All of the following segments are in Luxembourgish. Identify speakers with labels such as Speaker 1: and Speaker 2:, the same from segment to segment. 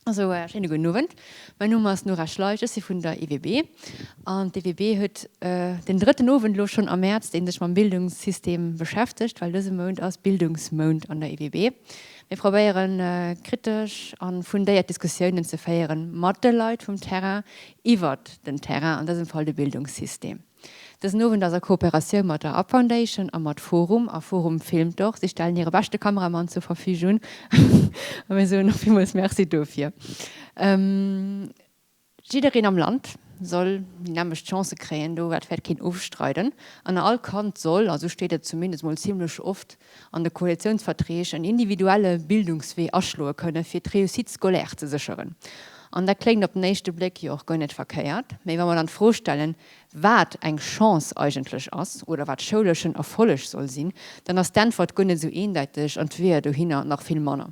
Speaker 1: Also schéine gudden Owend. Mäin Numm ass Nora Schleich, ech si vun der EWB. An d'EWB huet den drëtten Owend elo schonn am Mäerz, dee sech mam Bildungssystem beschäftegt, well dëse Mount ass Bildungsmount an der EWB. Mir probéieren kritesch a fundéiert Diskussiounen ze féieren mat de Leit vum Terrain iwwert den Terrain, an dësem Fall de Bildungssystem. Dësen Owend ass a Kooperatioun mat der Up Foundation a mat Forum. A Forum filmt och. Si stellen hire beschte Kameramann zur Verfügung a mir soen och villmools Merci dofir. Jiddereen am Land soll déi nämmlecht Chancë kréien, do dat wäert keen ofstreiden. An all Kand soll, a sou steet et zumindest mol zimlech oft an de Koalitiounsverträg, en individuelle Bildungswee aschloe kënne fir d'Réussite scolaire ze sécheren. An dat kléngt op den éischte Bléck jo och guer net verkéiert. Mee wa mer dann d'Fro stellen, wat eng Chance eigentlech ass oder wat schouleschen Erfolleg soll sinn, dann ass d'Äntwert guer net esou eendeiteg an d'Weeër dohinner nach vill manner.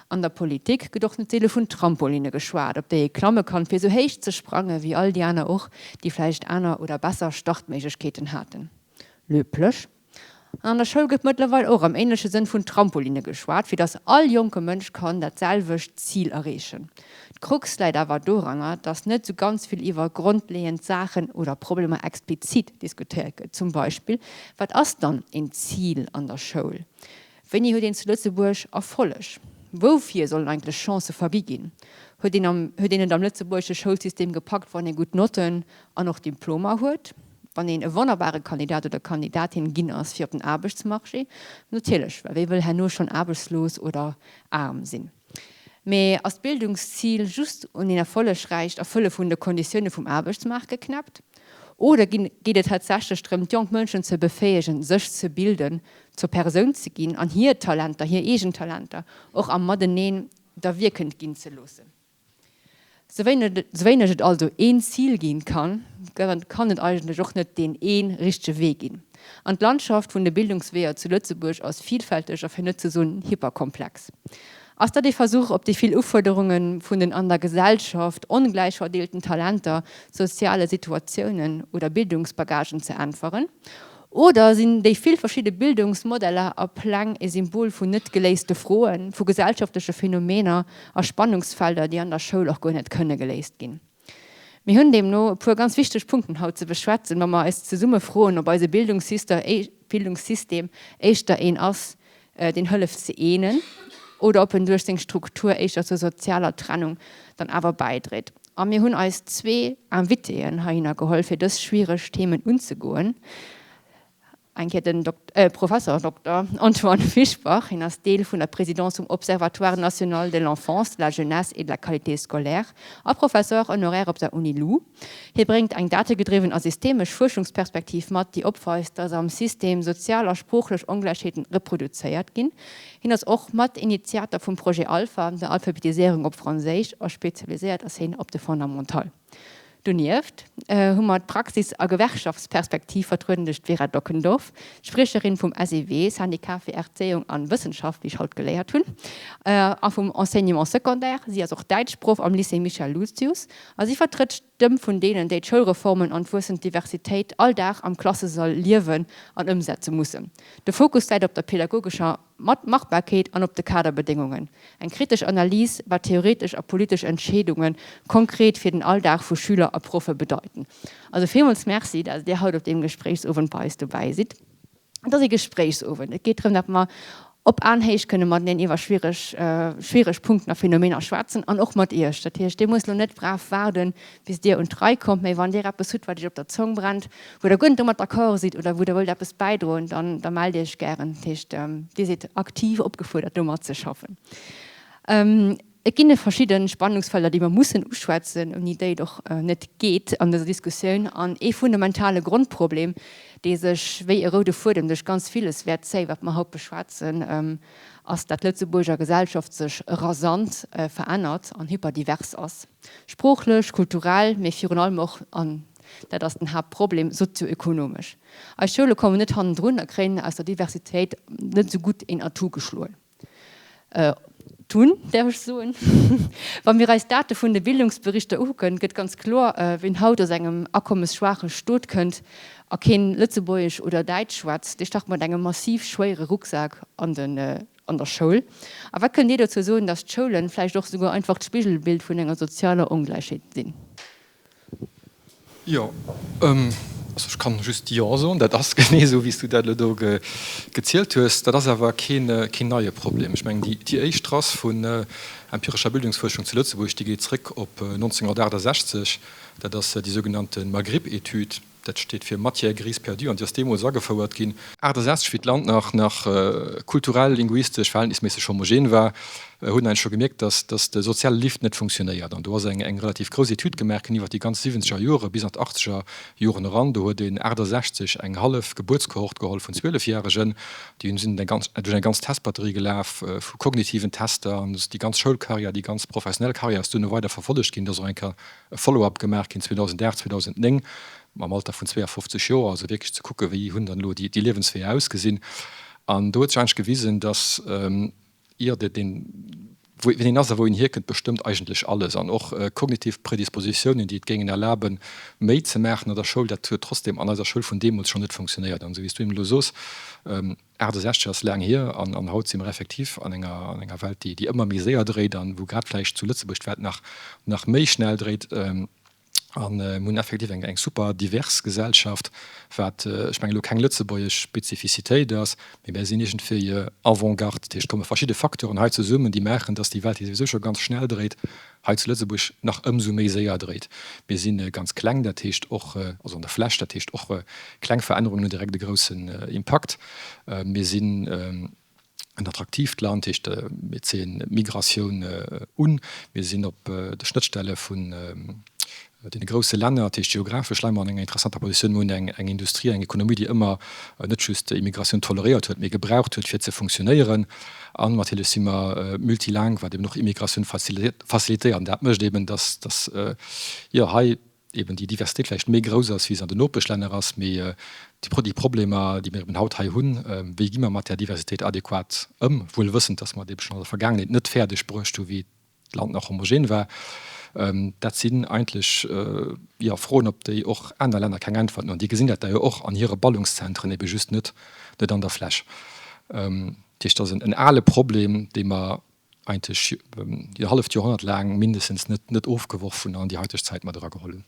Speaker 1: An der Politik gëtt och net seele vun Trampolinne geschwat, op déi ee klamme kann, fir esou héich ze sprange wéi all déi aner och, déi vläicht aner oder besser Startméiglechkeeten haten. Löblech. An an der Schoul gëtt mëttlerweil och am ähnleche Sënn vun Trampolinne geschwat, fir dass all jonke Mënsch kann dat selwecht Zil erreechen. D'Krux läit awer doranner, dass net sou ganz vill iwwer grondleeënd Saachen oder Problemer explizit diskutéiert gëtt. Zum Beispill, Wat ass dann een Zil an der Schoul? Wéini huet een zu Lëtzebuerg Erfolleg? Woufir sollen eigentlech Chancë vergi ginn? Huet een am huet een et am lëtzebuergesche Schoulsystem gepackt, wann ee gutt Notten an och Diplomer huet? Wann een e wonnerbare Kandidat oder Kandidatin ginn ass fir op den Aarbechtsmarché? Natierlech, well wee wëll herno schonn aarbechtslos oder aarm sinn? Mee ass d'Bildungszil just un een erfollegräicht Erfëlle vun de Konditioune vum Aarbechtsmaart geknäppt? Oder geet et tatsächlech drëm, d'jonk Mënschen ze befäegen, sech ze bilden, zur Persoun ze ginn an hir Talenter, hir eegen Talenter och am Mateneen da wierkend ginn ze loossen? Souwéineg et also een Zil ginn kann, kann et eigentlech och net deen ee richtege Wee ginn. An d'Landschaft vun de Bildungsweeër zu Lëtzebuerg ass vielfälteg a fir net ze soen hyperkomplex. Ass dat ee Versuch, op déi vill Ufuerderunge vun den an der Gesellschaft ongläich verdeelten Talenter, soziale Situatiounen oder Bildungsbagagen ze äntweren? Oder sinn déi vill verschidde Bildungsmodeller a Pläng e Symbol vun net geléiste Froen, vu gesellschaftleche Phänomener a Spannungsfelder, déi an der Schoul och guer net kënne geléist ginn? Mir hunn deemno e puer ganz wichteg Punkten haut ze beschwätzen, wa mer eis zesumme froen, ob eise Bildungssystem éischter een ass, deen hëlleft ze eenen, oder ob en duerch seng Struktur éischter zur sozialer Trennung dann awer bäidréit. A mir hunn eis zwee Invitéen heihinner geholl, fir dës schwiereg Themen unzegoen. Eng Kéier den Professor Dokter Antoine Fischbach, hien ass Deel vun der Présidence vum Observatoire national de l'enfance, de la jeunesse et de la qualité scolaire a Professeur honoraire op der UNILU. Hie bréngt eng dategedriwwen a systemesch Fuerschungsperspektiv mat, déi opweist, dass am System sozial a sproochlech Ongläichheeten reproduzéiert ginn. Hien ass och Matinitiator vum Projet Alpha, der Alphabetiséierung op Franséisch, a spezialiséiert ass hien op de Fondamental. Donieft hu mer d'Praxis a Gewerkschaftsperspektiv vertrueden duerch d'Vera Dockendorf, Spriecherin vum SEW, Syndicat fir Erzéiung an Wëssenschaft, wéi ech haut geléiert hunn, a vum Enseignement secondaire. Si ass och Däitschproff am Lycée Michel Lucius A si vertrëtt d'Stëmm vun deenen, déi d'Schoulreformen an d'wuessend Diversitéit all Dag am Klassesall liewen an ëmsetze mussen. De Fokus läit op der pedagogescher Machbarkeet an op de Kaderbedéngungen. Eng kritesch Analys, wat theoretesch a politesch Entscheedunge konkret fir den Alldag vu Schüler a Proffe bedeiten. Also villmools Merci, dat Dir haut op deem Gespréichsowend bei eis dobäi sidd. Et ass ee Gespréichsowend. Et geet drëm, datt mer op Aenhéicht kënne mateneen iwwer schwiereg, schwiereg Punkten a Phänomener schwätzen an och mat Iech. Dat heescht, Dir musst elo net brav waarden, bis Dir un d'Rei kommt, mä wann Dir eppes hutt, wat Iech op der Zong brennt, wou Der guer net domat d'accord sidd oder wou Der wëllt eppes bäidroen, dann da mellt Iech gären. Dat heescht, Dir sidd aktiv opgefuerdert, do matzeschaffen. Et ginn verschidde Spannungsfelder, déi mer mussen uschwätzen, ouni déi et och net geet an dëser Diskussioun. An ee fundamentale Grondproblem, dee sech wéi e roude Fuedem duerch ganz villes wäert zéien, wat mer haut beschwätzen, ass, dat d'Lëtzebuurger Gesellschaft sech rasant verännert an hyperdivers ass, sproochlech, kulturell, mee virun allem och, an dat ass den Haaptproblem, sozioökonomesch. Eis Schoule kommen net hannendrun a kréien aus der Diversitéit net esou gutt een Atout geschloen. Tun, däerf ech soen. Wa mir eis d'Date vun de Bildungsberichter ukucken, gëtt ganz kloer, Wien haut aus engem akommesschwaache Stot kënnt a keen Lëtzebuergesch oder Däitsch schwätzt, dee start mat engem massiv schwéiere Rucksak an den. an der Schoul? A wat kënnt Dir dozou soen, datt d'Schoulen vläicht och souguer einfach d'Spigelbild vun enger sozialer Ongläichheet sinn?
Speaker 2: Jo, also ech kann just Jo soen. Dat ass genee esou, wéi s du dat elo do gezielt hues. Dat ass awer keen neie Problem. Ech mengen, déi éischt Trace vun empirescher Bildungsfuerschung zu Lëtzebuerg, déi geet zréck op 1968. Dat ass déi sougenannte Magrip-Etüd. Dat steet fir Matière grise perdue an déi ass deemools agefouert ginn, 68, wéi d'Land nach nach kulturell, linguistesch verhältnisméisseg homogen war, hunn eigentlech scho gemierkt, dass dass de soziale Lift net funktionéiert. An do ass eng eng relativ grouss Etüd gemaach ginn iwwer déi ganz siwwenzeger Jore bis an d'achteger Joren eran. Do huet een 68 eng hallef Gebuertskohort geholl vun Zwielefjäregen, déi hunn sinn eng ganz duerch eng ganz Testbatterie gelaf vu kognitiven Tester an déi ganz Schoulkarriär, déi ganz professionell Karriär ass duerno weider verfollegt ginn. Et ass och eng Kéier e Follow-up gemaach ginn 2008, 2009 mam Alter vun 52 Joer, also wierklech ze kucken, wéi hunn dann elo déi Liewensweeër ausgesinn. An do huet sech eigentlech gewisen, dass, jo, deen, wien een ass a wou een hierkënnt, bestëmmt eigentlech alles. An och kognitiv Predispositiounen, déi et géingen erlaben, méi ze maachen an der Schoul, dat huet trotzdem an eiser Schoul vun deemools schonn net funktionéiert. An esou wéi s du eben elo soos, 68 ass laang hier an haut si mer effektiv an enger an enger Welt, déi déi ëmmer méi séier dréit an wou grad vläicht zu Lëtzebuerg d'Welt nach nach méi schnell dréit. An mir hunn effektiv eng eng super divers Gesellschaft, wat ech mengen elo keng lëtzebuergesch Spezifizitéit ass, mee mär sinn iergendwéi Avant-garde. Dat heescht, et komme verschidde Facteuren hei zesummen, déi maachen, datt déi Welt, déi souwisou scho ganz schnell dréit, hei zu Lëtzebuerg nach ëmsou méi séier dréit. Mir si ganz kleng, dat heescht och, also an der Fläch, dat heescht och kleng Verännerungen hunn direkt e groussen Impakt. Mir sinn en attraktiivt Land, heescht mir zéien d'Migratioun un. Mir sinn op de Schnëttstelle vun deene grousse Länner, dat heescht geographesch leie mer an enger interessanter Positioun. Mir hunn eng Industrie, eng Ekonomie, déi ëmmer net just Immigratioun toleréiert huet, mee gebraucht huet fir ze funktionéieren. An natierlech si mer multilingue, wat eben och Immigratioun facilitéiert. An dat mécht eben, dass, dass jo hei eben déi Diversitéit vläicht méi grouss ass, wéi se an den Nopeschlänner ass. Mee déi Problemer, déi mir eben haut hei hunn, wéi gi mer mat där Diversitéit adequat ëm, wuel wëssend, dass mer et eben schonn an der Vergaangenheet net fäerdeg bruecht hu wéi d'Land nach homogen war, dat sinn eigentlech, jo, Froen, op déi och aner Länner keng Äntwerten hunn. Déi gesinn dat da jo och an hire Ballungszentren, ebe just net net an der Fläch. Dat heescht, dat ass en ale Problem, dee mer eigentlech e halleft Joerhonnert laang mindestens net net ofgeworf hunn an an déi haiteg Zäit mat erageholl hunn.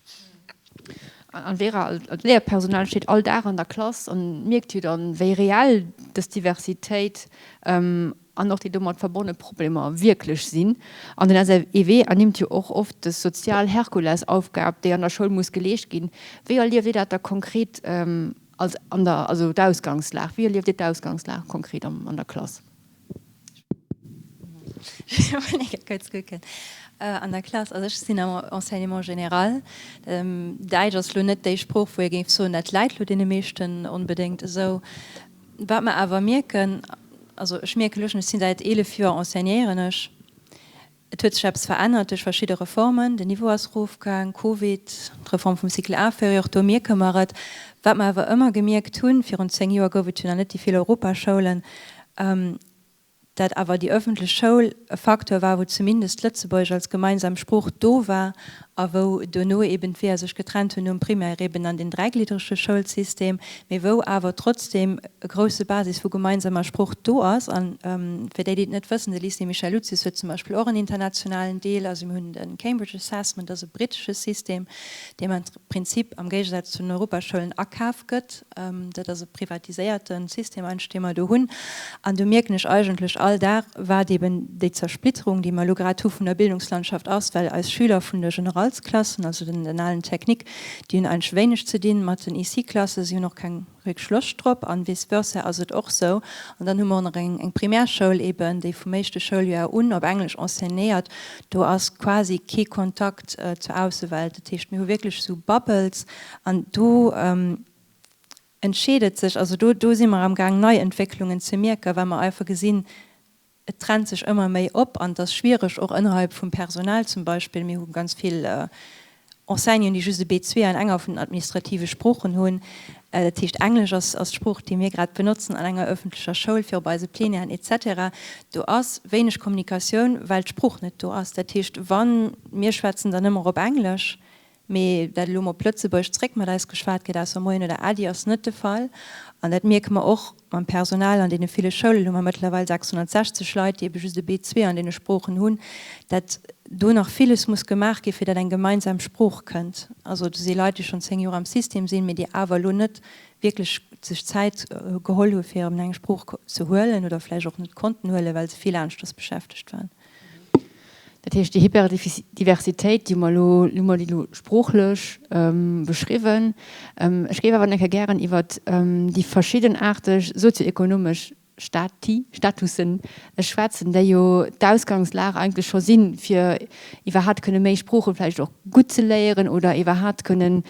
Speaker 1: An Vera, als Léierpersonal steet all Dag an der Klass an mierkt jo dann, wéi reell dës Diversitéit an och déi domat verbonne Problemer wierklech sinn. An den SEW ernimmt jo och oft dës sozial Herkulesaufgab, déi an der Schoul muss geleescht ginn. Wéi erlieft Dir dat da konkret als an der, also d'Ausgangslag, wéi erlieft Dir d'Ausgangslag konkret an der Klass?
Speaker 3: An der Klass, also ech sinn am Enseignement général. Däitsch ass elo net déi Sprooch, wou ee géif soen, dat läit elo deene meeschten onbedéngt esou. Wat mer awer mierken, also ech mierken elo schonn, ech sinn säit 11 Joer enseignéieren ech, et huet sech eppes verännert duerch verschidde Reformen, den Niveau ass erofgaang, Covid, d'Reform vum Cycle inférieur, do mierke mer et. Wat mer awer ëmmer gemierkt hunn, virun 10 Joer gouf et jo nach net déi vill Europaschoulen, dat awer déi öffentlech Schoul e Facteur war, wou zumindest d'Lëtzebuergesch als gemeinsam Sprooch do war a wou duerno eben d'Weeër sech getrennt hunn nom Primaire eben an den dräigliddrege Schoulsystem, mee wou awer trotzdem e grousse Basis vu gemeinsamer Sprooch do ass. A fir déi, déi et net wëssen, de Lycée Michel Lucius huet zum Beispill och en internationalen Deel. Also mir hunn de Cambridge Assessment, dat ass e brittesche System, deem am Prinzip am Géigesaz zu den Europaschoulen akaf gëtt. Dat ass e privatiséierte System eigentlech, dee mer do hunn. An do mierken ech eigentlech all Dag, wat eben déi Zersplitterung, déi mer elo grad hu vun der Bildungslandschaft ass, well eis Schüler vun de Generalsklassen, also den alen Technique, déi hunn eigentlech wéineg ze dinn mat den IC-Klassen, si hunn och keng wierklech Loscht drop an vice versa ass et och sou. An dann hu mer och nach eng Primärschoul eben, déi vum éischte Schouljoer un op Englesch enseignéiert. Do ass quasi kee Kontakt zur Aussewelt. Dat heescht, mir hu wierklech esou Bubbles an do entscheet et sech, also do do si mer amgaang nei Entwécklungen ze mierken, well mer einfach gesinn, Et trennt sech ëmmer méi op an et ass schwiereg, och ënnerhalb vum Personal zum Beispill. Mir hu ganz vill Enseignanten, déi just e B2 an enger vun den administrative Sproochen hunn. Dat heescht, Englesch ass d'Sprooch, déi mir grad benotzen an enger öffentlecher Schoul, fir op eise Plenièren et cetera. Do ass wéineg Kommunikatioun, well d'Sprooch net do ass. Dat heescht, wa mir schwätzen dann ëmmer op Englesch. Mee dat elo mol op Lëtzebuergesch zréck mat eis geschwat gëtt, ausser Moien oder Äddi, ass net de Fall. An dat mierke mer och mam Personal an deene ville Schoulen. Elo hu mer mëttlerweil 660 Leit, déi ebe just e B2 an deene Sproochen hunn, dat do nach villes muss gemaach gi fir dat eng gemeinsam Sprooch kënnt. Also do si Leit, déi schonn 10 Joer am System sinn, mee déi awer elo net wierklech sech Zäit geholl hu fir erëm eng Sprooch ze huelen oder vläicht och net konnten huelen, well se vill aneschters beschäftegt waren.
Speaker 1: Dat heescht, déi Hyperdiversitéit, déi hu mer elo, hu mer déi elo sproochlech beschriwwen. Ech géif awer nach eng Kéier gären iwwert déi verschiddenaarteg sozioekonomesch Stati, Statussen schwätzen, déi jo d'Ausgangslag eigentlech scho sinn, fir iwwerhaapt kënne méi Sprooche vläicht och gutt ze léieren oder iwwerhaapt kënnen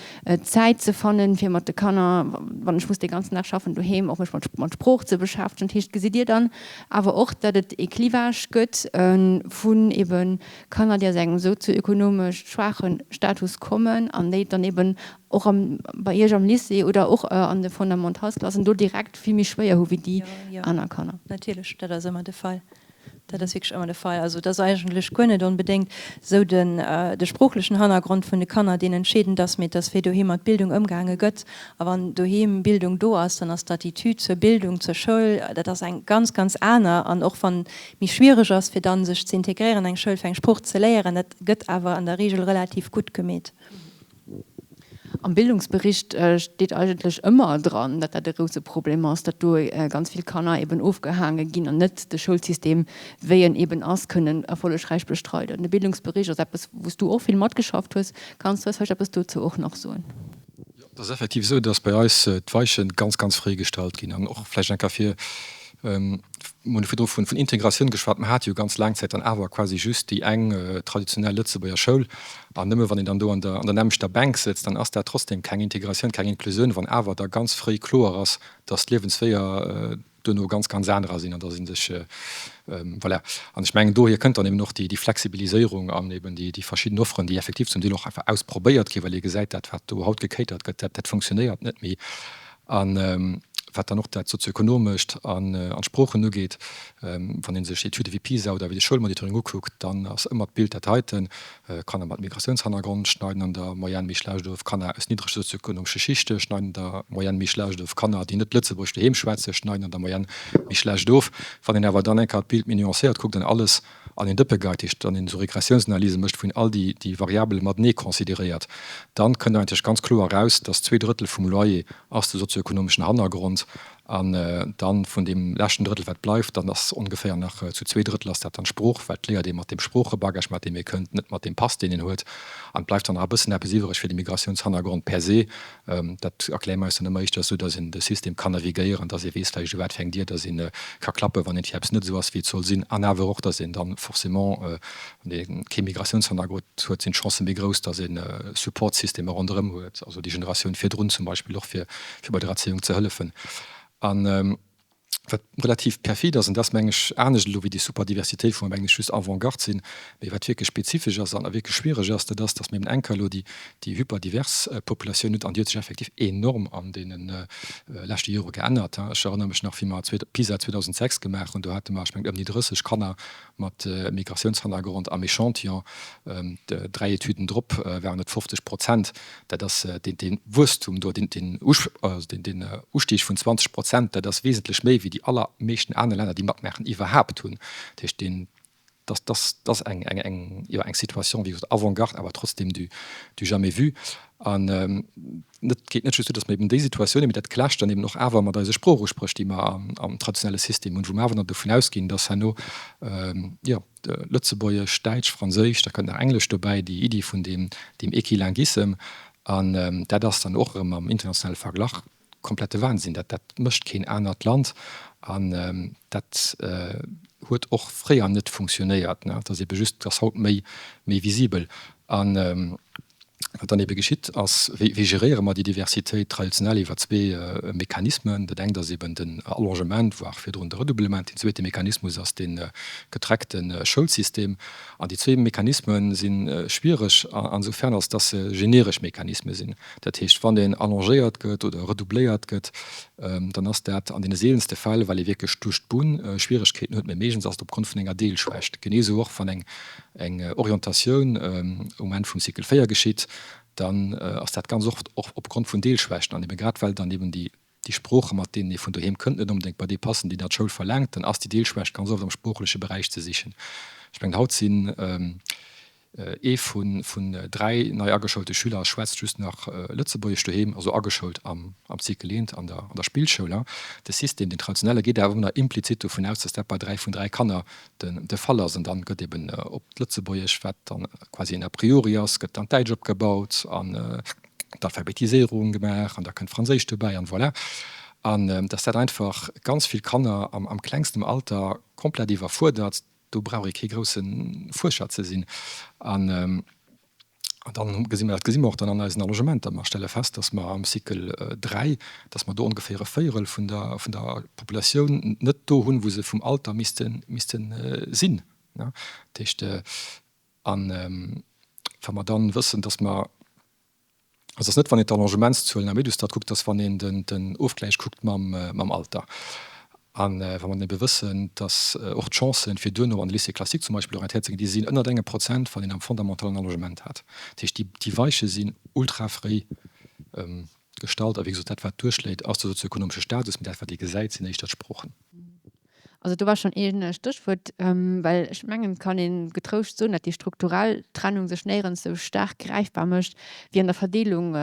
Speaker 1: Zäit ze fannen, fir mat de Kanner, wann ech muss dee ganzen Dag schaffen, doheem och mech mat Sprooch ze beschäftegen. Dat heescht, gesitt Dir dann awer och, datt et ee Clivage gëtt vun ebe Kanner, déi aus engem sozioökonomesch schwaache Status kommen an déi dann eben och am, bei Iech am Lycée oder och an de Fondamentalsklassen do direkt vill méi schwéier hu wéi déi aner Kanner?
Speaker 3: Jo, natierlech, dat ass ëmmer de Fall. Dat ass wierklech ëmmer de Fall. Also et ass eigentlech guer net onbedéngt esou den, de sproochlechen Hannergrond vun de Kanner, deen entscheedend ass, mee et ass wéi doheem mat Bildung ëmgaange gëtt. A wann doheem Bildung do ass, dann ass d'Attitude zur Bildung, zur Schoul, dat ass eng ganz, ganz aner. An och wann méi schwiereg ass, fir dann sech ze integréieren an eng Schoul, fir eng Sprooch ze léieren, dat gëtt awer an der Regel relativ gutt gemeet.
Speaker 1: Am Bildungsbericht steet eigentlech ëmmer dran, datt dat e grouse Problem ass, datt do ganz vill Kanner eben ofgehaange ginn an net de Schoulsystem, wéi en eben ass, kënnen erfollegräich bestreiden. De Bildungsbericht ass eppes, wou s du och vill matgeschafft hues. Kanns du eis vläicht eppes dozou och nach soen?
Speaker 2: Jo, et ass effektiv esou, datt bei eis d'Weiche ganz, ganz fréi gestallt ginn. An och vläicht eng Kéier fir, mir hunn virdru vun Integratioun geschwat, mer hate jo ganz laang Zäit dann awer quasi just déi eng traditionell Lëtzebuerger Schoul. An nëmme wann een dann do an der an der nämmlechter Bänk sëtzt, dann ass dat trotzdem keng Integratioun, keng Inklusioun, wann awer da ganz fréi kloer ass, datt d'Liewenswéier duerno ganz, ganz anerer sinn an datt ee sech, voilà. An ech mengen, dohier kënnt dann eben och déi Flexibiliséierung an eben déi verschidden Offeren, déi effektiv zum Deel och einfach ausprobéiert ginn, well ee gesäit, dat wat do haut gecatert gëtt, dat dat funktionéiert net méi. An wat dann och dat Sozioekonomescht an d'Sproochen ugeet, wann ee sech Etüde wéi PISA oder wéi de Schoulmonitoring ukuckt, dann ass ëmmer d'Bild dat heiten, Kanner mat Migratiounshannergrond schneiden an der Moyenne méi schlecht of, Kanner aus niddrege sozioekonomesche Schichte schneiden an der Moyenne méi schlecht of, Kanner, déi net Lëtzebuergesch doheem schwätzen, schneiden an der Moyenne méi schlecht of. Wann een awer dann eng Kéier d'Bild méi nuancéiert kuckt an alles an een Dëppe geit, heescht, wann een esou Regressiounsanalyse mécht, wou een all déi déi Variabele matenee consideréiert, dann kënnt eigentlech ganz kloer eraus, dass 2/3 vum Loyer ass de sozioekonomeschen Hannergrond an dann vun deem leschten Drëttel wat bleift, dann ass ongeféier nach zu 2/3 ass dat dann d'Sprooch, well d'léiert ee mat deem Sproochebagage, mat deem ee kënnt, net mat deem Pass, deen een huet. An et bleift dann nach e bëssen eppes iwwereg fir de Migratiounshannergrond per se. Dat erkläre mer eis dann ëmmer éischter esou, dass een de System kann navigéieren, dass ee weess vläicht u wat fir eng Dier dass ee ka klappen, wann iergendwéi eppes net esou ass, wéi et soll sinn. An awer och, dass een dann forcément, wann ee kee Migratiounshannergrond huet, sinn d'Chancë méi grouss, dass ee Supportsystemer ronderëm huet, also déi Generatioun virdrun zum Beispill och, fir bei der Erzéiung ze hëllefen. An wat relativ perfid ass, an dat ass meng ech anescht elo wéi déi super Diversitéit, wou mer meng ech just Avant-garde sinn, mee wat wierklech spezifesch ass an wierklech schwiereg ass, dat ass, datt mir eben eng Kéier elo déi déi hyperdivers Populatioun hunn, an déi huet sech effektiv enorm an deene leschte Jore geännert. Ech erënnere mech nach, wéi mer PISA 2006 gemaach hunn, do hate mer, ech mengen, ëm déi 30 Kanner mat Migratiounshannergrond am Echantillon. Dräi Etüden drop waren et 50 Prozent. Dat ass dee Wuesstum do, deen Ustieg vun 20 Prozent, dat ass wesentlech méi wéi déi allermeeschten aner Länner, déi matmaachen, iwwerhaapt hunn. Dat heescht, dat ass eng Situation, wéi gesot, avant-garde, awer trotzdem du jamais vu. An et geet net just duer, datt mer eben déi Situatioun hunn, mee dat clasht dann eben och awer mat eise Sproochuspréch, déi mer am traditionelle System hunn, wou mer awer dann dovun ausginn, datt herno, jo, Lëtzebuergesch, Däitsch, Franséisch, da kënnt nach Englesch dobäi, déi Iddi vun deem Equilinguissem. An dat ass dann och erëm am internationale Verglach komplette Wahnsinn. Dat dat mécht keen anert Land. An dat huet och fréier net funktionéiert. Et ass ebe just, et ass haut méi méi visibel. An wat dann ebe geschitt ass, wéi wéi geréiere mer déi Diversitéit traditionell iwwer zwee Mechanismen. Dat engt ass eben den Allongement, voire virdrun de Redoublement. Deen zweete Mechanismus ass dee getreckte Schoulsystem. An déi zwee Mechanisme si schwiereg ansoufern, als dass se generesch Mechanisme sinn. Dat heescht, wann een allongéiert gëtt oder redoubléiert gëtt, dann ass dat an deene seelenste Fäll, well ee wierklech duerch d'Bunn Schwieregkeeten huet, mä meeschtens ass et opgrond vun enger Deelschwächt. Genee esou och, wann eng Orientatioun um Enn vum Cycle 4 geschitt. dann ass dat ganz oft och opgrond vun Deelschwächten an ebe grad well dann eben déi déi Sprooche mat deenen ee vun doheem kënnt net onbedéngt bei déi passen, déi dat d'Schoul verlaangt, dann ass déi Deelschwächt ganz oft am sproochleche Beräich ze sichen. Ech mengen haut sinn Ee vun 3 nei ageschoulte Schüler schwätzt just nach Lëtzebuergesch doheem, also ageschoult am Cycle eent an der Spillschoul. De System, deen traditionelle, geet awer ëmmer implizit dovun aus, dass dat bei 3 vun 3 Kanner de Fall ass. An dann gëtt eben op d'Lëtzebuergesch, wat dann quasi en a priori ass, gëtt dann d'Däitsch opgebaut an d'Alphabetiséierung gemaach an da kënnt Franséisch dobäi an voilà. An dass dat einfach ganz vill Kanner am klengsten Alter komplett iwwerfuerdert. Do brauch ee kee grousse Fuerscher ze sinn. An dann gesi mer, dat gesi mer och dann an eisen Allongementer, mer stelle fest, dass mer am Cycle 3, dass mer do ongeféier e Véierel vun der, vun der Populatioun net do hunn, wou se vum Alter misste, misste sinn. Dat heescht, a wa mer dann wëssen, dass mer, Also ass net wann een d'Allongementszuelen am Edustat kuckt, ass wann een den Ofgläich kuckt mam Alter. A wa mer ebe wëssen, datt och d'Chancen, fir duerno an de Lycée classique zum Beispill orientéiert ze ginn, déi sinn ënnert engem Prozent, wann een am Fondamental en Allongement hat. Dat heescht, déi Weiche sinn ultra fréi gestallt. A wéi gesot, dat wat duerchschléit, ass de sozioekonomesche Status, mee dat wat ee gesäit, sinn éischter d'Sproochen.
Speaker 1: Also do war schonn ee Stéchwuert, well ech mengen, et kann ee getrouscht soen, datt déi strukturell Trennung sech néierens esou staark gräifbar mécht wéi an der Verdeelung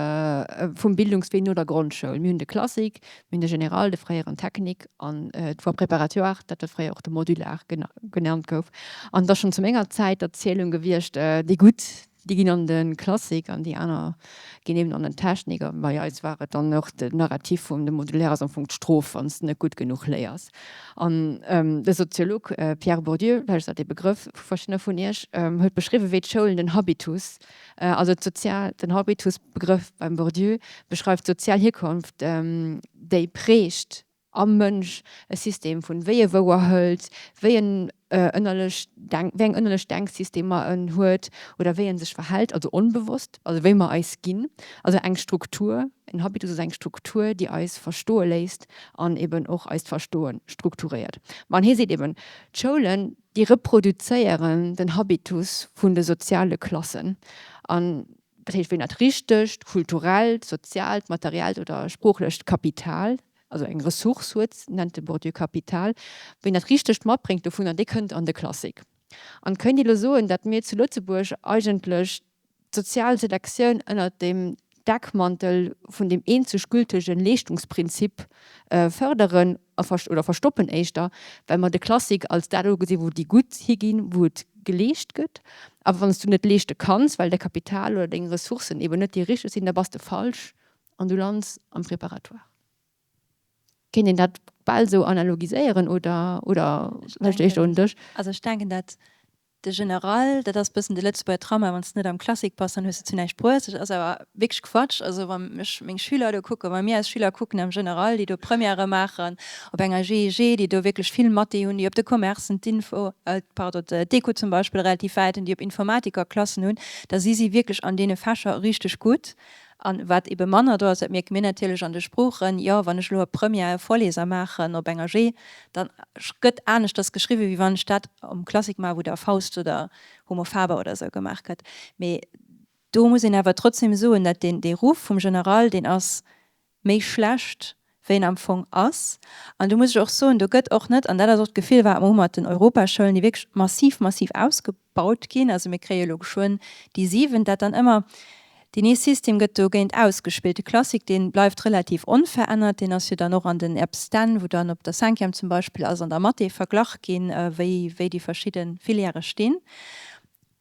Speaker 1: vum Bildungswee no der Grondschoul. Mir hunn de Classique, mir hunn de Général, de fréieren Technique an d'Voie préparatoire, dat wat fréier och de Modulaire genannt gouf. An et ass schonn zu menger Zäit d'Erzielung gewiescht, déi Gutt, Déi ginn an de Classique an déi aner ginn eben an den Technique. A bei eis war et dann och den Narrativ vum de Modulaire ass am Fong d'Strof, wann s de net gutt genuch léiers. An de Soziolog Pierre Bourdieu, vläicht ass dat ee Begrëff vu verschiddener vun iech, huet beschriwwen, wéi d'Schoulen den Habitus, also d'sozial, den Habitusbegrëff beim Bourdieu beschreift d'sozial Hierkonft, déi prägt am Mënsch e System vun wéi e wouer hëlt, wéi en ënnerlech Denk, wéi eng ënnerlech Denksystemer en huet oder wéi en sech verhält, also onbewosst, also wéi mer eis ginn, also eng Struktur, en Habitus ass eng Struktur, déi eis verstoe léisst an eben och eist Verstoe strukturéiert. Ma an hie seet eben, d'Schoulen, déi reproduzéieren den Habitus vun de soziale Klassen an dat heescht, wien dat richtegt kulturellt, soziaalt, materiellt oder sproochlecht Kapital, also eng Ressource huet, nennt de Bourdieu Kapital, wien dat Richtegt matbréngt dovunner, dee kënnt an de Classique. An kéint ee lo soen, datt mir zu Lëtzebuerg eigentlech d'sozial Selektioun ënnert dem Deckmantel vun deem eenzeg gültegen Leeschtungsprinzip fërderen oder verstoppen éischter, well mer de Classique als dat ugesinn, wou déi Gutt higinn, wou et geleescht gëtt. A wann s du net leeschte kanns, well däi Kapital oder deng Ressourcen eben net déi richteg sinn, da bass de falsch an du lands am Préparatoire. Kéint een dat bal esou analogiséieren oder, oder vläicht éischter un dech?
Speaker 3: Also ech denken, dat de General, dat ass bëssen de Lëtzebuerger Trauma, wann s de net am Classique bass, dann hues de zu näischt bruecht. Dat ass awer wierklech Quatsch. Also wann ech meng Schüler do kucken, wa mir eis Schüler kucken am General, déi do Premièrë maachen op enger GIG, déi do wierklech vill Mathé hunn, déi op de Commercen d'Info, pardon, d'Eco zum Beispill relativ wäit hunn, déi op Informatiker Klassen hunn, da si si wierklech an deene Fächer richteg gutt. An wat ebe manner do ass, dat mierke mir natierlech an de Sproochen, jo, wann ech elo op Première e Vorleser maachen op enger G, da gëtt aneschters geschriwwen, wéi wann ech dat um Classique maachen, wou da Faust oder Homo faber oder esou gemaach gëtt. Mee do muss een awer trotzdem soen, dat deen, dee Ruff vum General, deen ass méi schlecht, wéi en am Fong ass. An do muss ech och soen, do gëtt och net, an dat ass och d'Gefill, wat mer hu mat den Europaschoulen, déi wierklech massiv, massiv ausgebaut ginn, also mir kréie elo geschwënn déi siwent, dat dann ëmmer deen ee System gëtt dogéint ausgespillt. De Classique, dee bleift relativ onverännert, deen ass jo dann och an den EPSTen, wou dann op der Cinquième zum Beispill ass an der Mathé verglach ginn, wéi wéi déi verschidde Filièrë stinn.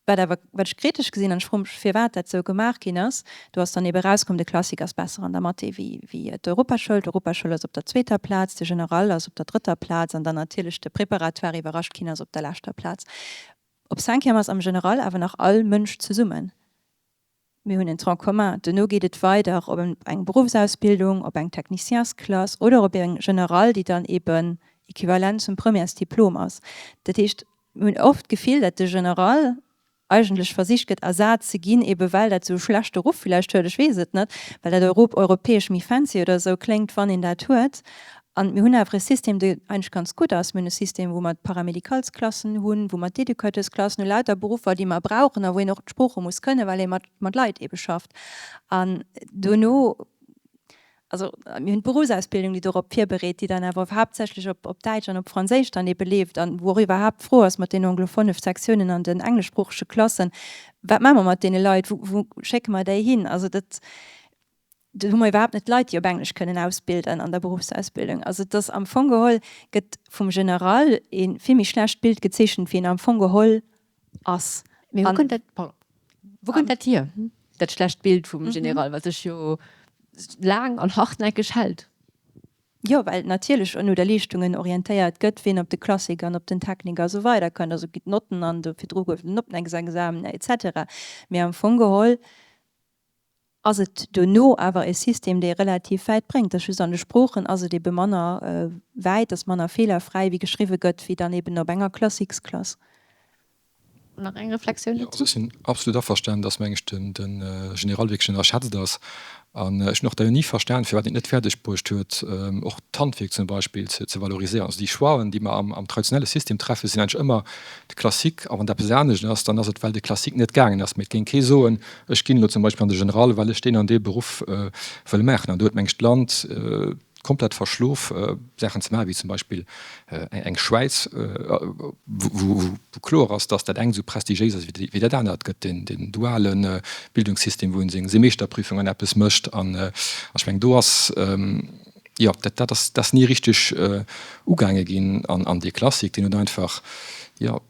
Speaker 3: Wat awer, wat ech kritesch gesinn, an ech froe mech, firwat dat esou gemaach ginn ass, do ass dann ebe erauskomm, de Classique ass besser an der Mathé wéi, wéi d'Europaschoul, d'Europaschoul ass op der zweeter Plaz, de General ass op der drëtter Plaz an dann natierlech de Préparatoire, iwwerrascht keen, ass op der leschter Plaz. Op Cinquième ass am General awer nach all Mënsch zesummen. Mir hunn en Tronc commun. Duerno geet et weider op eng Beruffsausbildung, op eng Techniciensklass oder op eng Generale, déi dann eben equivalent zum Premièresdiplom ass. Dat heescht, mir hunn oft d'Gefill, datt de General eigentlech versicht gëtt ersat ze ginn, ebe well dat esou e schlechte Ruff villäicht huet, ech weess et net, well dat europäesch méi fancy oder esou kléngt, wann een dat huet. An mir hunn awer e System, dee eigentlech ganz gutt ass. Mir hunn e System, wou mer d'Paramédicalsklassen hunn, wou mer d'Educateursklassen hunn, lauter Beruffer, déi mer brauchen a wou een och d'Sprooche muss kënnen, well ee mat, mat Leit eebe schafft. An dono, also mir hunn d'Berufsausbildung, déi dorop virbereet, déi dann awer haaptsächlech op, op Däitsch an op Franséisch dann eebe leeft an wou och iwwerhaapt d'Fro ass mat den anglophone Sektiounen an den engleschsproochege Klassen, Wat maache mer mat deene Leit? Wou, wou schécke mer déi hin? Also dat. Do hu mer iwwerhaapt net Leit, déi op Englesch kënnen ausbilden an der Beruffsausbildung. Also et ass am Fong geholl, gëtt vum General ee vill méi schlecht Bild gezeechent, wéi en am Fong geholl ass.
Speaker 1: Mee wou kënnt dat, pardon, wou kënnt dat hier, dat schlecht Bild vum General, wat sech jo laang an hartnäckeg hält?
Speaker 3: Jo, well natierlech no der Leeschtungen orientéiert gëtt, wien op de Classique an op den Technique a sou weider kënnt. Also ginn d'Notten an do virdru gouf et den Nottenexamen et cetera. Mee am Fong geholl ass et dono awer e System, dee relativ wäit bréngt. Ass just an de Sproochen ass et ebe manner wäit, ass manner feelerfräi, wéi geschriwwe gëtt, wéi dann eben op enger Classiques-Klass.
Speaker 1: Nach eng Reflexioun
Speaker 2: dozou? Jo, ech sinn absolut averstanen, dass, meng ech, de General wierklech ënnerschätzt ass. An ech hunn och da jo ni verstan, firwat een et net fäerdeg bruecht huet, och d'Handwierk zum Beispill ze valoriséieren. Also déi Choixen, déi mer am traditionelle System treffen, sinn eigentlech ëmmer de Classique. A wann et eppes anescht ass, dann ass et, well de Classique net gaangen ass. Mee et géing kee soen, ech ginn elo zum Beispill an de General, well ech deen an dee Beruff wëll maachen. An do huet, meng ech, d'Land komplett verschlof, Saachen ze maachen, wéi zum Beispill eng Schwäiz, wou kloer ass, datt dat engt esou prestigiéis ass wéi dat anert. Et gëtt deen duale Bildungssystem, wou ee seng Meeschterprüfung an eppes mécht. An ech mengen, do ass, jo, dat ass ni richteg ugaange ginn. An dee Classique, deen huet einfach, jo,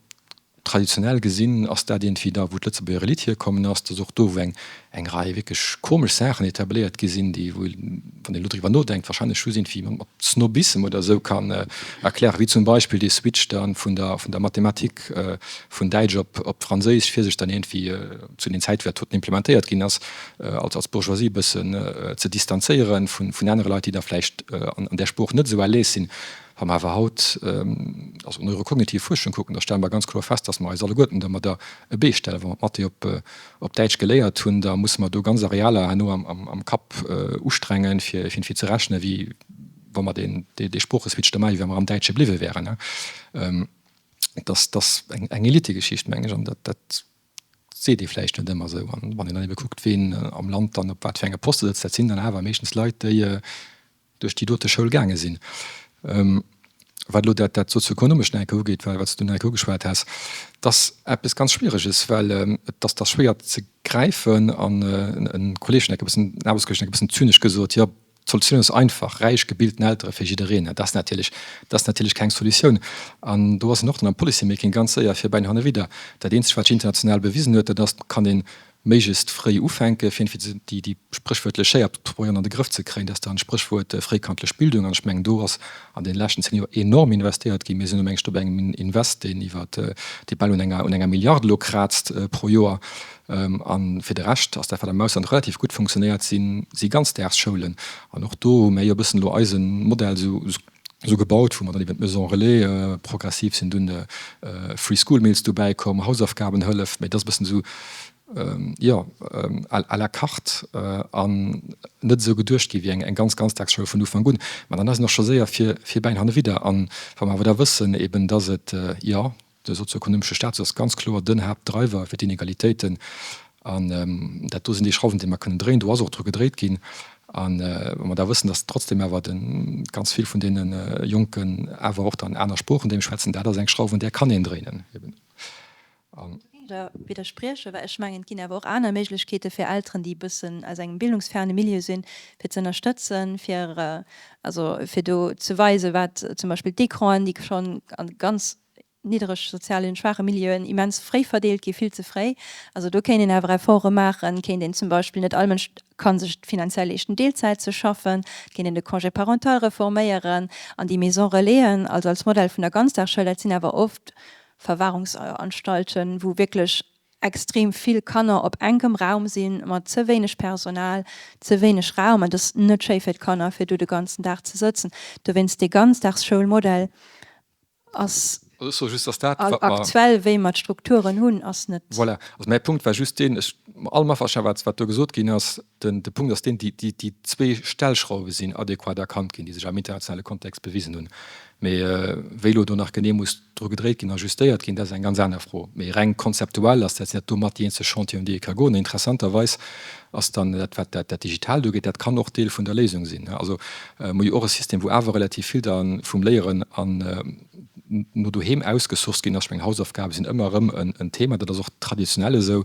Speaker 2: Traditionell gesinn ass dat iergendwéi da wou d'Lëtzebuerger Elite hierkommen ass. Dat ass och do wou eng eng Rei wierklech komesch Saachen etabléiert gi sinn, déi wou, wann een elo driwwer nodenkt, wahrscheinlech just iergendwéi mat Snobissem oder esou kann erklären, wéi zum Beispill dee Switch da vun der vun der Mathematik vun Däitsch op op Franséisch, fir sech dann iergendwéi zu den Zäite wou dat doten implementéiert ginn ass, als als Bourgeoisie e bëssen ze distanzéieren vun vun anere Leit, déi da vläicht an an där Sprooch net esou à l'aise sinn. Wa mer awer haut also neurokognitiv Fuerschung kucken, da stelle mer ganz kloer fest, dass mer eis alleguerten domadder e Bee stellen. Wa mer d'Mathé op Däitsch geléiert hunn, da musse mer do ganz Arealer herno am Kapp ustrengen, fir iergendwéi ze rechnen, wéi wa mer dee Sproocheswitch da maachen, wéi wa mer am Däitsche bliwwe wären. Dat ass eng Elitegeschicht, meng ech, an dat seet ee vläicht net ëmmer esou. An wann een dann ebe kuckt, ween am Land dann op wat fir enge Poste sëtzt, dat sinn dann awer meeschtens Leit, déi duerch déi dote Schoul gaange sinn. Wat elo dat Sozioekonomescht nach eng Kéier ugeet, wat s du nach eng Kéier ugeschwat has, dat ass eppes ganz Schwiereges, well et ass da schwéier ze gräifen. An e Kolleeg huet eng Kéier e bëssen, en Aarbechtskolleeg huet eng Kéier e bëssen zynesch gesot, jo, d'Solutioun ass einfach, räich, gebilten Eltere fir jiddereen. Dat ass natierlech, dat ass natierlech keng Solutioun. An do ass een och dann am Policy-making ganz séier vir bäi hannerwidder. Dat eenzegt, wat sech international bewisen huet, dat ass, et kann een méiglechst fréi ufänken, fir iergendwéi déi spréchwuertlech Schéier probéieren an de Grëff ze kréien, dat ass dann Spréchwuert fréikandlech Bildung. An ech mengen, do ass an deene leschten 10 Joer enorm investéiert ginn. Mir sinn elo, meng ech, do bei engem Invest, deen iwwer, dee bal un enger, un enger Milliard elo kraazt pro Joer. A fir de Rescht ass dat, wat am Ausland relativ gutt funktionéiert, si si Ganzdagsschoulen. An och do hu mir jo e bëssen elo eise Modell esou esou gebaut, wou mer dann eben d'Maison Relais progressiv sinn dunn Free School Meals dobäi komm, Hausaufgabenhëllef, mee dat ass e bëssen esou, jo, à la carte an net esou geduecht gi wéi eng ganz Ganzdagsschoul vun Ufank un. Mä dann ass een och scho séier vir vir bäin hanne widder. An wa mer awer da wëssen eben, dass et, jo, De sozioekonomesche Status ass ganz kloer den Haaptdriver fir d'Inegalitéiten. An dat do sinn déi Schrauwen, déi mer kënnen dréien. Do ass och dru gedréit ginn. A wa mer da wëssen, datt trotzdem awer de ganz vill vun deene Jonken awer och dann aner Sproochen déi schwätzen, dat ass eng Schrauf, un där kann een dréinen.
Speaker 3: Do géing ech der widderspriechen, well ech mengen, et ginn awer och aner Méiglechkeete fir Elteren, déi e bëssen aus engem bildungsferne Milieu sinn, fir ze ënnerstëtzen, fir also fir do ze weisen, wat zum Beispill d'Ecranen, déi schonn a ganz niddereg sozialen, schwaache Milieuen immens fréi verdeelt gi, vill ze fréi. Also do kéint een awer Efforte maachen, kéint een zum Beispill, net all Mënsch ka sech et finanziell leeschten Deelzäit ze schaffen, kéint een de Congé parental reforméieren an déi Maison relaisen, also als Modell vun der Ganzdagsschoul, dat sinn awer oft Verwahrungsanstalten, wou wierklech extrem vill Kanner op enkem Raum sinn, mat ze wéineg Personal, ze wéineg Raum, an et ass net schéi fir d'Kanner, fir do de ganzen Dag ze sëtzen. Dowéinst dee Ganzdagsschoulmodell ass.
Speaker 2: Also ech soe just, dass dat, wat mer.
Speaker 3: Aktuell, wéi mer d'Strukturen hunn, ass net.
Speaker 2: Voilà. Also mäi Punkt war just deen, ech, mat allem averstane wat, wat do gesot ginn ass, den, de Punkt ass deen, déi, déi, déi zwee Stellschrauwe sinn adequat erkannt ginn, déi sech am internationale Kontext bewisen hunn. Mee wéi elo do nach genee muss dru gedréit ginn a justéiert ginn, dat ass eng ganz aner Fro. Mee reng konzeptuell ass dat, sinn dat domat déi eenzel Chantieren, déi ee ka goen. Interessanterweis ass dann dat, wat dat Digitaalt ugeet, dat kann och Deel vun der Léisung sinn. Also mir hu jo och e System, wou awer relativ vill da vum Léieren an no doheem ausgesourced ginn ass. Ech mengen, Hausaufgabe sinn ëmmer erëm en Thema, dat ass och traditionell esou.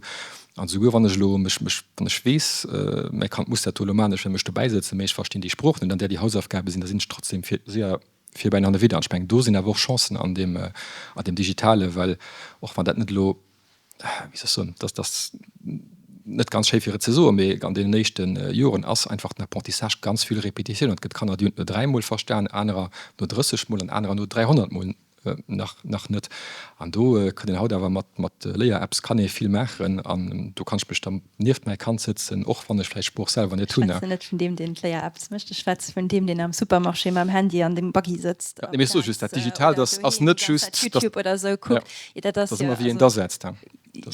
Speaker 2: An esouguer wann ech elo mech, mech, wann ech weess, mäi Kand muss dat do elo maachen, ech wëll mech dobäi sëtzen, mä ech verstinn déi Sprooch net, an där déi Hausaufgabe sinn, da sinn ech trotzdem fir séier virbäi an hannerwidder. An ech mengen, do sinn awer och Chancen an deem, an deem Digitale, well och wann dat net elo, wéi soll ech soen, dass dass net ganz schéi fir et ze soen, mee an deenen éischte Joren ass einfach den Apprentissage ganz vill Répétitioun. An et gëtt Kanner, déi hunn et no 3 Mol verstan, anerer no 30 Mol an anerer no 300 Mol. Nach, nach net. An do kann een haut awer mat, mat Léier-Apps kann ee vill maachen. An do kann ech mech dann nieft mäi Kand sëtzen, och wann ech vläicht d'Sprooch selwer net
Speaker 3: hunn. Ech schwätzen net vun deem, deen d'Léier-Apps mécht. Ech schwätze vun deem, deen am Supermarché mam Handy an dem Buggy sëtzt.
Speaker 2: Nee, mee ech soe just, dat Digitaalt ass, ass net just, dass.
Speaker 3: YouTube oder esou kuckt.
Speaker 2: Ja, dat ass jo. Ass ëmmer wéi een da setzt.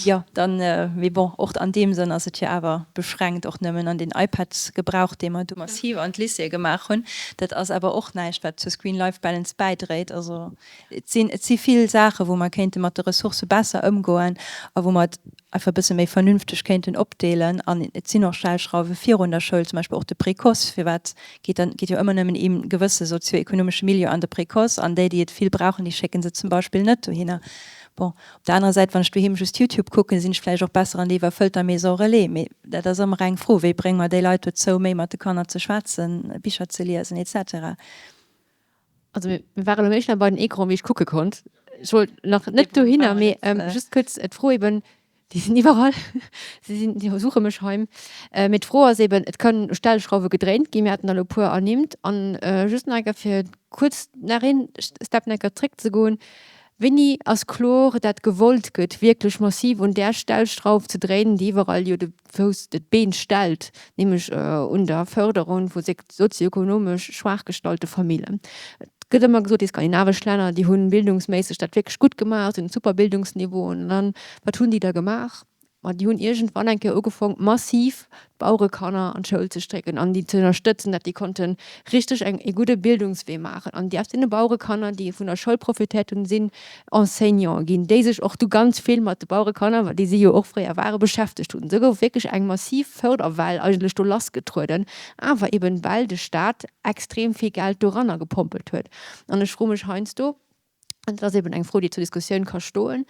Speaker 3: Jo, dann, mee bon, och an deem Sënn ass et jo awer beschränkt och nëmmen an den iPad-Gebrauch, dee mer do massiv an d'Lycéeë gemaach hunn, dat ass awer och näischt, wat zur Screen-Life-Balance bäidréit. Also et sinn, et si vill Saachen, wou mer kéinte mat de Ressourcë besser ëmgoen a wou mer et einfach e bësse méi vernünfteg kéinten opdeelen. An et sinn och Stellschrauwe virun der Schoul, zum Beispill och de Précoce. Firwat geet dann, geet jo ëmmer nëmmen ee gewësse sozio-ekonomesche Milieu an de Précoce an déi, déi et vill brauchen, déi schécke se zum Beispill net dohinner. Bon, op der anerer Säit, wann ech doheem just YouTube kucken, sinn ech vläicht och besser an der iwwerfëllter Maison Relais. Mee dat ass ëmmer eng Fro, wéi brénge mer déi Leit dozou, méi mat de Kanner ze schwätzen, Bicher ze liesen, etc.
Speaker 1: Also mir ware lo méi schnell bei den Ecran wéi ech kucke konnt. Ech wollt nach net dohinner, mee just kuerz d'Fro eben, Déi sinn iwwerall, si sinn, déi suche mech heim. Mee d'Fro ass eben, et kënnen u Stellschrauwe gedréint ginn, mir haten der elo e puer ernimmt. An just nach eng Kéier fir kuerz nach een Step nach eng Kéier zréckzegoen, Wéini ass kloer, dat gewollt gëtt, wierklech massiv un där Stellschrauf ze dréinen, déi iwwerall jo de Fouss, d'Been stellt, nämlech un der Förderung vu sozioekonomesch schwaach gestallte Famillen? Et gëtt ëmmer gesot, déi skandinavesch Länner, déi hunn bildungsméisseg dat wierklech gutt gemaach, si hunn e super Bildungsniveau. An dann, wat hunn déi da gemaach? Ma déi hunn iergendwann eng Kéier ugefong, massiv d'Bauerekanner an d'Schoul ze strécken an déi ze ënnerstëtzen, dat déi konnte richteg eng, ee gudde Bildungswee maachen. An déi aus deene Bauerekanner, déi vun der Schoul profitéiert hunn, sinn Enseignanten ginn, déi sech och du ganz vill mat de Bauerekanner, well déi si jo och fréier ware, beschäftegt hunn. Esou gouf wierklech eng massiv Fërderwell eigentlech do lassgetrueden, awer eben well de Staat extrem vill Geld doranner gepompelt huet. An ech froe mech heiansdo, an dat ass eben eng Fro, déi zur Diskussioun ka stoen,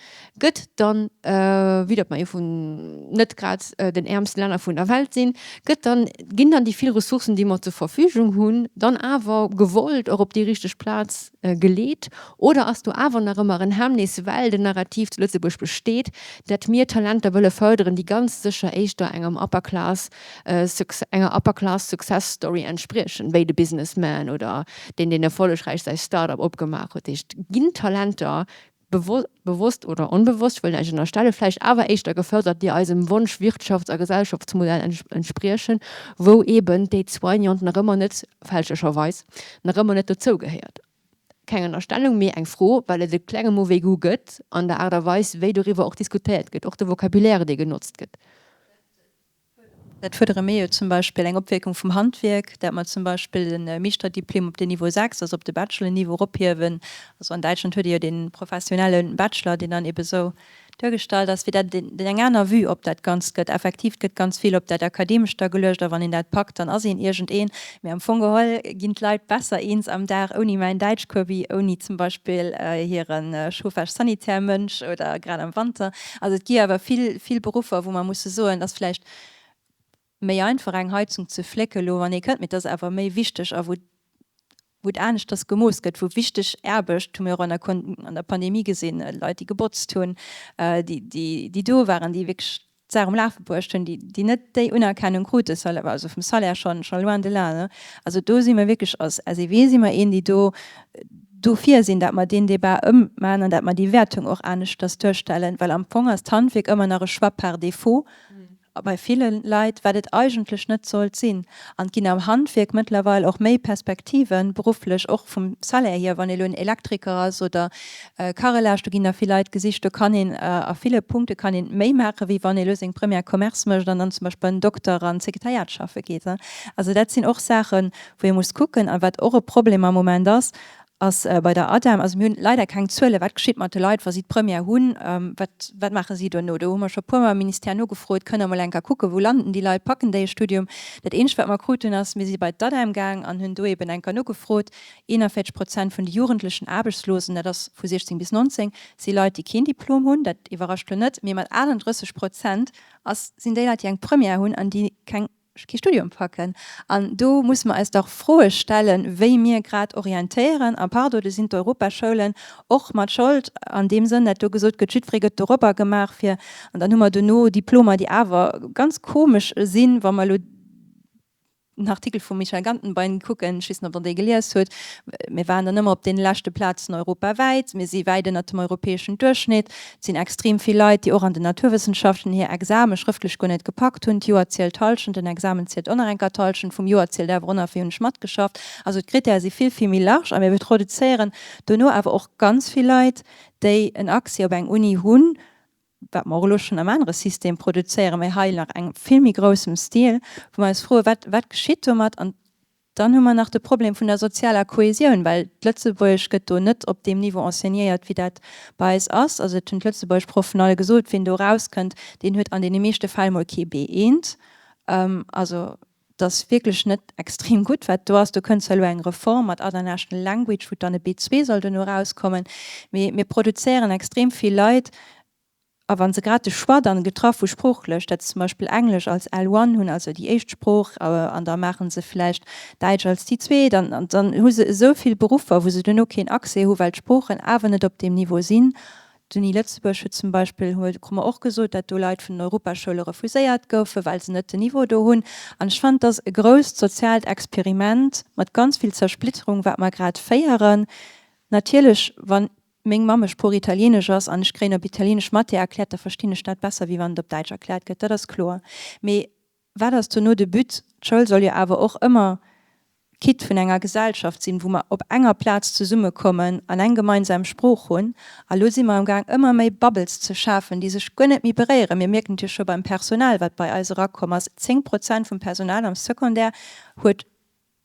Speaker 1: gëtt dann, vue datt mer ee vun net grad den äermsten Länner vun der Welt sinn, gëtt dann, ginn dann déi vill Ressourcen, déi mer zur Verfügung hunn, dann awer gewollt och op déi richteg Plaz geleet? Oder ass do awer nach ëmmer en Hemmnis, well den Narrativ zu Lëtzebuerg besteet, dat mir Talenter wëlle fërderen, déi ganz sécher éischter engem Upper Class enger Upper Class Success Story entspriechen, wéi de Businessman oder deen, deen erfollegräich säi Start-up opgemaach huet. Dat heescht, ginn Talenter bewosst oder onbewosst, ech wëll näischt ënnerstellen, vläicht awer éischter gefërdert, déi eisem Wonsch-Wirtschafts a Gesellschaftsmodell entspriechen, wou eben d'Aide-soignante nach ëmmer net, fälschlecherweis, nach ëmmer net dozou gehéiert. Keng Ënnerstellung, mee eng Fro, well et e klenge mauvais goût gëtt an der Aart a Weis, wéi doriwwer och diskutéiert gëtt, och de Vocabulaire, dee genotzt gëtt.
Speaker 3: Dat fuerdere mir jo zum Beispill, eng Opwierkung vum Handwierk, dat mer zum Beispill de Meeschterdiplom op den Niveau 6, also op de Bachelorniveau erophiewen. Also an Däitschland huet ee jo dee professionelle Bachelor, deen dann ebe sou duergestallt ass, fir dat et eng aner Vue op dat Ganzt gëtt. Effektiv, et gëtt ganz vill op dat Akademescht da geluecht a wann een dat packt, dann ass een iergendeen. Mee am Fong geholl ginn d'Leit besser eens am Dag ouni mäin Däitschcours wéi ouni zum Beispill hire Chauffage-sanitaire-Mënsch oder grad am Wanter. Also et gi awer vill, vill Beruffer, wou mer musse soen, et ass vläicht méi einfach eng Heizung ze flécke lo wann ee kënnt, mee et ass awer méi wichteg a wou wou et aneschters gemooss gëtt, wou wichteg Aarbecht, hu mir och an der an der Pandemie gesinn, Leit déi gebotzt hunn, déi déi déi do waren, déi wierklech d'Saach um Lafe bruecht hunn, déi déi net déi Unerkennung krute, also vum Salaire schonn scho loin de là, ne. Also do si mer wierklech als SEW si mer een, déi do dofir sinn, dat mer deen Débat ëmman an dat mer déi Wäertung och aneschters duerstellen, well am Fong ass d'Handwierk ëmmer nach e Choix par défaut. Bei ville Leit, wat et eigentlech net sollt sinn. An et ginn am Handwierk mëttlerweil och méi Perspektiven, berufflech, och vum Salaire hier, wann ee lo en Elektriker ass oder Carrelage, do ginn der vill Leit gesicht, do kann een a ville Punkte kann een méi maachen, wéi wann ee lo seng Première Commerce mécht an dann zum Beispill bei den Dokter an d'Sekretariat schaffe geet. Also dat sinn och Saachen, wou ee muss kucken. A wat och e Problem am Moment ass, ass bei der ADEM, also mir hunn leider keng Zuelen, wat geschitt mat de Leit, wa si d'Première hunn, wat wat maache si duerno? Do hu mer scho e puermol am Ministère nogefrot, kënnt Der mol eng Kéier kucken, wou landen déi Leit, packen déi e Studium? Dat eenzegt, wat mer krut hunn, ass, mir si bei d'ADEM gaang an hunn do eben eng Kéier nogefrot, 41 Prozent vun de jugendlechen Aarbechtslosen, dat ass vu 16 bis 19, si Leit, déi keen Diplom hunn, dat iwwerrascht lo net, mee mat 38 Prozent ass sinn déi Leit, déi eng Première hunn an déi keng kee Studium packen. An do musse mer eis dach Froe stellen, wéi mir grad orientéieren. A pardon, do sinn d'Europaschoulen och mat Schold an deem Sënn, dat do gesot gëtt, jiddweree gëtt dorobber gemaach fir, an dann hu mer dono Diplomer, déi awer ganz komesch sinn, wa mer elo den Artikel vum Michel Gantenbein kucken, ech weess net, ob Der dee gelies hutt, mir waren dann ëmmer op deene leschte Plazen europawäit, mir si wäit ënnert dem europäeschen Duerchschnitt. Et sinn extrem vill Leit, déi och an den Naturwëssenschaften hir Exame schrëftlech guer net gepackt hunn. D'Joer zielt d'Hallschent, den Examen zielt och nach eng Kéier d'Hallschent, vum Joer zielt awer och nach, wéi hunn ech matgeschafft. Also d'Krittäre si vill, vill méi large a mir produzéieren dono awer och ganz vill Leit, déi en Accès op eng Uni hunn, wat mer och elo schonn am anere System produzéieren, mä hei nach engem vill méi groussem Stil, wou mer eis froen, wat, wat geschitt domat? An dann hu mer nach de Problem vun der sozialer Kohesioun, well d'Lëtzebuergesch gëtt do net op deem Niveau enseignéiert, wéi dat bei eis ass. Also et hunn d'Lëtzebuergeschproffen all gesot, wien do erauskënnt, deen huet an deene meeschte Fäll mol kee B1. Also et ass wierklech net extrem gutt, wat do ass. Do kënnt zwar elo eng Reform mat Other National Language, wou dann e B2 soll dono erauskommen, mee mir produzéieren extrem vill Leit, A wa se grad de Choix dann getraff hu sproochlech, dat se zum Beispill Englesch als L1 hunn, also déi éischt Sprooch, an da maache se vläicht Däitsch als déi zweet, an dann hu se esou vill Beruffer, wou se duerno keen Accès hu well d'Sproochen awer net op deem Niveau sinn. D'Uni Lëtzebuerg huet zum Beispill, hu krute mer och gesot, dat do Leit vun den Europaschoule refuséiert goufen, well se net den Niveau do hunn. An ech fannen, et ass e grousst soziaalt Experiment mat ganz vill Zersplitterung, wat mer grad féieren. Natierlech, wann meng Mammesprooch Italienesch ass an ech kréien op Italienesch Matière erkläert, da verstinn ech dat besser, wéi wann et op Däitsch erkläert gëtt. Dat ass kloer. Mee wat ass dono de But? D'Schoul soll jo awer och ëmmer Kitt vun enger Gesellschaft sinn, wou mer op enger Plaz zesummekommen an eng gemeinsam Sprooch hunn. A lo si mer am Gaang, ëmmer méi Bubbles ze schafen, déi sech guer net méi beréieren. Mir mierken et jo scho beim Personal, wat bei eis erakomm ass. 10 Prozent vum Personal am Secondaire huet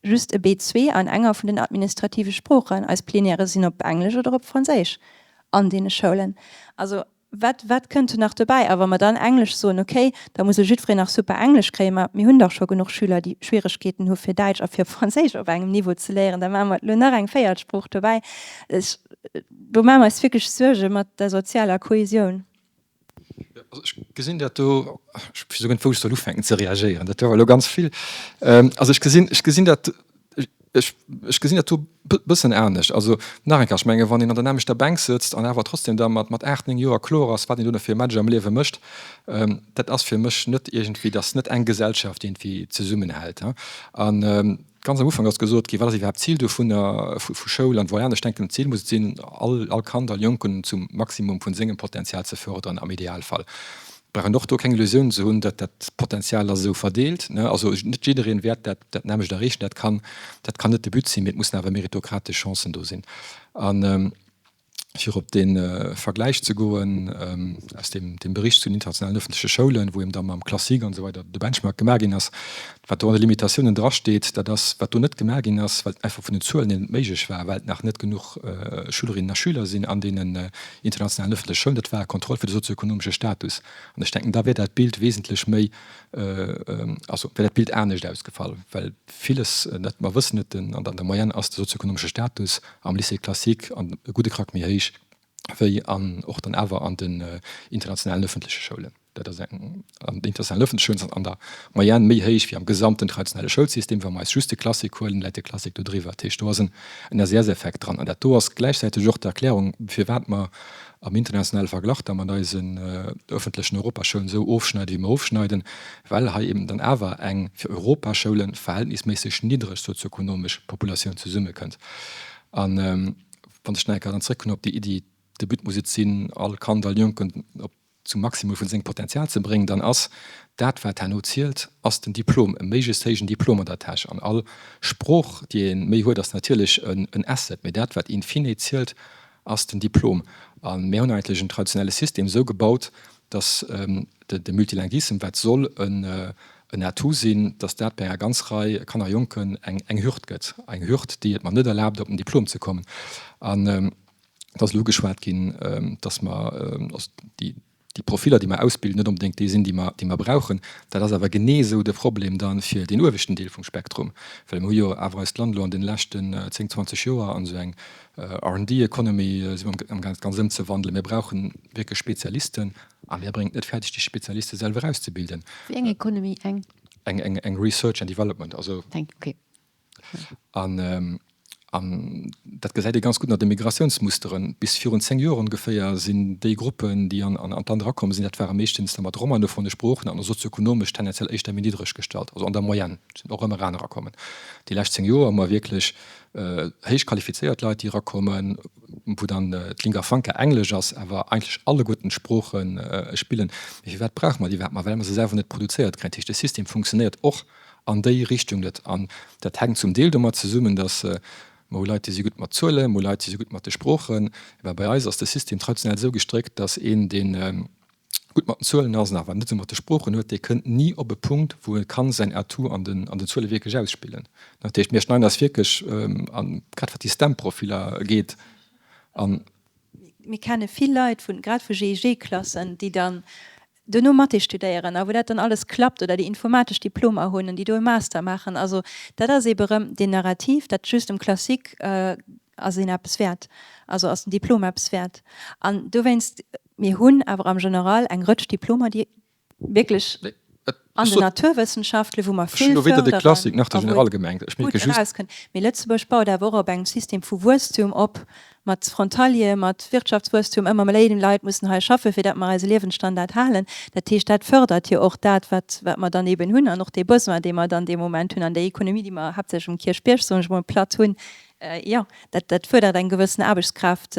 Speaker 3: Just e B2 an enger vun den administrative Sproochen. Eis Plenièrë sinn op Englesch oder op Franséisch an deene Schoulen. Also wat, wat kënnt do nach dobäi? A wa mer dann Englesch soen, okay, da muss e jiddwereen nach super Englesch kréien, ma mir hunn dach scho genuch Schüler, déi Schwieregkeeten hu fir Däitsch a fir Franséisch op engem Niveau ze léieren, da maache mer elo nach eng véiert Sprooch dobäi. Ech, do maache mer eis wierklech Suerge mat der sozialer Kohesioun.
Speaker 2: Also ech gesinn dat do, ech weess och net wou ech soll ufänken ze reagéieren, dat war elo ganz vill. Also ech gesinn, ech gesinn dat, ech, ech gesinn dat do e bëssen anescht. Also nach eng Kéier, ech menge wann een an der nämmlechter Bänk sëtzt an awer trotzdem da mat, mat 8, 9 Joer kloer ass, wat een dono fir e Match am Liewe mécht, dat ass fir mech net iergendwéi, dat ass net eng Gesellschaft, déi iergendwéi zesummenhält. An Ganz am Ufank ass gesot ginn, wat ass iwwerhaapt d'Zil dovunner, vu Schoul an voilà. An ech denken, d'Zil muss et sinn, all, all Kand, all Jonken zum Maximum vun sengem Potenzial ze fördern am Idealfall. Brauch een och do keng Illusiounen ze hunn, datt dat Potenzial ass esou verdeelt, ne. Also net jiddereen wäert dat, dat nämmlecht erreechen, dat kann, dat kann net de But sinn, mee et mussen awer meritokratesch Chancen do sinn. An fir op dee Vergläich ze goen aus deem Bericht zu den internationalen öffentleche Schoulen, wou eben da mam Classique an esou weider de Benchmark gemaach ginn ass, wat do an de Limitatiounen drasteet, dat ass, wat do net gemaach ginn ass, well et einfach vun den Zuelen hier net méiglech war, well et nach net genuch Schülerinnen a Schüler sinn an deenen internationalen öffentleche Schoulen, dat war e Contrôle fir de sozioekonomesche Status. An ech denken, da wär dat Bild wesentlech méi, also wär dat Bild anescht ausgefall, well villes, dat mer wëssen et, an der Moyenne ass de sozioekonomesche Status am Lycée classique an e gudde Krack méi héich wéi an och dann awer an den internationalen öffentleche Schoulen. Dat ass eng, an den internationalen öffentleche Schoulen ass an der Moyenne méi héich wéi am gesamten traditionelle Schoulsystem. Wa mer eis just de Classique huelen, läit de Classique do driwwer. Dat heescht, do ass en SES-Effekt dran. An dat do ass gläichzäiteg och d'Erklärung, firwat mer am internationale Verglach da mat eisen öffentlechen Europaschoulen esou ofschneiden, wéi mer ofschneiden, well hei eben dann awer eng fir Europaschoule verhältnisméisseg niddreg sozioekonomesch Populatioun zesummekënnt. A wann ech nach eng Kéier dann zrëckkommen op déi Iddi, de But muss et sinn, all Kand, all Jonken op. zum Maximum vun sengem Potenzial ze bréngen, dann ass dat, wat herno zielt, ass den Diplom, e méiglechst héijen Diplom an der Täsch. An all Sprooch, déi ee méi huet, ass natierlech en Asset, mee dat, wat in fine zielt, ass den Diplom. A mir hunn eigentlech en traditionelle System esou gebaut, dass de Multilinguissem, wat soll en Atout sinn, dass dat bei enger ganz Rei Kanner a Jonken eng Hürd gëtt, eng Hürd, déi et mer net erlaabt, op den Diplom ze kommen. An et ass elo ugeschwat ginn, dass mer also déi Profiller, déi mer ausbilden, net onbedéngt déi sinn, déi mer, déi mer brauchen. Dat ass awer genee esou de Problem da fir deen uewechten Deel vum Spektrum, well mer hu jo awer eist Land elo an deene leschten 10, 20 Joer an esou eng R&D Economy si mer amgaang dat Ganzt ëmzewandelen. Mir brauche wierklech Spezialisten a mir bréngen et net fäerdeg, déi Spezialiste selwer auszebilden.
Speaker 1: Wéi eng Economy? Eng?
Speaker 2: Eng Research and Development, also.
Speaker 1: Thank, okay.
Speaker 2: An dat gesäit ee ganz gutt an de Migratiounsmusteren. Bis virun 10 Joer ongeféier sinn déi Gruppen, déi an d'Land erakomm sinn, dat ware meeschtens da mat romanophone Sproochen an sozioekonomesch tendenziell éischter méi niddreg gestallt, also an der Moyenne sinn och ëmmer aner erakommen. Déi lescht 10 Joer hu mer wierklech héich qualifizéiert Leit, déi erakommen, wou dann d'Lingua franca Englesch ass, awer eigentlech alleguerten d'Sprooche spillen. Mee firwat brauche mer déi iwwerhaapt? Ma well mer se selwer net produzéiert kréien. Dat heescht, de System funktionéiert och an déi Richtung net. An dat hänkt zum Deel domat zesummen, datt mer hu Leit, déi si gutt mat Zuelen, mer hu Leit, déi si gutt mat de Sproochen. Mä bei eis ass de System traditionell esou gestréckt, datt een, dee gutt mat den Zuelen ass an awer net esou mat de Sproochen huet, dee kënnt ni op e Punkt, wou e kann säin Atout an den an den Zuele wierklech ausspillen. Dat heescht, mir schneiden eis wierklech, grad wat déi STEM-Profiller ugeet, an.
Speaker 3: Mir kenne vill Leit vun, grad vu GIG-Klassen, déi dann duerno Mathé studéieren a wou dat dann alles klappt oder déi informatesch Diplomer hunn an déi do e Master maachen. Also dat ass eebe rëm deen Narrativ, dat just um Classique ass een eppes wäert, also ass den Diplom eppes wäert. An dowéinst, mir hunn awer am General eng Rëtsch Diplomer, déi wierklech an den Naturwëssenschaftle wou mer vill
Speaker 2: fërderen a wou et
Speaker 3: gutt erauskënnt. Mee Lëtzebuerg baut awer och op engem System vu Wuesstum op, mat Frontaliere, mat Wirtschaftswuesstum, ëmmer méi Leit mussen hei schaffen, fir dat mer eise Liewensstandard halen. Dat heescht, dat fërdert jo och dat, wat mer dann eeben hunn an och dee Besoin, dee mer dann dee Moment hunn an déi Ekonomie, déi mer haaptsächlech um Kierchbierg, soen ech emol platt, hunn. Jo, dat fuerdert eng gewëssen Aarbechtskraaft,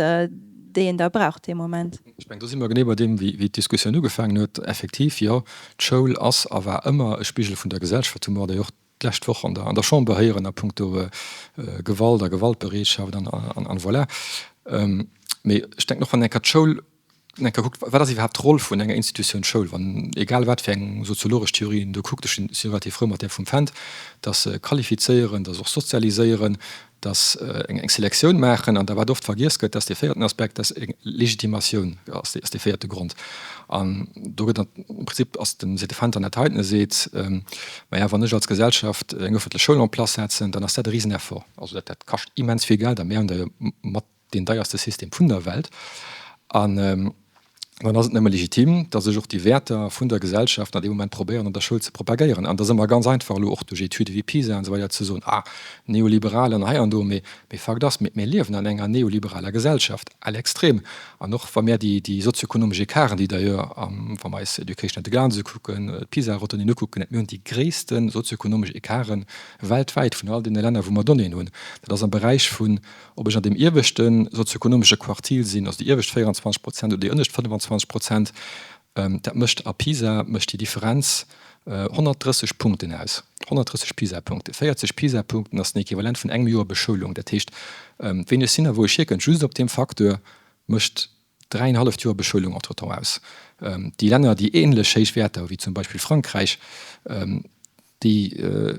Speaker 3: déi een da brauch dee Moment.
Speaker 2: Ech mengen, do si mer genee bei deem, wéi d'Diskussioun ugefaangen huet. Effektiv, jo, d'Schoul ass a war ëmmer e Spigel vun der Gesellschaft, hu mer der jo och d'lescht Woch an der Chamber héieren a puncto Gewalt a Gewaltbereetschaft an voilà. Mee ech denken och, wann een eng Kéier d'Schoul eng Kéier kuckt, wat ass iwwerhaapt d'Roll vun enger Institutioun Schoul, wann, egal wat fir eng soziologesch Theorie een do kuckt, ech si relativ frou mat där vum Fendt, dass se qualifizéieren, dass se och sozialiséieren, dass eng Selektioun maachen an da wat oft vergiess gëtt, dat ass dee véierten Aspekt, dat ass eng Legitimatioun, ass dee véierte Grond. An do gëtt am Prinzip ass den, seet de Fendt an dat heiten, e seet, maja wann ech als Gesellschaft eng öffentlech Schoul en place setzen, dann ass dat e Riseneffort, also dat dat kascht immens vill Geld a mir hunn der jo mat deen deierste System vun der Welt. An dann ass et nëmme legitim, datt ech och déi Wäerter vun der Gesellschaft an deem Moment probéieren an der Schoul ze propagéieren. An et ass ëmmer ganz einfach elo och duerch Etüde wéi PISA an esou weider ze soen, ah, neoliberal an hei an do. Mee Fakt ass, mir liewen an enger neoliberaler Gesellschaft à l'extrême. An och wa mir déi sozioekonomesch Ecarten, déi d'ailleurs, wa mer eis Education at a Glance ukucken, d'PISA-Retenuen ukucken, mir hunn déi gréisste sozioekonomesch Ecarte weltwäit vun all deene Länner, wou mer Donnéeën hunn. Dat ass am Beräich vun Ob ech an deem ieweschte sozioekonomesche Quartil sinn, also déi iewescht 24 Prozent oder déi ënnescht 25 Prozent, dat mécht a PISA mécht déi Differenz 130 Punkten aus, 130 PISA-Punkten. 40 PISA-Punkten ass den Equivalent vun engem Joer Beschoulung. Dat heescht, ween ech sinn a wou ech hierkënnt, just op deem Facteur mécht dräienhalleft Joer Beschoulung entretemps aus. Déi Länner, déi ähnlech héich Wäerter hu wéi zum Beispill Frankräich, déi,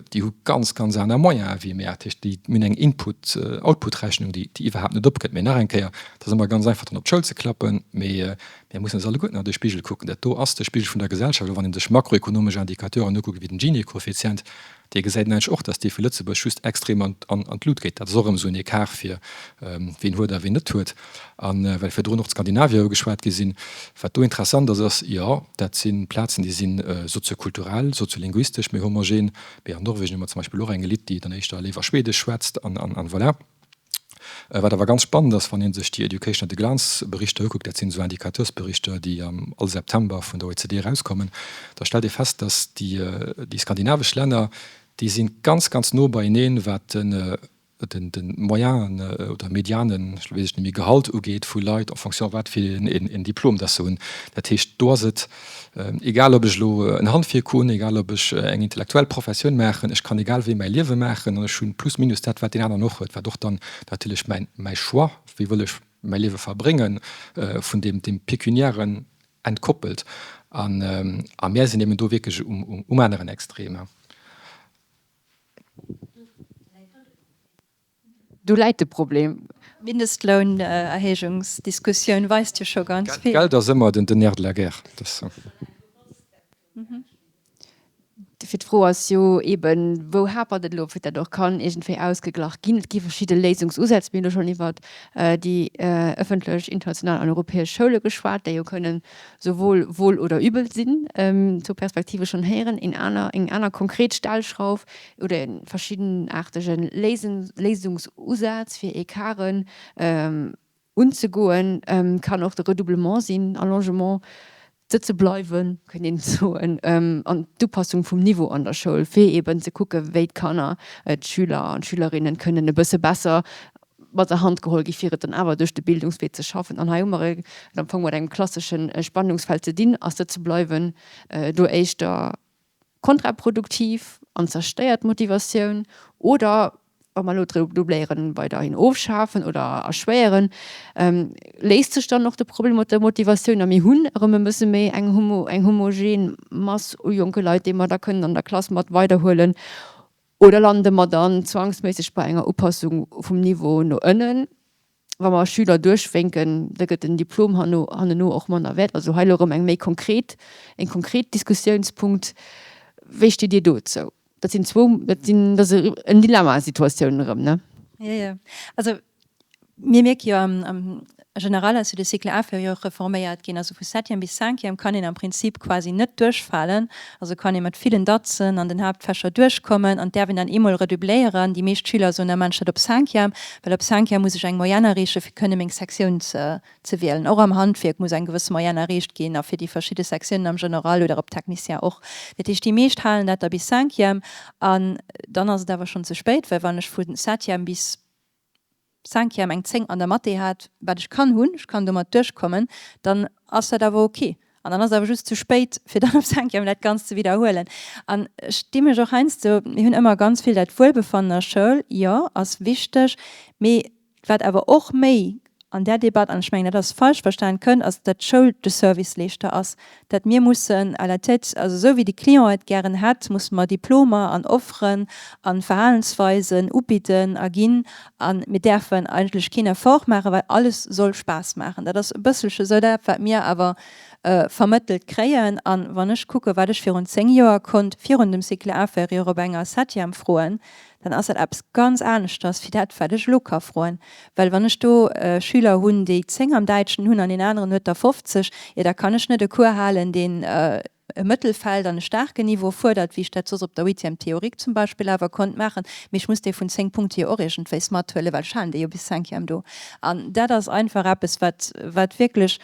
Speaker 2: déi hu ganz, ganz aner Moyene wéi mär. Dat heescht, déi hunn eng Input Output-Rechnung, déi, déi iwwerhaapt net opgëtt. Mee nach eng Kéier, et ass ëmmer ganz einfach dann op d'Schoul ze klappen, mee mir mussen eis alleguerten an de Spigel kucken. Dat do ass de Spigel vun der Gesellschaft. A wann ee sech makroekonomesch Indicateuren ukuckt, wéi den Gini-Koeffizient, Dee gesäit een eigentlech och, dass dee fir Lëtzebuerg just extrem an d'Lut geet. Dat ass och erëm esou en Ecart fir ween huet a ween net huet. A well virdrun och d'Skandinavier ugeschwat gi sinn, wat do interessant ass, ass, jo, dat si Plazen, déi si soziokulturell, soziolinguistesch méi homogen. Mee an Norwegen hu mer zum Beispill och eng Elite, déi dann éischter léiwer Schwedesch schwätzt an voilà. Wat awer ganz spannend ass, wann ee sech déi Education at a Glance Berichter ukuckt, dat sinn esou Indicateursberichter, déi all September vun der OECD erauskommen, da stellt ee fest, datt déi skandinavesch Länner, déi si ganz, ganz no beieneen, wat den. de Moyenen oder medianen, ech weess et net méi, Gehalt ugeet vu Leit en fonction wat fir een Diplom dass se hunn. Dat heescht, do ass et egal ob ech elo en Handwierk hunn, egal ob ech eng intellektuell Professioun maachen, ech kann egal wéi mäi Liewe maachen an ech hunn plus minus dat wat deen aneren och huet, wat och dann natierlech mäin mäi Choix, wéi wëll ech mäi Liewe verbréngen, vun deem deem Pecuniairen entkoppelt. An a mär sinn eben do wierklech um um aneren Extrem.
Speaker 1: Do läit de Problem.
Speaker 3: D'Mindestlounerhéijungsdiskussioun weist jo scho ganz
Speaker 2: vill. Geld ass ëmmer den nerf de la guerre.
Speaker 1: Fir d'Fro ass jo eben, wou hapert et elo, fir dat och kann iergendwéi ausgeglach ginn. Et gi verschidde Léisungsusätz. Mir hunn elo schonn iwwert déi ëffentlech, international an europäesch Schoule geschwat, déi jo kënnen souwuel wohl oder übel sinn, zwou Perspektive schonn héieren, een aner, eng aner konkret Stellschrauf oder e verschiddenaartege Léisungsusaz fir Ecarten unzegoen, kann och de Redoublement sinn, Allongement, sëtze bleiwen, kéint een soen, an d'Upassung vum Niveau an der Schoul, fir eeben ze kucken, wéi d'Kanner, d'Schüler an d'Schülerinnen kënnen e bësse besser mat der Hand geholl gi fir et dann awer duerch de Bildungswee ze schaffen. An hei hu mer et am Fong mat engem klassesche Spannungsfeld ze dinn, ass sëtze bleiwen do éischter kontraproduktiv an zerstéiert d'Motivatioun oder, wa mer elo d'Redoubléieren weiderhin ofschafen oder erschwéieren, léist sech dann och de Problem mat der Motivatioun a mir hunn erëm e bësse méi eng homogen Mass u jonke Leit, déi mer da kënnen an der Klass mat weiderhuelen. Oder lande mer dann zwangsméisseg bei enger Upassung vum Niveau no ënnen, wa mer Schüler duerchwénken, da gëtt den Diplom hanno hanneno och manner wäert. Also hei elo erëm eng méi konkret, en konkret Diskussiounspunkt. Wéi steet Dir dozou? Dat sinn zwou, dat sinn, dat ass en Dilemma-Situatioun erëm, ne?
Speaker 3: Jo, jo. Also Mir mierke jo am General ass jo de Cycle inférieur reforméiert ginn, also vu Septième bis Cinquième kann een am Prinzip quasi net duerchfalen, also kann ee mat villen Datzen an den Haaptfächer duerchkommen an däerf een dann eemol redoubléieren. Déi meescht Schüler soen, da maan ech dat op Cinquième, well op Cinquième muss ech eng Moyenne erreechen, fir kënne meng Sektioun ze wielen. Och am Handwierk muss eng gewësse Moyenne erreecht ginn a fir déi verschidde Sektiounen am General oder op Technicien och. Dat heescht, déi meescht halen dat da bis Cinquième an dann ass et awer schonn ze spéit, well wann ech vu Septième bis Cinquième eng 10 an der Mathé hat, wat ech kann hunn, ech kann domat duerchkommen, dann ass dat awer ok. An dann ass et awer just ze spéit, fir dann op Cinquième dat Ganzt ze widderhuelen. An ech di mech och heiansdo, mir hunn ëmmer ganz vill dat Wuelbefannen a Schoul, jo, ass wichteg, mee wat awer och méi an där Debatt, an ech mengen, dat ass falsch verstan, kënnt, ass, datt d'Schoul de Serviceleeschter ass, datt mir mussen à la tête, also esou wéi de Client et gären hätt, musse mer Diplomer an Offeren a Verhalensweisen ubidden a ginn a mir däerfen eigentlech keen Effort maachen, well alles soll Spaass maachen. Dat ass e bësselche esou dat, wat mir awer vermëttelt kréien. A wann ech kucken, wat ech virun 10 Joer konnt virun dem Cycle inférieur op enger Septième froen, dann ass dat eppes ganz aneschters wéi dat, wat ech elo ka froen. Well wann ech do Schüler hunn, déi 10 am Däitschen hunn an deen aneren huet der 50, jo da kann ech net e Cours halen, deen e Mëttelfeld an e staarken Niveau fuerdert, wéi ech dat soss op der Huitième théorique zum Beispill awer konnt maachen, mee ech muss déi vun 10 Punkte jo och iergendwéis mathuelen, well ech halen déi jo bis Cinquième do. An dat ass einfach eppes, wat, wat wierklech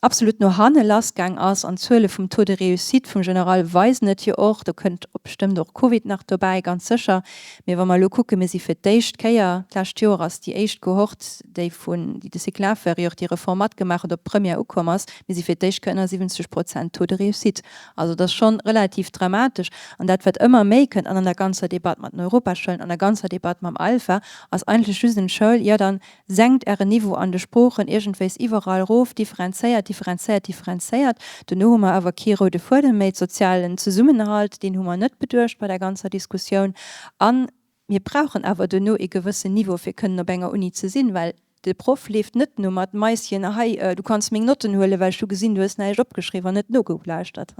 Speaker 3: absolut no hanne lassgaang ass, an d'Zuele vum Taux de réussite vum General weisen et jo och, do kënnt bestëmmt och Covid nach dobäi, ganz sécher, mee wa mer elo kucken, mir si fir d'éischt Kéier, d'lescht Joer ass déi éischt Kohort, déi vun, déi de Cycle inférieur, déi Reform matgemaach huet, op d'Première ukomm ass, mir si fir d'éischt Kéier ënner 70 Prozent Taux de réussite. Also et ass schonn relativ dramatesch. An dat, wat ëmmer méi kënnt, an an der ganzer Debatt mat den Europaschoulen, an der ganzer Debatt mam Alpha, ass eigentlech just en Schoul, jo dann Senkt ären Niveau an de Sproochen iergendwéis iwwerall rof, differenzéiert, differenzéiert, differenzéiert. Dono hu mer awer kee roude Fuedem méi. Sozialen Zesummenhalt, deen hu mer net beduecht bei der ganzer Diskussioun. A mir brauchen awer dono ee gewëssen Niveau, fir kënnen op enger Uni ze sinn, well de Proff leeft net no mat Maischen, hei, du kanns meng Notten huelen, well ech hu gesinn, du hues näischt opgeschriwwen an net nogelauschtert.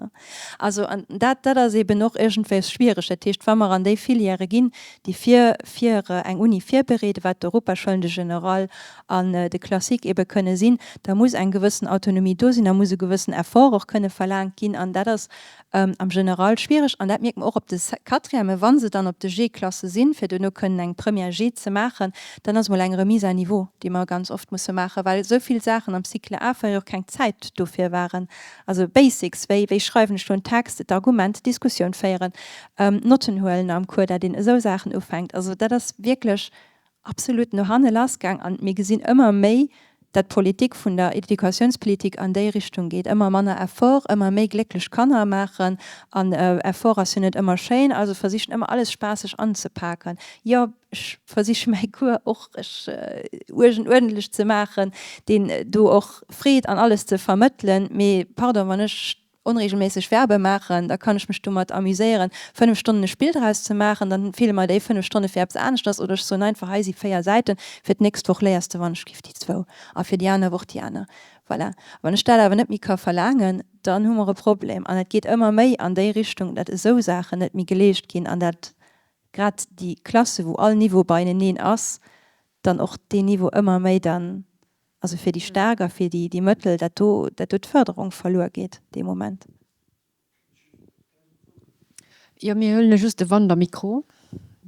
Speaker 3: Also, an dat, dat ass eeben och iergendwéis schwiereg. Dat heescht, wa mer an déi Filièrë ginn, déi fir fir eng Uni virbereeden, wat d'Europaschoulen, de General an de Classique ebe kënne sinn, da muss eng gewëssen Autonomie do sinn, da muss e gewëssen Effort och kënne verlaangt ginn an dat ass am General schwiereg an dat mierkt mer och op de Quatrièmen, wa se dann op de G-Klasse sinn, fir duerno kënnen eng Première G ze maachen, dann ass emol eng Remise à niveau, déi mer ganz oft musse maachen, well esou vill Saachen am Cycle inférieur keng Zäit dofir waren. Also Basics wéi, wéi schreiwen ech do en Text, d'Argument, d'Diskussioun féieren, Notten huelen am Cours, dat een esou Saachen ufänkt. Also dat ass wierklech. absolut no hanne lassgaang an mir gesinn ëmmer méi, dat d'Politik vun der Educatiounspolitik an déi Richtung geet, ëmmer manner Effort, ëmmer méi glécklech Kanner maachen an Effort ass jo net ëmmer schéin, also versichen ëmmer alles spaasseg anzepaken. Jo, ech versiche mäi Cours och ech uerdentlech ze maachen, deen do och Freed an alles ze vermëttelen, mee pardon, wann ech onregelméisseg Verbe maachen, da kann ech mech domat amuséieren, 5 Stonnen e Spill draus ze maachen, dann feele mer déi 5 Stonne fir eppes aneschters, oder ech soen einfach, hei si 4 Säiten, fir d'nächst Woch léiers de wann ech giff déi zwou a fir déi aner Woch déi aner. Voilà. Wann ech dat awer net méi ka verlaangen, dann hu mer e Problem. An et geet ëmmer méi an déi Richtung, dat esou Saachen net méi geleescht ginn an dat grad déi Klasse wou all Niveau beieneneen ass, dann och deen Niveau ëmmer méi dann Also fir déi Staark a fir déi Mëttel, dat do, dat do d'Förderung verluer geet dee Moment.
Speaker 1: Jo, mir huelen just de Wandermikro,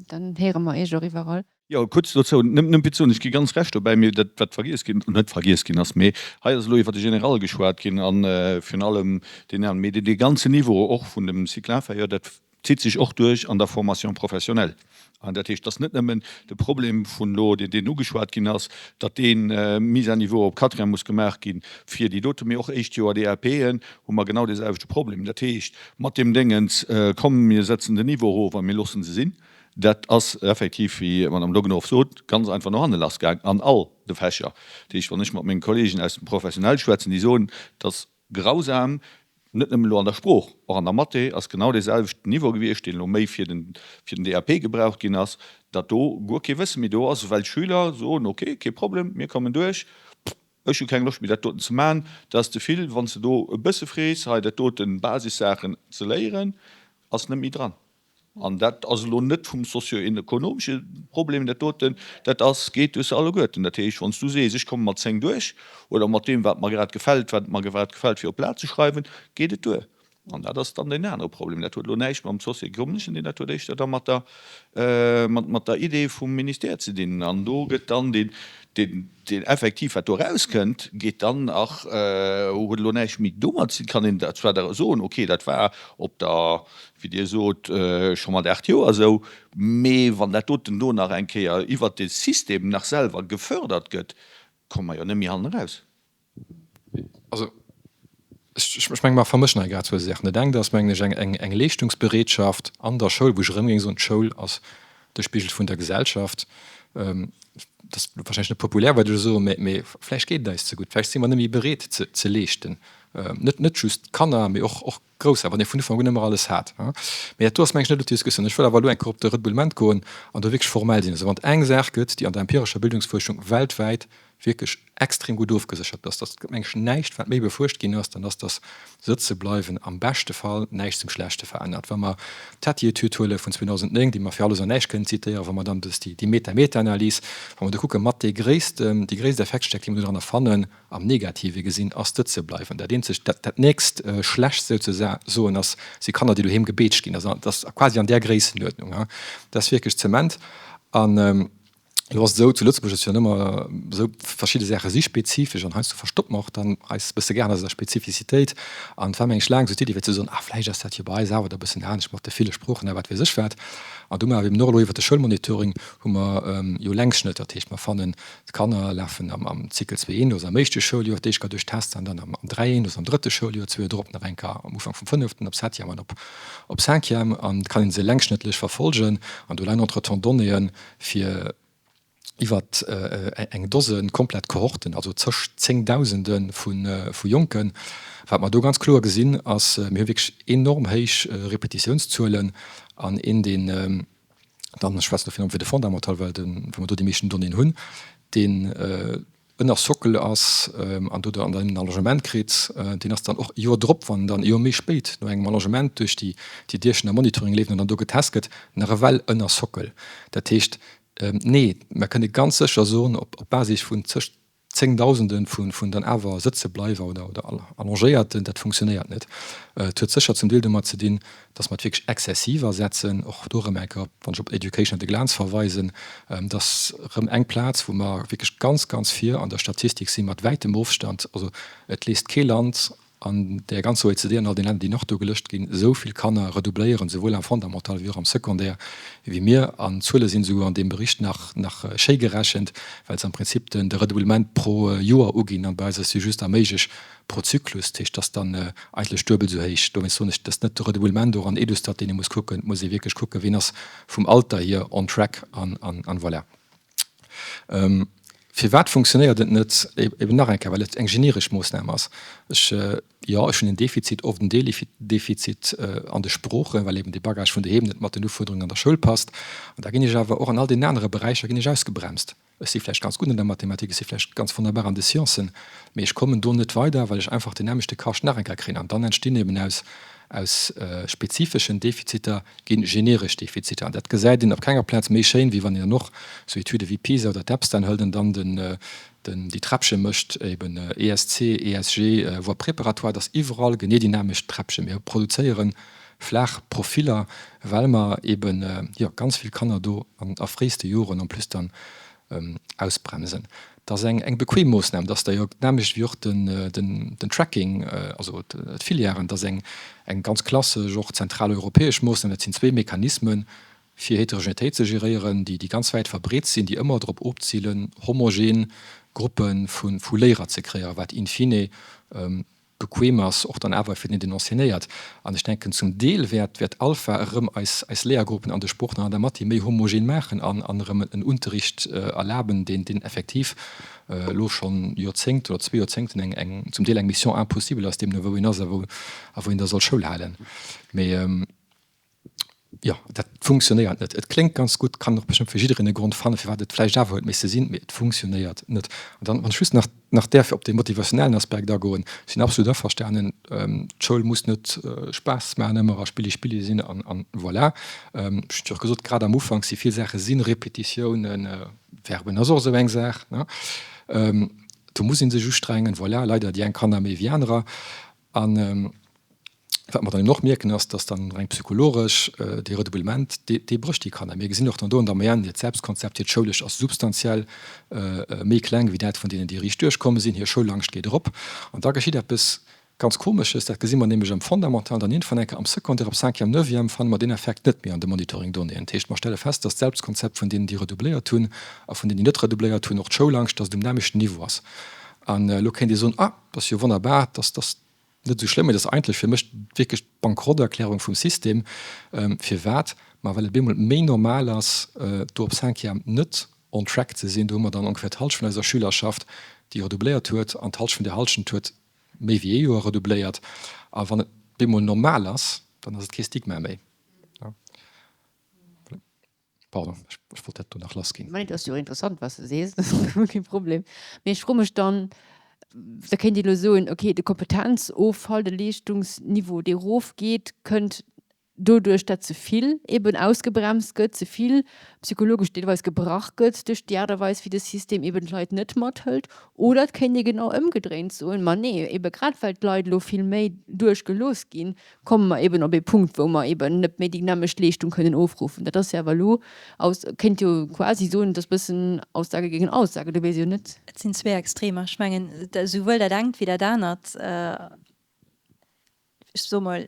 Speaker 1: dann héiere mer Iech och iwwerall.
Speaker 4: Jo, kuerz dozou, nëmme fir ze soen, ech gi ganz Recht dobäi, mee dat, wat vergiess ginn, net vergiess ginn ass, mee hei ass elo iwwer de General geschwat ginn a virun allem deen aneren, mee dee ganzen Niveau och vun dem Cycle inférieur, dat zitt sech och duerch an der Formation professionnelle. An dat heescht, et ass net nëmmen de Problem vun elo, deen ugeschwat ginn ass, datt dee Mise à niveau op Quatrième muss gemaach gi fir déi dote, mee och éischt Joer DAPen hu mer genau deeselwechte Problem. Dat heescht, mat deem Déngens, komm mir setzen den Niveau erof a mir loosse se sinn, dat ass effektiv, wéi d'Madame Dognhoff sot, ganz einfach no hanne lassgaang an all de Fächer. Dat heescht, wann ech mat menge Kollegen aus dem Professionell schwätzen, déi soen, dass Grausam, net nëmmen elo an der Sprooch, och an der Mathé ass genau dee selwechten Niveau gewiescht, deen elo méi fir den fir den DAP gebraucht ginn ass, datt do guer kee Wësse méi do ass, well d'Schüler soen, ok, kee Problem, mir kommen duerch, ech hu keng Loscht méi dat doten ze man, dat ass ze vill, wann s de do e bësse frees, hei dat doten, Basissaachen ze léieren, ass net méi dran. An dat ass elo net vum socio-ekonomesche Problem, dat doten, dat ass, geet duerch se alleguerten. Dat heescht, wann s du sees, ech komme mat 10 duerch oder mat deem, wat mer grad gefält, wat mer grad gefält fir op d'Blat ze schreiwen, geet et duer. An dat ass dann deen anere Problem. Dat huet elo näischt mam socio-ekonomeschen, dat huet éischter da mat der, mat der Idee vum Ministère ze dinn. An do gëtt dann deen, deen, deen effektiv, wat do erauskënnt, geet dann nach, huet elo näischt méi domat ze dinn, kann een zwar da soen, okay, dat war op der, wéi Dir sot, scho mat 8 Joer esou, mee wann dat doten do nach eng Kéier iwwert de System nach selwer gefördert gëtt, komme mer jo net méi hannen eraus.
Speaker 2: Also, ech menge mer vermëschen hei grad zwou Saachen. Dat engt ass, mengen ech, eng Leeschtungsbereetschaft an der Schoul, wou ech erëm géing soen, d'Schoul ass de Spigel vun der Gesellschaft. Dat ass warscheinlech net populär, wat ech elo soen, mee vläicht geet et eis ze gutt, vläicht si mer net méi bereet ze leeschten, net just d'Kanner, mee och Grouss war, wann ee vun Ufank un ëmmer alles hat. Mee dat do ass, meng ech, net elo d'Diskussioun. Ech wëll awer elo eng Kéier op de Reboulement goen an do wierklech formell sinn. Also wann et eng Saach gëtt, déi an der empirescher Bildungsfuerschung weltwäit wierklech extrem gutt ofgeséchert ass, dass et gëtt, meng ech, näischt, wat méi befuerscht ginn ass, dann ass, dass Sëtzebleiwen am beschte Fall näischt zum Schlechte verännert. Wa mer d'Hattie-Etüd huele vun 2009, déi mer fir alles an näischt kënnen zitéieren, wa mer dann déi Meta-Meta-Analys, wa mer do kucken, mat dee gréissten, déi gréisst Effektstäerkt, déi mer dodranner fannen, Am Negative gesinn ass sëtzebleiwen. Dat eenzegt, dat, dat nächst Schlechtst souzesoen ass, si Kanner, déi doheem gebeetscht ginn. Also dat ass quasi an där Gréissenuerdnung. Dat ass wierklech Zement. An elo ass et esou, zu Lëtzebuerg ass et jo ëmmer esou, verschidde Saache si spezifesch an heiansdo verstoppe mer och dann eis e bësse gären an eiser Spezifizitéit. An et war, meng ech, laang esou d'Iddi fir ze soen, ah vläicht ass dat jo bei eis awer da e bëssen anescht mat de ville Sproochen a wat weess ech wat. An do hu mer awer eben och elo iwwert de Schoulmonitoring hu mer jo Längsschnëtter. Dat heescht, mer fannen D'Kanner lafen am Cycle 2 een, also am éischte Schouljoer d'éischt Kéier duerch d'Tester an dann am 3 een, also am drëtte Schouljoer, zwee Joer drop nach eng Kéier am Ufank vum fënneften op Septième an op Cinquième. An et kann ee se längsschnëttlech verfolgen an do leien entretemps Donnéeë fir iwwer eng Dose komplett Kohorten, also zeg Zéngdausende vu Jonken. Wat mer do ganz kloer gesinn ass, mir hu wierklech enorm héich Repetitiounszuelen an een deen, dann, ech schwätzen dofir nëmme fir de Fondamental, well de, well mer do déi meeschten Donnéeën hunn, deen ënner Sockel ass an do dann en Allongement kritt, deen ass dann och e Joer drop, wann dann e Joer méi spéit no engem Allongement duerch déi déi Dierchen am Monitoring leeft an dann do getest gëtt, nach ewell ënner Sockel. Dat heescht, nee, mer kënne ganz sécher soen, op Basis vun zeg Zéngdausende vun dann awer Sëtzebleiwer oder Allongéierten, dat funktionéiert net. Et huet sécher zum Deel domat ze dinn, datt mer et wierklech exzessiv asetzen. Och do erëm eng Kéier, wann ech op Education at a Glance verweisen, dat ass erëm eng Plaz, wou mer wierklech ganz, ganz vir an der Statistik si mat wäitem Ofstand. Also et léisst kee Land. an där ganzer OECD an all den Länner, déi nach do gelëscht ginn, esou vill Kanner redoubléieren, souwuel am Fondamental wéi och am Secondaire, wéi mir. An d'Zuele sinn esouguer an deem Bericht nach nach schéi gerechent, well se am Prinzip den de Redoublement pro Joer uginn. An bei eis ass jo just erméiglech pro Zyklus. Dat heescht, dat ass dann eigentlech duebel esou héich. Dowéinst soen ech, dat ass net de Redoublement och an Edustat, deen ee muss kucken. Et muss ee wierklech kucken, wien ass vum Alter hier on track an an voilà. Firwat funktionéiert et net? Eben nach eng Kéier, well et eng generesch Moossnam ass. Ech, jo, ech hunn en Defizit, oft en Defizit an de Sproochen, well eben dee Bagage vun doheem net mat den Ufuerderungen an der Schoul passt. An da ginn ech awer och an all deenen anere Beräicher ginn ech ausgebremst. Ech si vläicht ganz gutt an der Mathematik, ech si vläicht ganz wonnerbar an de Sciencen, mee ech kommen do net weider, well ech einfach deen nämmlechte Kascht nach eng Kéier kréien. An dann entstinn eben aus, aus spezifeschen Defiziter ginn generesch Defiziter. An dat gesäit een op kenger Plaz méi schéin, wéi wann een dann och esou Etüde wéi PISA oder d'EPSTAN hëlt an dann den, den, déi Träppche mécht, eben ESC, ESG, Voie préparatoire, et ass iwwerall genee déi nämmlecht Träppche. Mir produzéiere flaach Profiller, well mer eben, jo, ganz vill Kanner do an a fréiste Joren en plus dann ausbremsen. Dat ass eng eng bequem Moossnam, dat ass da jo d'nämmlecht wéi och den den den Tracking, also d'Filièren, dat ass eng eng ganz klassesch och zentraleuropäesch Moossnam. Dat sinn zwee Mechanismen, fir Heterogenetéit ze geréieren, déi déi ganz wäit verbreet sinn, déi ëmmer drop ofzilen, homogen Gruppe vu vu Léierer ze kréieren, wat in fine bequem ass, och dann awer fir den, deen enseignéiert. An ech denken, zum Deel wäert, wäert Alpha erëm eis, eis Léiergruppen an de Sproochen an an der Mathé méi homogen maachen an, an erëm en Unterricht erlaben, deen, deen effektiv elo schonn Joerzéngten oder zwee Joerzéngten eng, eng, zum Deel eng Mission impossible ass, deemno wou een ass a wou, a wou een da soll Schoul halen. Mee. Jo, dat funktionéiert net. Et kléngt ganz gutt, kann och bestëmmt fir jiddereen e Grond fannen, firwat et vläicht awer huet misse sinn, mee et funktionéiert net. An dann, wann ech just nach nach däerf op dee motivationellen Aspekt agoen, ech sinn absolut averstanen, d'Schoul muss net Spaass maachen ëmmer a Spilli Spilli sinn an an voilà. Ech hunn jo och gesot, grad am Ufank si vill Saache sinn Repetitiounen, Verben ass och esou eng Saach, ne, do muss ee sech ustrengen, voilà, leider déi eng Kanner méi wéi anerer. An wat mer dann eben och mierken, ass, dass dann reng psychologesch dee Redoublement, dee brécht déi Kanner. Mir gesinn och dann do an der Moyenne, hiert Selbstkonzept, hiert Schoulesch ass substantiell méi kleng wéi dat vun deenen, déi riicht duerchkomme sinn. Hir Schoulangscht geet erop. An da geschitt eppes ganz Komesches, dat gesi mer nämlech am Fondamental, dann iergendwann eng Kéier am Secondaire, op Cinquième, Neuvième, fanne mer deen Effekt net méi an de Monitoring-Donnéeën. Dat heescht, mer stelle fest, dass d'Selbstkonzept vun deenen, déi redoubléiert hunn a vun deenen, déi net redoubléiert hunn, och d'Schoulangscht, dass et um nämmlechten Niveau ass. An elo kéint ee soen, Ah, dat ass jo wonnerbar, dass dass net esou schlëmm, mee dat ass eigentlech fir mech wierklech d'Bankrotterklärung vum System. Firwat? Ma well et bemol méi normal ass, do op Cinquième net on track ze sinn. Do hu mer dann ongeféier d'Halschent vun eiser Schülerschaft, déi redoubléiert huet, an d'Halschent vun där Halschent huet méi wéi ee Joer redoubléiert. A wann et bemol normal ass, dann ass et kee Stigma méi. Pardon, ech wollt dat do nach lass ginn.
Speaker 1: Mä et ass jo interessant, wat s de sees, dat ass guer kee Problem. Mee ech froe mech dann, da kéint ee lo soen, okay, de Kompetenzoffall, de Leeschtungsniveau, dee erofgeet, kënnt doduerch, dat ze vill eben ausgebremst gëtt, ze vill psychologesch deelweis gebrach gëtt duerch déi Aart a Weis, wéi de System eben d'Leit net mathëlt. Oder et kéint ee genau ëmgedréint soen, ma nee, ebe grad well d'Leit elo vill méi duerchgelooss ginn, komme mer eben op ee Punkt, wou mer eben net méi déi nämmlecht Leeschtung kënnen ofruffen. Dat ass jo awer elo aus, kéint jo quasi soen, et ass e bëssen Aussage gegen Aussage, do weess ech jo net.
Speaker 3: Et sinn zwee Extremer. Ech mengen, esouwuel dat engt wéi dat anert, ech soe mol,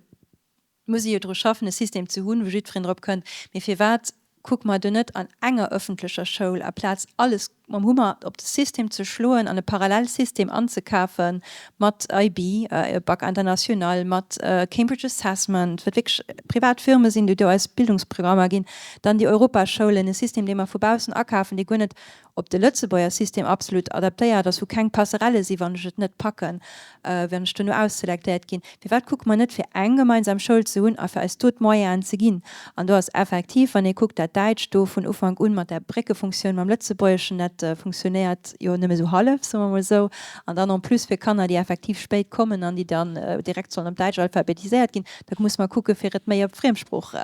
Speaker 3: muss ee jo dru schaffen, e System ze hunn, wou jiddwereen drop kënnt. Mee firwat Kucke mer do net an enger öffentlecher Schoul, aplaz alles mam Hummer op de System ze schloen an e Parallelsystem anzekafe mat IB, Bac international, mat Cambridge Assessment, wat wierklech privat Firme sinn, déi do eis Bildungsprogrammer ginn, dann déi Europaschoulen, e System, dee mer vu baussen akafen, dee guer net op de Lëtzebuerger System absolut adaptéiert ass, wou keng Passerelle si wann ech et net packen, wann ech duerno ausselektéiert ginn. Firwat kucke mer net fir eng gemeinsam Schoul ze hunn a fir eis do d'Moyenen ze ginn? An do ass effektiv, wann ee kuckt, dat Däitscht do vun Ufank un mat där Bréckefunktioun mam Lëtzebuergeschen, dat funktionéiert jo nëmme sou hallef, soe mer mol esou. An dann en plus fir Kanner, déi effektiv spéit kommen an déi dann direkt sollen op Däitsch alphabetiséiert ginn, da muss mer kucke fir et méi op Friemsprooch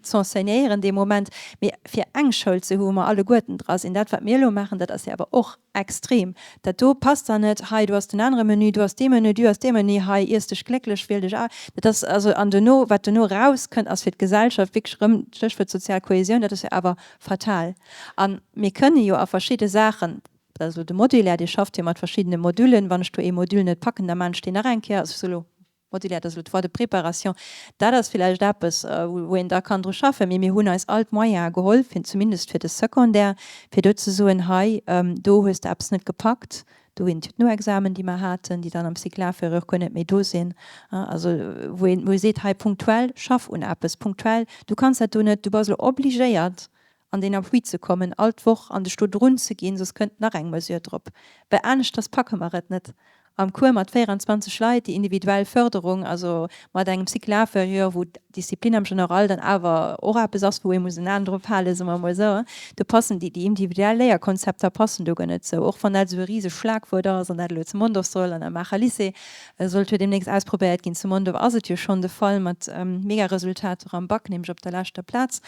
Speaker 3: z'enseignéieren dee Moment, mee fir eng Schoul ze hu wou mer alleguerten dra sinn. Dat wat mir elo maachen, dat ass jo awer och extrem. Dat do passt der net, hei do ass den anere Menü, do ass dee Menü, du ass dee Menü, hei iess dech glécklech, wiel dech a. Dat ass also, an duerno, wat duerno erauskënnt, ass fir d'Gesellschaft wierklech erëm, Stéchwuert sozial Kohäsioun, dat ass jo awer fatal. A mir kënne jo a verschidde Saachen. Dat ass elo de Modulaire, dee schafft jo mat verschiddene Modullen. Wann ech do ee Module net packen, da maan ech deen nach eng Kéier. Also ech soe lo Modulaire, dat ass elo d'Voie de préparation. Dat ass villäicht eppes, wou een da kann dru schaffen. Mee mir hunn eis all d'Moyene geholl, fir zumindest fir de Secondaire, fir do ze soen, hei, do hues de eppes net gepackt, do ginn et jo d'Noexamen, déi mer haten, déi dann am Cycle inférieur guer net méi do sinn. Also wou een, wou ee seet, hei punktuell, schaff un eppes, punktuell, du kanns dat do net, du bass elo obligéiert, an deen Appui ze kommen, all d'Woch, an dech do drun ze ginn, soss kënnt nach eng Mesure drop, well aneschters packe mer et net am Cours mat 24 Leit, déi individuell Förderung, also mat engem Cycle inférieur, wou d'Disziplin am General dann awer och eppes ass, wou ee muss en Aen drop halen, soe mer emol esou, do passen déi, déi individuell Léierkonzepter passen do guer net esou, och wann dat esou e rise Schlagwuert ass an dat elo zu Mondorf soll an am Maacher Lycée sollt jo deemnächst ausprobéiert ginn. Zu Mondorf ass et jo schonn de Fall mat mega Resultater am Bac, nämlech op der leschter Plaz.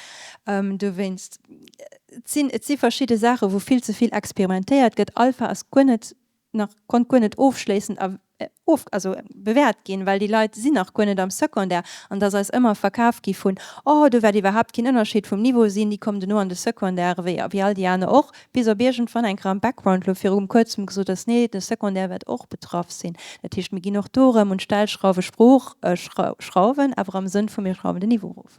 Speaker 3: Dowéinst, et sinn, et si verschidde Saachen, wou vill ze vill experimentéiert gëtt. Alpha ass guer net nach, konnt guer net ofschléissend a of, also bewäert ginn, well déi Leit sinn nach guer net am Secondaire. An et ass eis ëmmer verkaf gi vun, oh do wäert iwwerhaapt keen Ënnerscheed vum Niveau sinn, déi kommen duerno an de Secondaire wéi, wéi all déi aner och. Bis op iergendwann eng Kéier am Background elo viru kuerzem gesot ass, nee, de Secondaire wäert och betraff sinn. Dat heescht, mir ginn och do erëm un d'Stellschrauwe Sprooch schrauwen, awer am Sënn vu mir schrauwen den Niveau erof.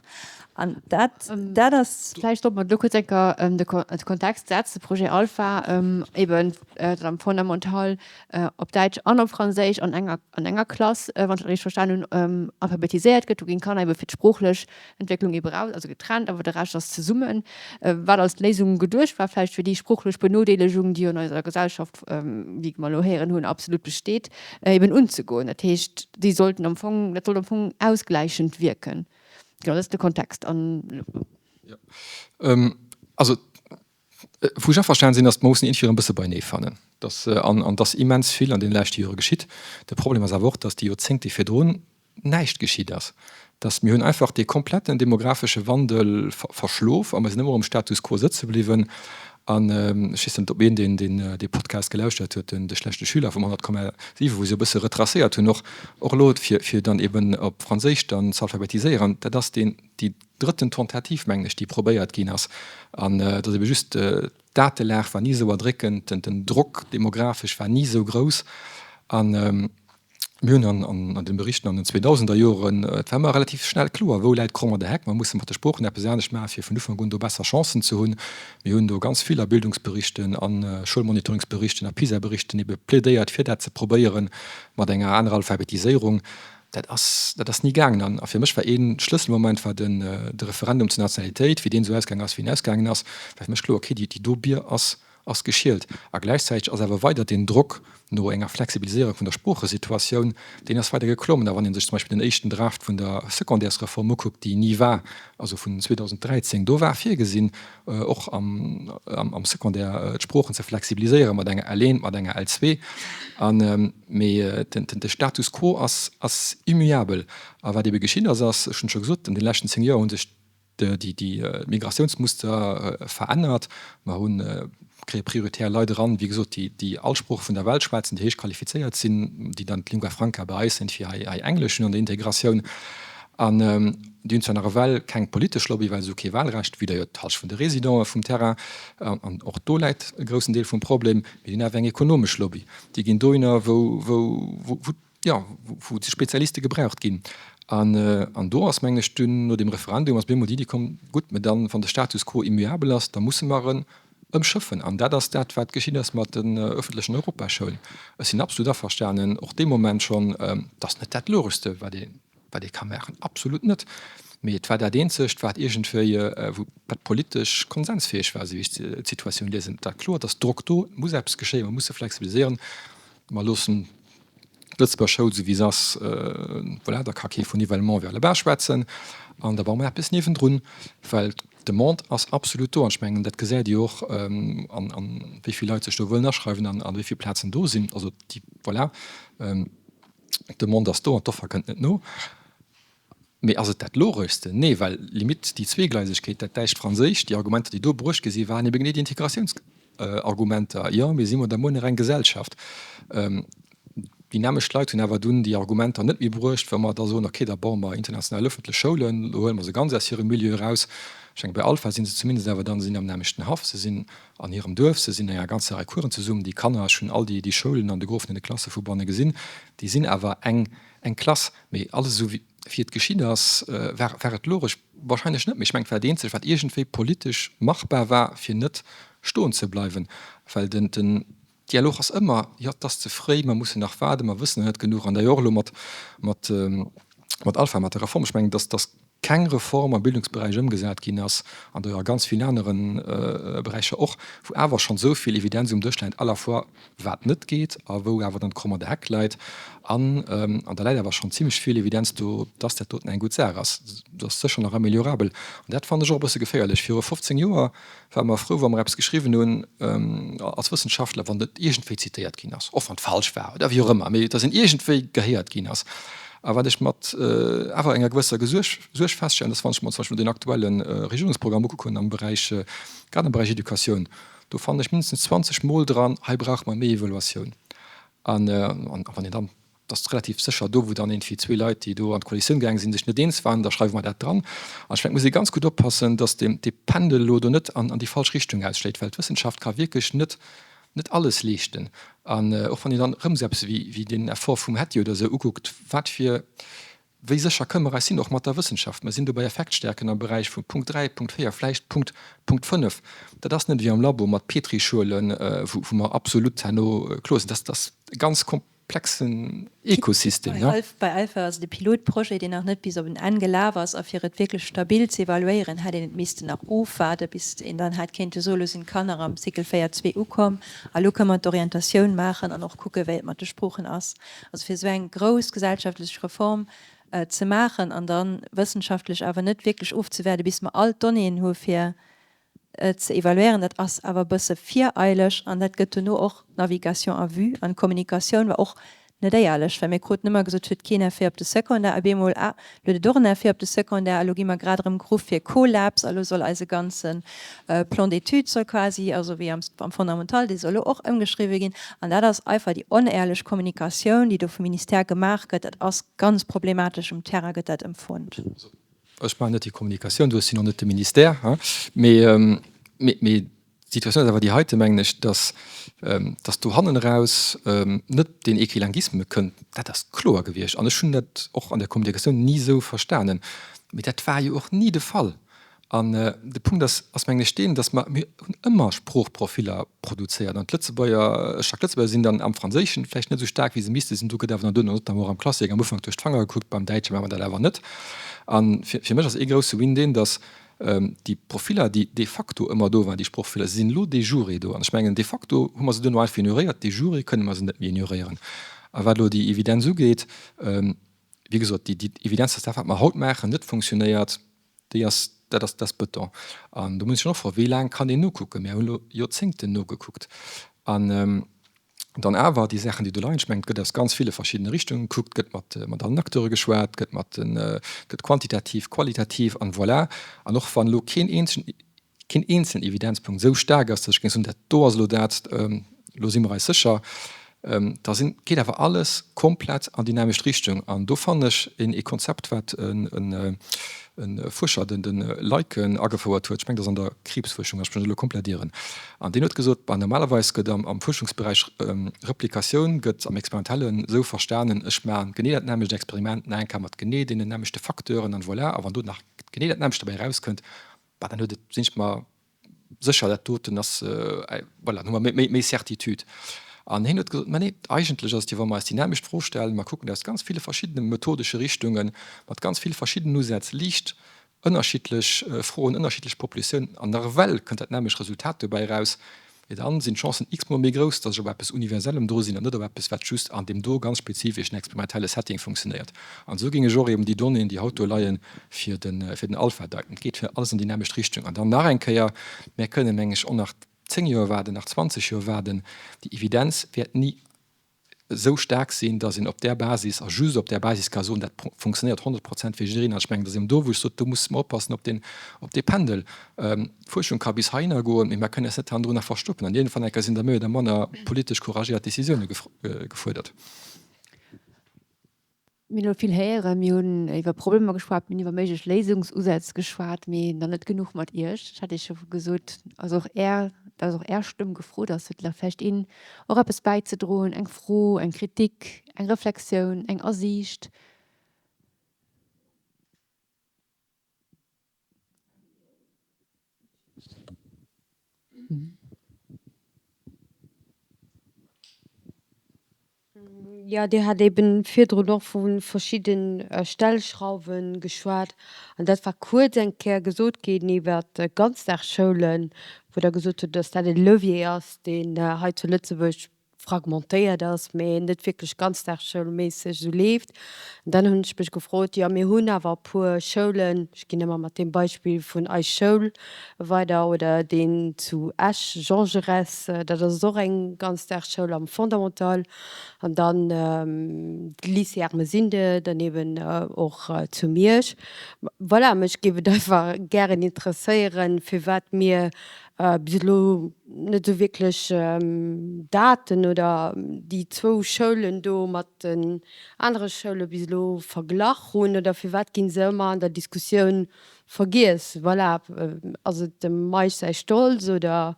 Speaker 3: An dat, dat ass.
Speaker 1: Vläicht sollte mer do kuerz eng Kéier de Kontext setzen. De Projet Alpha, eben dat am Fondamental op Däitsch an op Franséisch an enger, an enger Klass, wann ech dat richteg verstan hunn, alphabetiséiert gëtt. Do ginn d'Kanner ebe fir d'sproochlech Entwécklung ebe raus, also getrennt, awer de Rescht ass zesummen. Wat als Léisung geduecht war, vläicht fir déi sproochlech Benodeelegung, déi jo an eiser Gesellschaft, wéi mer elo héieren hunn, absolut besteet, eben unzegoen. Dat heescht, déi sollten am Fong, dat sollt am Fong ausgläichend wierken. Genau, dat ass de Kontext. An.
Speaker 2: Jo, also wou ech averstanen sinn, ass, mer mussen iergendwéi erëm e bësse beienee fannen. Dass, an, an dass immens vill an deene leschte Jore geschitt. De Problem ass awer och, dass déi Joerzéngte virdrun näischt geschitt ass. Dass mir hunn einfach dee kompletten demographesche Wandel verschlof a mer sinn ëmmer um Status quo sëtze bliwwen. An ech weess net, ob een, deen deen dee Podcast gelauschtert huet, den De schlechte Schüler vum 100,7, wou se e bësse retracéiert hunn, och och elo fir fir dann eben op Franséisch dann z'alphabetiséieren, dat ass deen déi drëtten Tentative, mengen ech, déi probéiert ginn ass. An et ass ebe just, d'Datelag war ni esou erdréckend, den Drock demographesch war ni esou grouss. An Mir hunn an den Berichten an den 2000er Joren, et war ëmmer relativ schnell kloer, wou läit d'Kromm an der Heck. Mer musse mat de Sproochen eppes anescht maachen, fir vun Ufank un do besser Chancen ze hunn. Mir hunn do ganz vill a Bildungsberichten, a Schoulmonitoringsberichten, a PISA-Berichten ebe plädéiert, fir dat ze probéieren mat enger anerer Alphabetiséierung. Dat ass, dat ass ni gaangen. A fir mech war ee Schlësselmoment war den de Referendum zur Nationalitéit, wéi deen esou ausgaangen ass, wéi en ausgaangen ass, war fir mech kloer, okay, déi do Bier ass ass geschielt. A gläichzäiteg ass awer weider deen Drock no enger Flexibiliséierung vun der Sproochesituatioun, deen ass weider geklommen. A wann ee sech zum Beispill den éischten Draft vun der Secondaires-Reform ukuckt, déi ni war, also vun 2013, do war virgesinn, och am Secondaire d'Sproochen ze flexibiliséieren mat enger L1, mat enger L2. An, mee de Status quo ass immuabel. A wat ebe geschitt ass, ass, ech hunn et scho gesot, an de leschten 10 Joer hu sech déi Migratiounsmuster verännert. Mer hunn, kréie prioritär Leit eran, wéi gesot, déi déi all Sprooche vun der Welt schwätzen, déi héich qualifizéiert sinn, déi dann d'Lingua franca bei eis sinn, fir hei hei Englesch hunn an der Integratioun. An déi hunn zwar nach ewell keng politesch Lobby, well se hu kee Wahlrecht, wéi der jo d'Halschent vun de Résidenten vum Terrain, an och do läit e groussen Deel vum Problem, mee déi hunn awer eng ekonomesch Lobby. Déi ginn dohinner, wou wou wou jo, wou d'Spezialiste gebraucht ginn. An, an do ass, mengen ech, dunn no deem Referendum ass op eemol déi Iddi komm, gutt, mä dann, wann de Status quo immuabel ass, da musse mer en ëmschëffen. An dat ass dat, wat geschitt ass mat den öffentlechen Europaschoulen. Ech sinn absolut averstanen, och dee Moment schonn, et ass net dat Logeschste, wat ee, wat ee ka maachen, absolut net. Mee et war dat eenzegt, wat iergendwéi, wou, wat politesch konsensfäeg war, esou wéi ech d'Situatioun liesen. Et war kloer, et ass Drock do, et muss eppes geschéien, mer musse flexibiliséieren, mer loossen d'Lëtzebuerger Schoul esou wéi se ass, voilà, da ka kee vun Nivellement vers le bas schwätzen an da baue mer eppes niewendrun, well d'Demande ass absolut do an ech mengen, dat gesäit Dir och an wéi vill Leit sech do wëllen aschreiwen an wéi vill Plazen do sinn. Also déi, voilà, d'Demande ass do an d'Offer kënnt net no. Mee ass et dat Logeschste? Nee, well limite déi Zweegleisegkeet, dat Däitscht-Franséischt, déi Argumenter, déi do bruecht gi sinn, waren ebe genee déi Integratiounsargumenter. Jo, mir si mer da muer nach eng Gesellschaft. Déi nämmlecht Leit hunn awer dunn déi Argumenter net méi bruecht, wa mer da soen, okay, da baue mer international ëffentlech Schoulen, elo huele mer se ganz aus hirem Milieu eraus. Ech mengen, bei Alpha si se zumindest awer dann, se sinn am nämmlechten Haff, se sinn an hirem Duerf, se sinn enger ganzer Rei Coursen zesummen. Déi Kanner, ech hunn all déi, déi Schoulen an de Grofen an de Klasse vu banne gesinn, déi sinn awer eng, eng Klass. Mee alles esou wéi et geschitt ass, war, war et logesch? Wahrscheinlech net. Mee ech mengen, et war dat eenzegt, wat iergendwéi politesch machbar war, fir net stoen ze bleiwen, well den, den Dialog ass ëmmer, jo, et ass ze fréi, mer mussen nach waarden, mer wëssen nach net genuch. An da jo och elo mat, mat, mat Alpha, mat der Reform. Ech mengen, dass, dass keng Reform am Bildungsberäich ëmgesat ginn ass, an der jo a ganz vill anere Beräicher och, wou awer schonn esou vill Evidenz um Dësch läit, à la fois wat net geet a wou awer dann d'Kromm an der Heck läit. An, an da läit awer schonn zimlech vill Evidenz do, dass dat doten eng gutt Saach ass. Dat ass sécher nach améliorabel. An dat fannen ech och e bësse geféierlech. Viru 15 Joer ware mer frou, wa mer eppes geschriwwen hunn als Wëssenschaftler, wann et iergendwéi zitéiert ginn ass, och wann et falsch war oder wéi och ëmmer, mee dass een iergendwéi gehéiert ginn ass. A wat ech mat awer enger gewësser Suerg feststellen, ass, wann ech mer zum Beispill den aktuelle Regierungsprogramm ukucken am Beräich, grad am Beräich Educatioun, do fannen ech mindestens 20 Mol dran, hei brauche mer méi Evaluatioun. An wann een dann Et ass relativ sécher, do wou dann iergendwéi zwee Leit, déi do an d'Koalitioun gaange sinn, sech net eens waren, da schreiwe mer dat dran. An ech mengen, et muss ee ganz gutt oppassen, datt dee Pendel elo do net an déi falsch Richtung ausschléit, well d'Wëssenschaft ka wierklech net net alles leeschten. An och wann een dann erëm esou eppes wéi deen Effort vum Hetty oder esou ukuckt, wat fir Wéi sécher kënne mer eis sinn, och mat der Wëssenschaft? Mer sinn do bei Effektstärken am Beräich vu Punkt 3, Punkt 4, vläicht Punkt, Punkt 5. Dat ass net ewéi am Labo mat Petrischuelen, wou, wou mer absolut herno kloer sinn. Dat ass e ganz komplexen Ekosystem.
Speaker 3: Bei Alpha ass et e Pilotprojet, deen nach net bis op en Enn gelaf ass. A fir et wierklech stabil ze evaluéieren, hätt een et missten nach ofwaarden, bis een dann hätt kéinte soen, elo sinn d'Kanner am Cycle 4, 2 ukomm a lo kënne mer d'Orientatioun maachen an och kucken, wéi et mat de Sproochen ass. Also fir esou eng grouss gesellschaftlech Reform ze maachen an da wëssenschaftlech awer net wierklech ofzewaarde bis mer all d'Donnéeën hu fir et ze evaluéieren, dat ass awer e bësse vireileg an dat gëtt dono och Navigation à vue an d'Kommunikatioun war och net éierlech, well mir kruten ëmmer gesot, et huet keen Effet op de Secondaire, op eemol, ah, lo huet et och en Effet op de Secondaire a lo gi mer grad erëm geruff fir Co-Labs a lo soll eise ganze Plan d'études soll quasi, also wéi am am Fondamental, dee soll elo och ëmgeschriwwe ginn. An dat ass einfach déi onéierlech Kommunikatioun, déi do vum Ministère gemaach gëtt. Dat ass ganz problematesch, um Terrain gëtt dat empfonnt.
Speaker 2: Ech maachen net déi Kommunikatioun do, ech sinn och net de Ministère, mee mee d'Situatioun ass awer déi heite, mengen ech, dass dass do hannen eraus net deen Equilinguisme kënnt. Dat ass kloer gewiescht an ech hunn dat och an der Kommunikatioun ni esou verstanen. Mee dat war jo och ni de Fall. An de Punkt ass, ass mengen ech deen, dass mer, mir hunn ëmmer Sproochprofiller produzéiert an d'Lëtzebuerger, ech sag Lëtzebuerger, sinn dann am Franséischen vläicht net esou staark wéi se misste sinn. Do gëtt awer dann duerno notamment och am Classique am Ufank duerch d'Fanger gekuckt, beim Däitsche maache mer dat awer net. A fir, fir mech ass ee grousse Win deen, dass déi Profiller, déi de facto ëmmer do waren, déi Sproochprofiller, se sinn elo de jure do. An ech mengen, de facto hu mer se duerno einfach ignoréiert, de jure kënne mer se net méi ignoréieren. A wat elo déi Evidenz ugeet, wéi gesot, déi, déi Evidenz, dass dat wat mer haut maachen, net funktionéiert, Déi ass, dat ass, dat ass Bëton. An do muss ech schon och froen, wéi laang kann een nokucken? Mir hunn elo Joerzéngten nogekuckt. An dann awer déi Saachen, déi do leien, ech mengen, et gëtt aus ganz ville verschiddene Richtungen gekuckt, gëtt mat, mat allen Acteure geschwat, gëtt mat den, gëtt quantitativ, qualitativ an voilà. An och wann elo keen eenzegen, keen eenzelen Evidenzpunkt esou staark ass, datt ech géing soen, dat do ass elo dat, elo si mer eis sécher, da sinn, geet awer alles komplett an déi nämmlecht Richtung. An do fannen ech een ee Konzept, wat e Fuerscher, den de Lycan, agefouert huet, ech mengen, dat ass an der Kriibsfuerschung, ech mech elo komplett ieren, an deen huet gesot, bah, normalerweis gëtt am Fuerschungsberäich Replikatioun gëtt am Experimentellen esou verstanen, ech maachen genee dat nämmlecht Experiment nach eng Kéier mat genee deenen nämmlechte Facteuren an voilà, a wann do nach genee dat nämmlecht dobäi erauskënnt, Bah, dann huet et, sinn ech mer sécher, dat doten ass, voilà, dann hu mer méi, méi Certitude. An hien huet gesot, mä nee, eigentlech ass et jo, wa mer eis déi nämmlecht Fro stellen, mer kucken aus ganz ville verschiddene methodesche Richtungen, mat ganz vill verschiddenen Usätz, liicht ënnerschiddlech Froen, ënnerschiddlech Populatiounen, an nawell kënnt dat nämmlecht Resultat dobäi eraus, Mee dann sinn d'Chancen x-mol méi grouss, dass ech op eppes Universellem dru sinn an net op eppes, wat just an deem do ganz spezifeschen experimentelle Setting funktionéiert. An esou géing ech och eben déi Donnéeën, déi haut do leien, fir den, fir den Alpha deiten. Et geet fir alles an déi nämmlecht Richtung. An dann nach eng Kéier, Mär kënnen, meng ech, och nach 10 Joer waarden, nach 20 Joer waarden, déi Evidenz wäert ni esou staark sinn, datt een op där Basis a just op där Basis ka soen, dat funktionéiert 100 Prozent fir jiddereen. An ech mengen, dat ass eben do, wou ech sot, do musse mer oppassen op deen, op dee Pendel. D'Fuerschung ka bis heihinner goen, mee mer kënnen eis net hannendrun nach verstoppen. An iergendwann eng Kéier sinn da méi oder manner politesch couragéiert Décisioune gefuerdert.
Speaker 1: Mir hunn elo vill héieren, mir hunn iwwer Problemer geschwat, mir hunn iwwer méiglech Léisungsusätz geschwat, mee nach net genuch mat Iech. Ech hat Iech scho gesot, also och Är, dass och Är Stëmm gefrot ass, huet der vläicht een och eppes bäizedroen, eng Fro, eng Kritik, eng Reflexioun, eng Asiicht?
Speaker 5: Jo, Dir hat eben virdrun och vu verschidde Stellschrauwe geschwat an dat war kuerz eng Kéier gesot ginn iwwert d'Ganzdagsschoulen, wou Der gesot hutt, dass dat e Levier ass, deen hei zu Lëtzebuerg fragmentéiert ass, mee net wierklech ganzdagsschoulméisseg esou leeft. An dann hunn ech mech gefrot, jo mir hunn awer e puer Schoulen, ech ginn ëmmer mat deem Beispill vun Eis Schoul weider oder deen zu Esch, Jean Jaurès, dat ass och eng Ganzdagsschoul am Fondamental, an dann de Lycée Ermesinde dann eben och zu Miersch. Voilà, mech géif et einfach gären interesséieren, firwat mir bis elo net esou wierklech Daten oder déi zwou Schoulen do mat den anere Schoule bis elo verglach hunn oder firwat gi se ëmmer an der Diskussioun vergiess? Voilà, ass et dem Meisch säi Stolz oder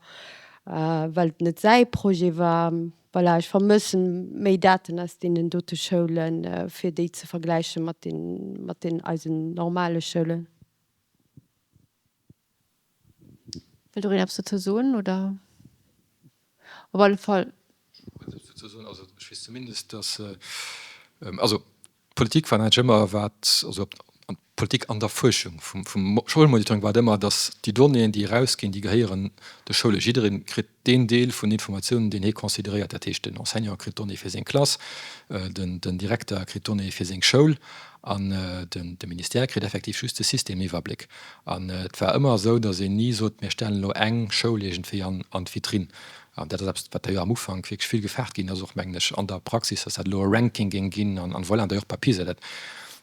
Speaker 5: well et net säi Projet war? Voilà, ech vermëssen méi Daten aus deenen dote Schoulen, fir déi ze vergläiche mat den eisen normale Schoulen.
Speaker 1: Wëllt do een eppes dozou soen, oder? Op alle Fall.
Speaker 2: Kuerz eppes dozou soen. Also ech weess zumindest, dass, also d'Politik war natierlech ëmmer wat, also d'Politik an der Fuerschung vum Schoulmonitoring war et ëmmer, dass déi Donnéeën, déi erausginn, déi gehéieren de Schoule. Jidderee kritt deen Deel vun Informatiounen, deen hie consideréiert. Dat heescht, den Enseignant kritt d'Donnéeë fir seng Klass, den Direkter kritt d'Donnéeë fir seng Schoul an de Ministère kritt effektiv just de Systemiwwerbléck. An et war ëmmer esou, datt een ni sot, mir stellen elo eng Schoul iergendwéi an d'Vitrinn. An dat ass eppes, wat da jo am Ufank wierklech vill gefaart ginn ass, och mengen ech an der Praxis, datt dat elo e Ranking géing ginn an voilà. An d'ailleurs bei PISA, dat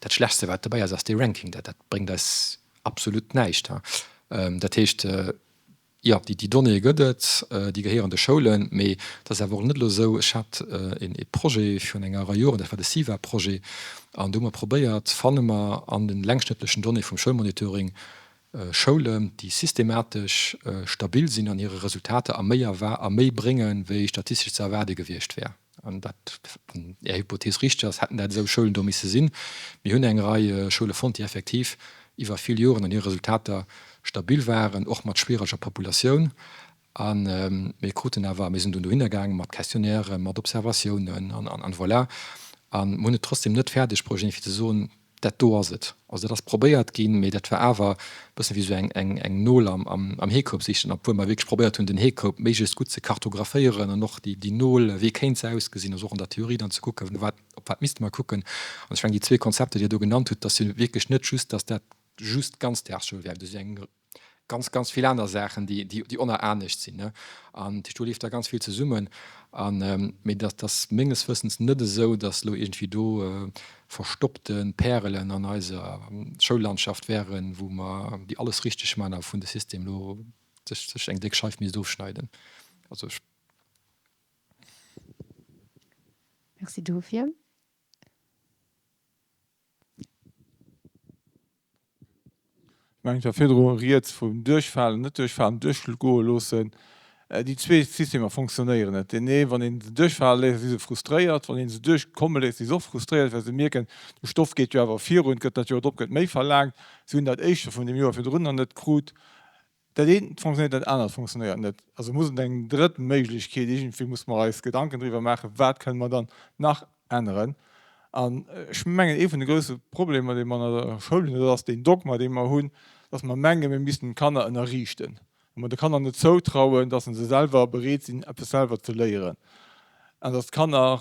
Speaker 2: dat Schlechtste wat dobäi ass, ass dee Ranking. Dat bréngt eis absolut näischt. Dat heescht, Jo, déi Donnéeë gëtt et, déi gehéieren de Schoulen, mee et ass awer och net elo esou, ech hat e Projet virun enger Rei Joren, dat war de SIVA-Projet, an do hu mer probéiert, fanne mer an den längschnëttlechen Donnéeë vum Schoulmonitoring Schoulen, déi systematesch stabil sinn an hire Resultater a méi a méi bréngen, wéi statistesch ze erwaarde gewiescht wär. An dat, wann Är Hypothees richteg ass, hätten dat esou Schoulen do misse sinn. Mir hunn eng Rei Schoule fonnt, déi effektiv iwwer vill Joren an hire Resultater stabil waren, och mat schwiereger Populatioun. A mir kruten awer, mir sinn dunn dohinner gaange mat Questionnairen, mat Observatiounen an voilà. A mir hunn et trotzdem net fäerdeg bruecht, iergendwéi ze soen, Dat do ass et. Also dat ass probéiert ginn, mee dat war awer e bëssen wéi esou eng Nol am Heekoup sichen, obwuel mer wierklech probéiert hunn, den Heekoup méiglechst gutt ze kartographéieren an och déi Nol, wéi kéint se ausgesinn, also och an der Theorie dann ze kucken, wat, op wat misste mer kucken. An ech mengen, déi zwee Konzepter, déi Dir do genannt hutt, dat si wierklech net just, datt dat just d'Ganzdagsschoul wär, do si eng ganz, ganz vill aner Saachen, déi, déi, déi oner anescht sinn, ne. An do leeft da ganz vill zesummen. An, mee dat ass menges Wëssens net esou, datt elo iergendwéi do verstoppte Pärelen an eiser Schoullandschaft wären, wou mer, déi alles richteg maachen a wou de System elo sech, sech eng déck Scheif misst ofschneiden. Also ech.
Speaker 1: Merci dofir.
Speaker 6: Ech mengen, et war virdru rieds vum Duerchfalen, net duerchfalen, duerchgoe loossen. Déi zwee Systemer fonctionnéieren net. Deen ee, wann ee se duerchfale léisst, da si se frustréiert. Wann ee se duerchkomme léisst, si se och frustréiert, well se mierken, de Stoff geet jo awer virun, et gëtt dat Joer drop gëtt méi verlaangt, si hunn dat éischte vun deem Joer virdrun nach net krut. Dat eent fonctionnéiert, dat anert fonctionnéiert net. Also muss et eng drëtt Méiglechkeet, iergendwéi musse mer eis Gedanken driwwer maachen, wat kënne mer dann nach änneren. An ech mengen, ee vun de grousse Problemer, dee mer an der Schoul hunn, dat ass deen Dogma, dee mer hunn, dass mer mengen, mir missten d'Kanner ënnerriichten, wa mer de Kanner net zoutrauen, dass se selwer bereet sinn, eppes selwer ze léieren an dass d'Kanner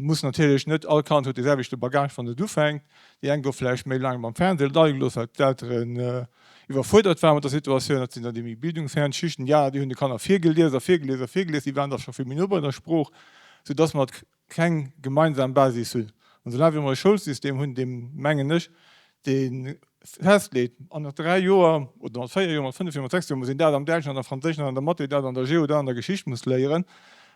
Speaker 6: Muss natierlech net all Kand huet dee selwechte Bagage wann et ufänkt. Déi eng gouf vläicht méi laang beim Fernseh leie gelooss, well d'Elteren iwwerfuerdert waren mat der Situatioun. Dat sinn dann déi méi bildungsfern Schichten. Déi aner, déi hunn de Kanner virgelies a virgelies a virgelies, déi waren da scho vill méi no bei der Sprooch, soudass mer keng gemeinsam Basis hunn. An soulaang wéi mer e Schoulsystem hunn, deem, mengen ech, dee festleet, an mat 3 Joer oder mat 4 Joer, mat 5 Joer, mat 6 Joer muss een dat am Däitschen, an der Franséischen, an der Mathé, dat an der Geo, dat an der Geschicht muss léieren,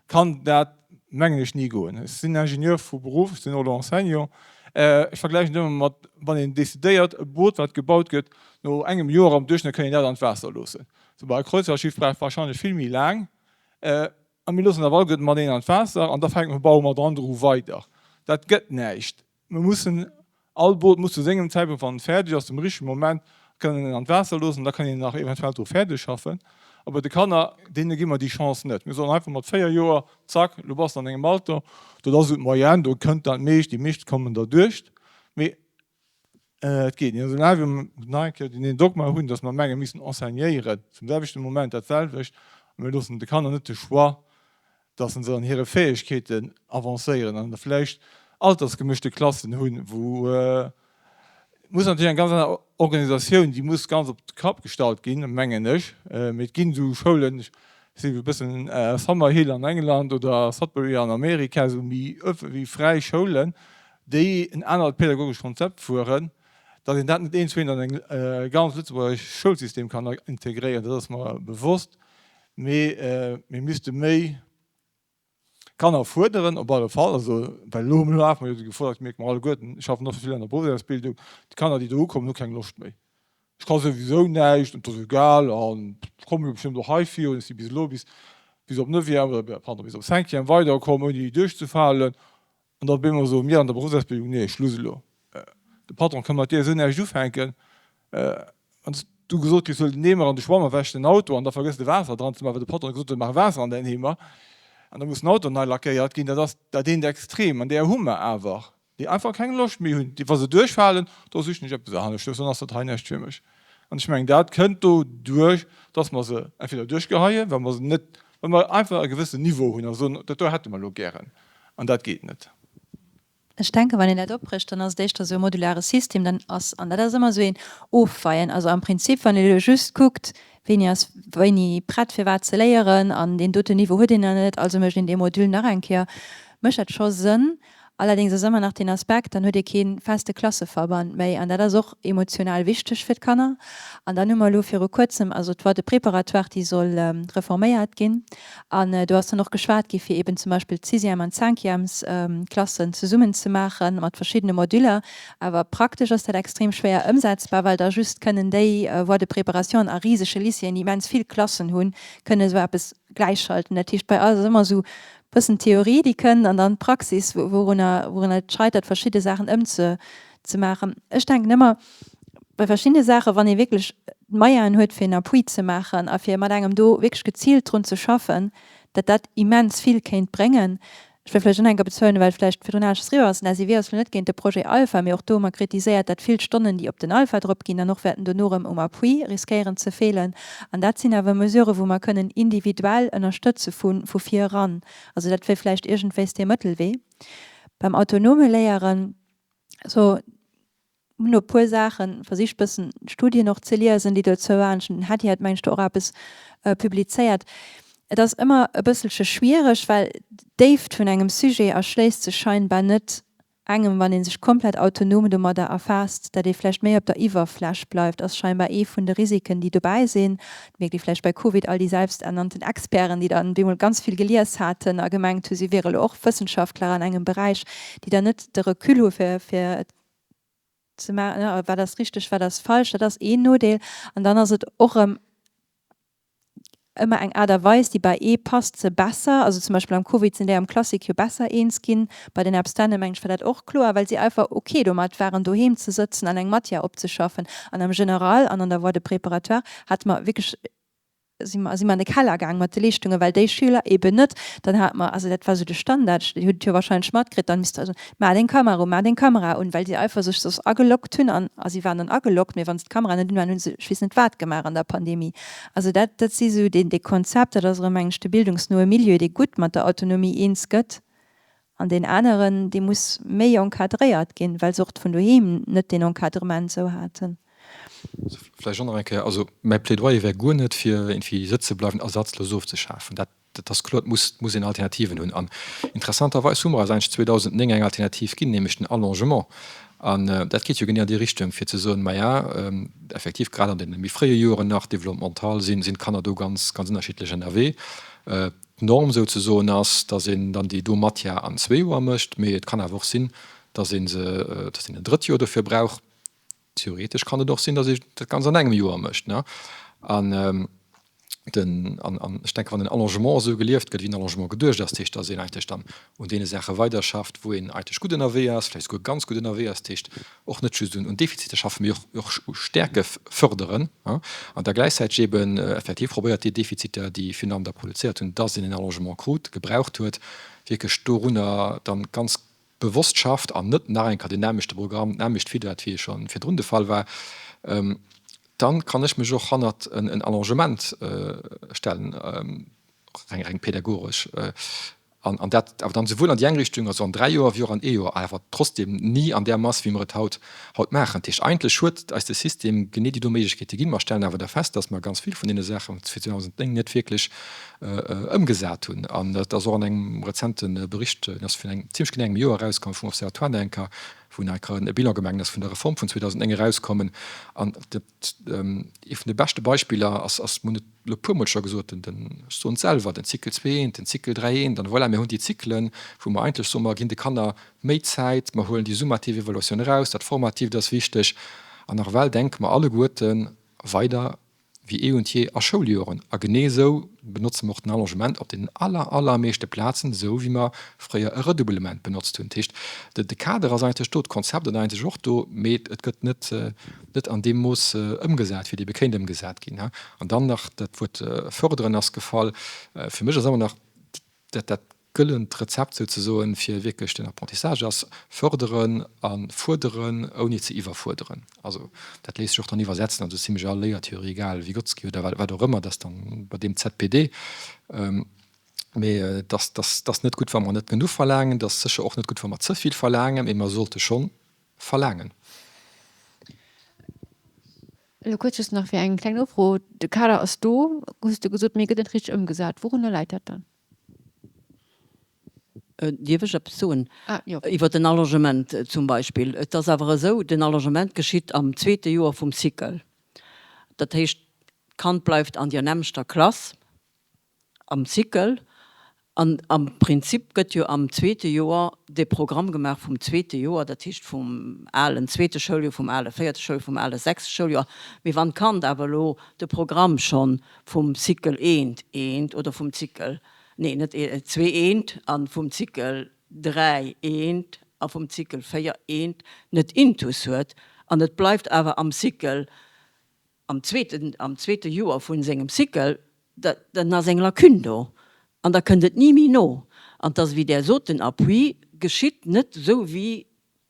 Speaker 6: kann dat. mengen ech, ni goen. Ech sinn Ingenieur vu Beruff, ech sinn och elo Enseignant. Ech vergläichen et ëmmer mat, wann een decidéiert, e Boot, wat gebaut gëtt, no engem Joer am Duerchschnëtt kann een dat an d'Waasser loossen. Sou bei e Kreuzfahrtschiff brauch wahrscheinlech vill méi laang. A mir loossen awer alleguerten mateneen an d'Waasser an da fänke mer, baue mer dran dru weider. Dat gëtt näischt. Mir mussen, all Boot muss zu sengem Zäitpunkt, wann et fäerdeg ass, zum richtege Moment kënnen en an d'Waasser loossen, da kann een nach eventuell dru fäerdeg schaffen. A bei de Kanner, deene gi mer déi Chance net. Mir soen einfach mat 4 Joer, zack, elo bass de an engem Alter, dat ass esou d'Moyenne, do kënnt dat meescht, déi meescht kommen derduerch. Mee et geet net. Esoulaang wéi mer nach eng Kéier deen Dogma hunn, datt mer menge missen enseignéieren zum selwechte Moment dat selwecht, a mir loossen de Kanner net de Choix, dass se an hire Fäegkeeten avancéieren an da vläicht altersgemëschte Klassen hunn, wou muss natierlech eng ganz aner Organisatioun, déi muss ganz op de Kapp gestallt ginn, mengen ech. Mee et ginn esou Schoulen, ech si e bëssen Summerhill an England oder Sudbury an Amerika, esou méi méi fräi Schoulen, déi en anert pädagogescht Konzept fueren, datt een dat net eent zu eent an eng ganz lëtzebuergesch Schoulsystem kann integréieren, dat ass mer bewosst. Mee mir misste méi Kanner fuerderen, op alle Fall. Also, well elo lafe mer jo déi Gefor, dat mierke mer alleguerten, ech schaffen och vill an der Beruffsausbildung, déi Kanner, déi do ukommen, hu keng Loscht méi. Ech ka souwisou näischt an et ass egal an ech komme jo bestëmmt och hei virun, ech si bis elo bis op Neuvième oder pardon, bis op Cinquième weiderkomm, ouni duerchzefalen. An da op eemol soe mir an der Beruffsausbildung, Nee, Schluss elo. De Patron ka mat dir esou näischt ufänken. Wann s du gesot kriss, huel den Eemer an de Schwamm a wäsch den Auto an da vergëss de Waasser dran ze maachen, well de Patron gesot huet, maach Waasser an däin Eemer an da muss den Auto nei lackéiert ginn, dat ass dat eent Extrem. An där hu mer awer, déi einfach keng Loscht méi hunn, déi wa se duerchfalen, da sichen ech eppes aneschters, dann ass dat hei näischt fir mech. An ech mengen, dat kënnt do duerch, dass mer se entweder duerchgeheien, well mer se net, well mer einfach e gewëssen Niveau hunn a soen, dat do hätte mer elo gären an dat geet net.
Speaker 3: Ech denken, wann een dat opbrécht, dann ass et éischter esou e modulare System, dann ass, an dat ass ëmmer esou een Ofweien, also am Prinzip, wann een elo just kuckt, wéini ass wéini prett fir wat ze léieren an deen doten Niveau huet een nach net, also mécht een dee Module nach eng Kéier, mécht dat scho Sënn. Allerdéngs ass ëmmer nach deen Aspekt, dann huet ee kee feste Klasseverband méi an dat ass och emotional wichteg fir d'Kanner. An dann hu mer elo viru kuerzem, also d'Voie de préparatoire, déi soll reforméiert ginn an do ass dann och geschwat gi fir eeben zum Beispill d'Sixième an d'Cinquièmesklassen zesummen ze maache mat verschiddene Moduler. Awer praktesch ass dat extrem schwéier ëmsetzbar, well da just kënnen déi Voies de préparation a risege Lycéeën, déi immens vill Klassen hunn, kënnen esou eppes gläichschalten. Dat heescht, bei eis ass ëmmer esou bëssen Theorie déi kënnt an dann d'Praxis, wourunner wourunner et scheitert verschidde Saachen ëmzemaachen. Ech denken ëmmer bei verschiddene Saachen, wann ee wierklech d'Moyenen huet fir en Appui ze maachen a fir mat engem do wierklech geziilt drun ze schaffen, datt dat immens vill kéint bréngen. Ech wëll vläicht och nach eng Kéier betounen, well et vläicht virdrun aneschters eriwwer ass, den SIW ass elo net géint de Projet Alpha, mee och do hu mer kritiséiert, datt vill Stonnen, déi op den Alpha drop ginn, dann och wäerten dono erëm um Appui riskéieren ze feelen. An dat sinn awer Mesuren, wou mer kënnen individuell ënnerstëtze vu vu vir eran. Also dat wier vläicht iergendwéis dee Mëttelwee. Beim autonome Léieren, so hunn e puer Saache versicht bëssen Studien och ze liesen, déi dozou waren. Den Hedy hat meng ech do och eppes publizéiert. Et ass ëmmer e bësselche schwiereg, well d'Déift vun engem Sujet erschléisst sech scheinbar net engem, wann ee sech komplett autonom domadder erfaasst. Dat ee vläicht méi op der Iwwerfläch bleift, ass scheinbar ee vun de Risiken, déi dobäi sinn. Dat mierkt ee vläicht bei Covid, all déi selbsternannten Experten, déi dann bemol ganz vill gelies haten a gemengt hu si wiere lo och Wëssenschaftler an engem Beräich, déi dann net de Recul hu fir fir ze maachen, wat ass richteg, wat ass falsch. Dat ass een Nodeel. An dann ass et och erëm ëmmer eng Aart a Weis, déi bei ee passt se besser. Also zum Beispill am Covid sinn déi am Classique jo besser eens ginn. Bei den Abstenne mengen ech war dat och kloer, well si einfach ok domat waren doheem ze sëtzen an eng Matière opzeschaffen. An am General an an der Voie de préparatoire hate mer wierklech si mer, si mer an de Keller gaang mat de Leeschtungen, well déi Schüler eben net, dann hate mer, also dat war esou de Standard, Dir hutt et jo wahrscheinlech matkritt, dann misst der soen, Maach deng Kamera un, maach deng Kamera un, well si einfach sech soss ageloggt hunn an, a si waren dann ageloggt, mee wa se d'Kamera net un waren, hu se ech weess net wat gemaach an der Pandemie. Also dat, dat si sou deen, dee Konzept, dat ass erëm, mengen ech, de bildungsnoe Milieu, dee gutt mat der Autonomie eens gëtt an deen aneren, dee muss méi encadréiert ginn, well se och vun doheem net deen Encadrement esou haten.
Speaker 2: Vläicht och nach eng Kéier, also mäi Plädoyer wär guer net, fir iergendwéi sëtzebleiwen, ersatzlos ofzeschafen. Dat, dat ass kloer, et muss, et muss een Alternativen hunn. An interessanterweis hu mer eis eigentlech 2009 eng Alternativ ginn, nämlech den Allongement. An dat geet jo genee an déi Richtung, fir ze soen, maja, effektiv, grad an deene méi fréie Joren nach, développemental, sinn, sinn d'Kanner do ganz, ganz ënnerschiddlech ënnerwee. D'Norm souzesoen ass, datt een dann déi do Matière an zwee Joer mécht, mee et kann awer och sinn, datt ee se, datt een en drëtt Joer dofir brauch. Theoretesch kann et och sinn, datt ee dat Ganzt an engem Joer mécht. An den, an, an ech denken, wann den Allongement esou gelieft gëtt, wéi den Allongement geduecht ass, dat heescht, datt een eigentlech dann un deene Saache weiderschafft, wou een eigentlech gutt ënnerwee ass, vläicht souguer ganz gutt ënnerwee ass, dat heescht och net just un Defiziter schaffen, mee och, och u Stärke fërderen, an da gläichzäiteg eeben effektiv probéiert, déi Defiziter, déi virun allem da produzéiert hunn, datt een en Allongement krut, gebraucht huet, wierklech dorunner dann ganz bewosst schafft an net nach eng Kéier deen nämmlechte Programm, d'nämmlecht Feedback, wéi et scho virdrun de Fall war, dann kann ech mech och hannert en Allongement stellen, reng pädagogesch, an dat awer dann souwuel an déi eng Richtung, also an 3 Joer, wéi och an ee Joer, awer trotzdem ni an där Mass, wéi mer et haut haut maachen. Dat heescht, eigentlech huet eis de System genee déi do Méiglechkeete ginn. Mer stellen awer da fest, dass mer ganz vill vun deene Saache fir 2009 net wierklech ëmgesat hunn. An dat ass och an engem rezente Bericht, deen ass virun engem, zimlech genee engem Joer erauskomm vum Observatoire nach eng Kéier, wou nach eng Kéier e Bilan gemaach ginn ass vun der Reform vun 2009 erauskommen. An dat, ee vun de beschte Beispiller ass, ass, mir hunn et elo e puermol scho gesot, den, den, ech soen et selwer, den Cycle 2 eent, den Cycle 3 eent, an voilà, mir hunn déi Zyklen, wou mer eigentlech soen, mer ginn de Kanner méi Zäit, mer huelen déi summativ Evaluatioun eraus, dat Formatiivt ass wichteg. An nach ewell denke mer alleguerte weider wéi eh und je a Schouljoren. A genee esou benotze mer och den Allongement op deenen aller, allermeeschte Plazen, esou wéi mer fréier e Redoublement benotzt hunn. Dat heescht, de Kader ass eigentlech do, d'Konzept ass eigentlech och do, mee et gëtt net, net an deem Mooss ëmgesat, wéi et ebe kéint ëmgesat ginn. An dann nach dat Wuert förderen ass gefall. Fir mech ass ëmmer nach dat, dat gëllent Rezept souzesoen, fir wierklech den Apprentissage ass, förderen a fuerderen, ouni ze iwwerfuerderen. Also dat léisst sech och dann iwwersetzen an esou zimlech all Léiertheorie, egal Vygotsky oder wat och ëmmer, dat ass dann bei deem ZPD. Mee et ass, et ass net gutt, wa mer net genuch verlaangen, et ass sécher och net gutt, wa mer ze vill verlaangen, mee mer sollte schonn verlaangen.
Speaker 1: Elo kuerz just nach fir eng kleng Nofro, De Kader ass do, hues de gesot, mee gëtt net richteg ëmgesat. Wourunner läit dat dann?
Speaker 7: Dierf ech eppes soen? Iwwer den Allongement zum Beispill. Et ass awer esou, den Allongement geschitt am zweete Joer vum Cycle. Dat heescht, d'Kand bleift an deer nämmlechter Klass am Cycle an am Prinzip gëtt jo am zweete Joer de Programm gemaach vum zweete Joer, dat heescht vum alen zweete Schouljoer, vum ale véierte Schouljoer, vum ale sechste Schouljoer. Mee wann d'Kand awer elo de Programm schonn vum Cycle eent eent oder vum Cycle, nee net eent, zwee eent a vum Cycle 3 eent a vum Cycle 4 eent net intus huet an et bleift awer am Cycle, am zweeten, am zweete Joer vu sengem Cycle, da, dann ass eng Lacune do an da kënnt et ni méi no. An 't ass, wéi Der sot, den Appui geschitt net esou wéi,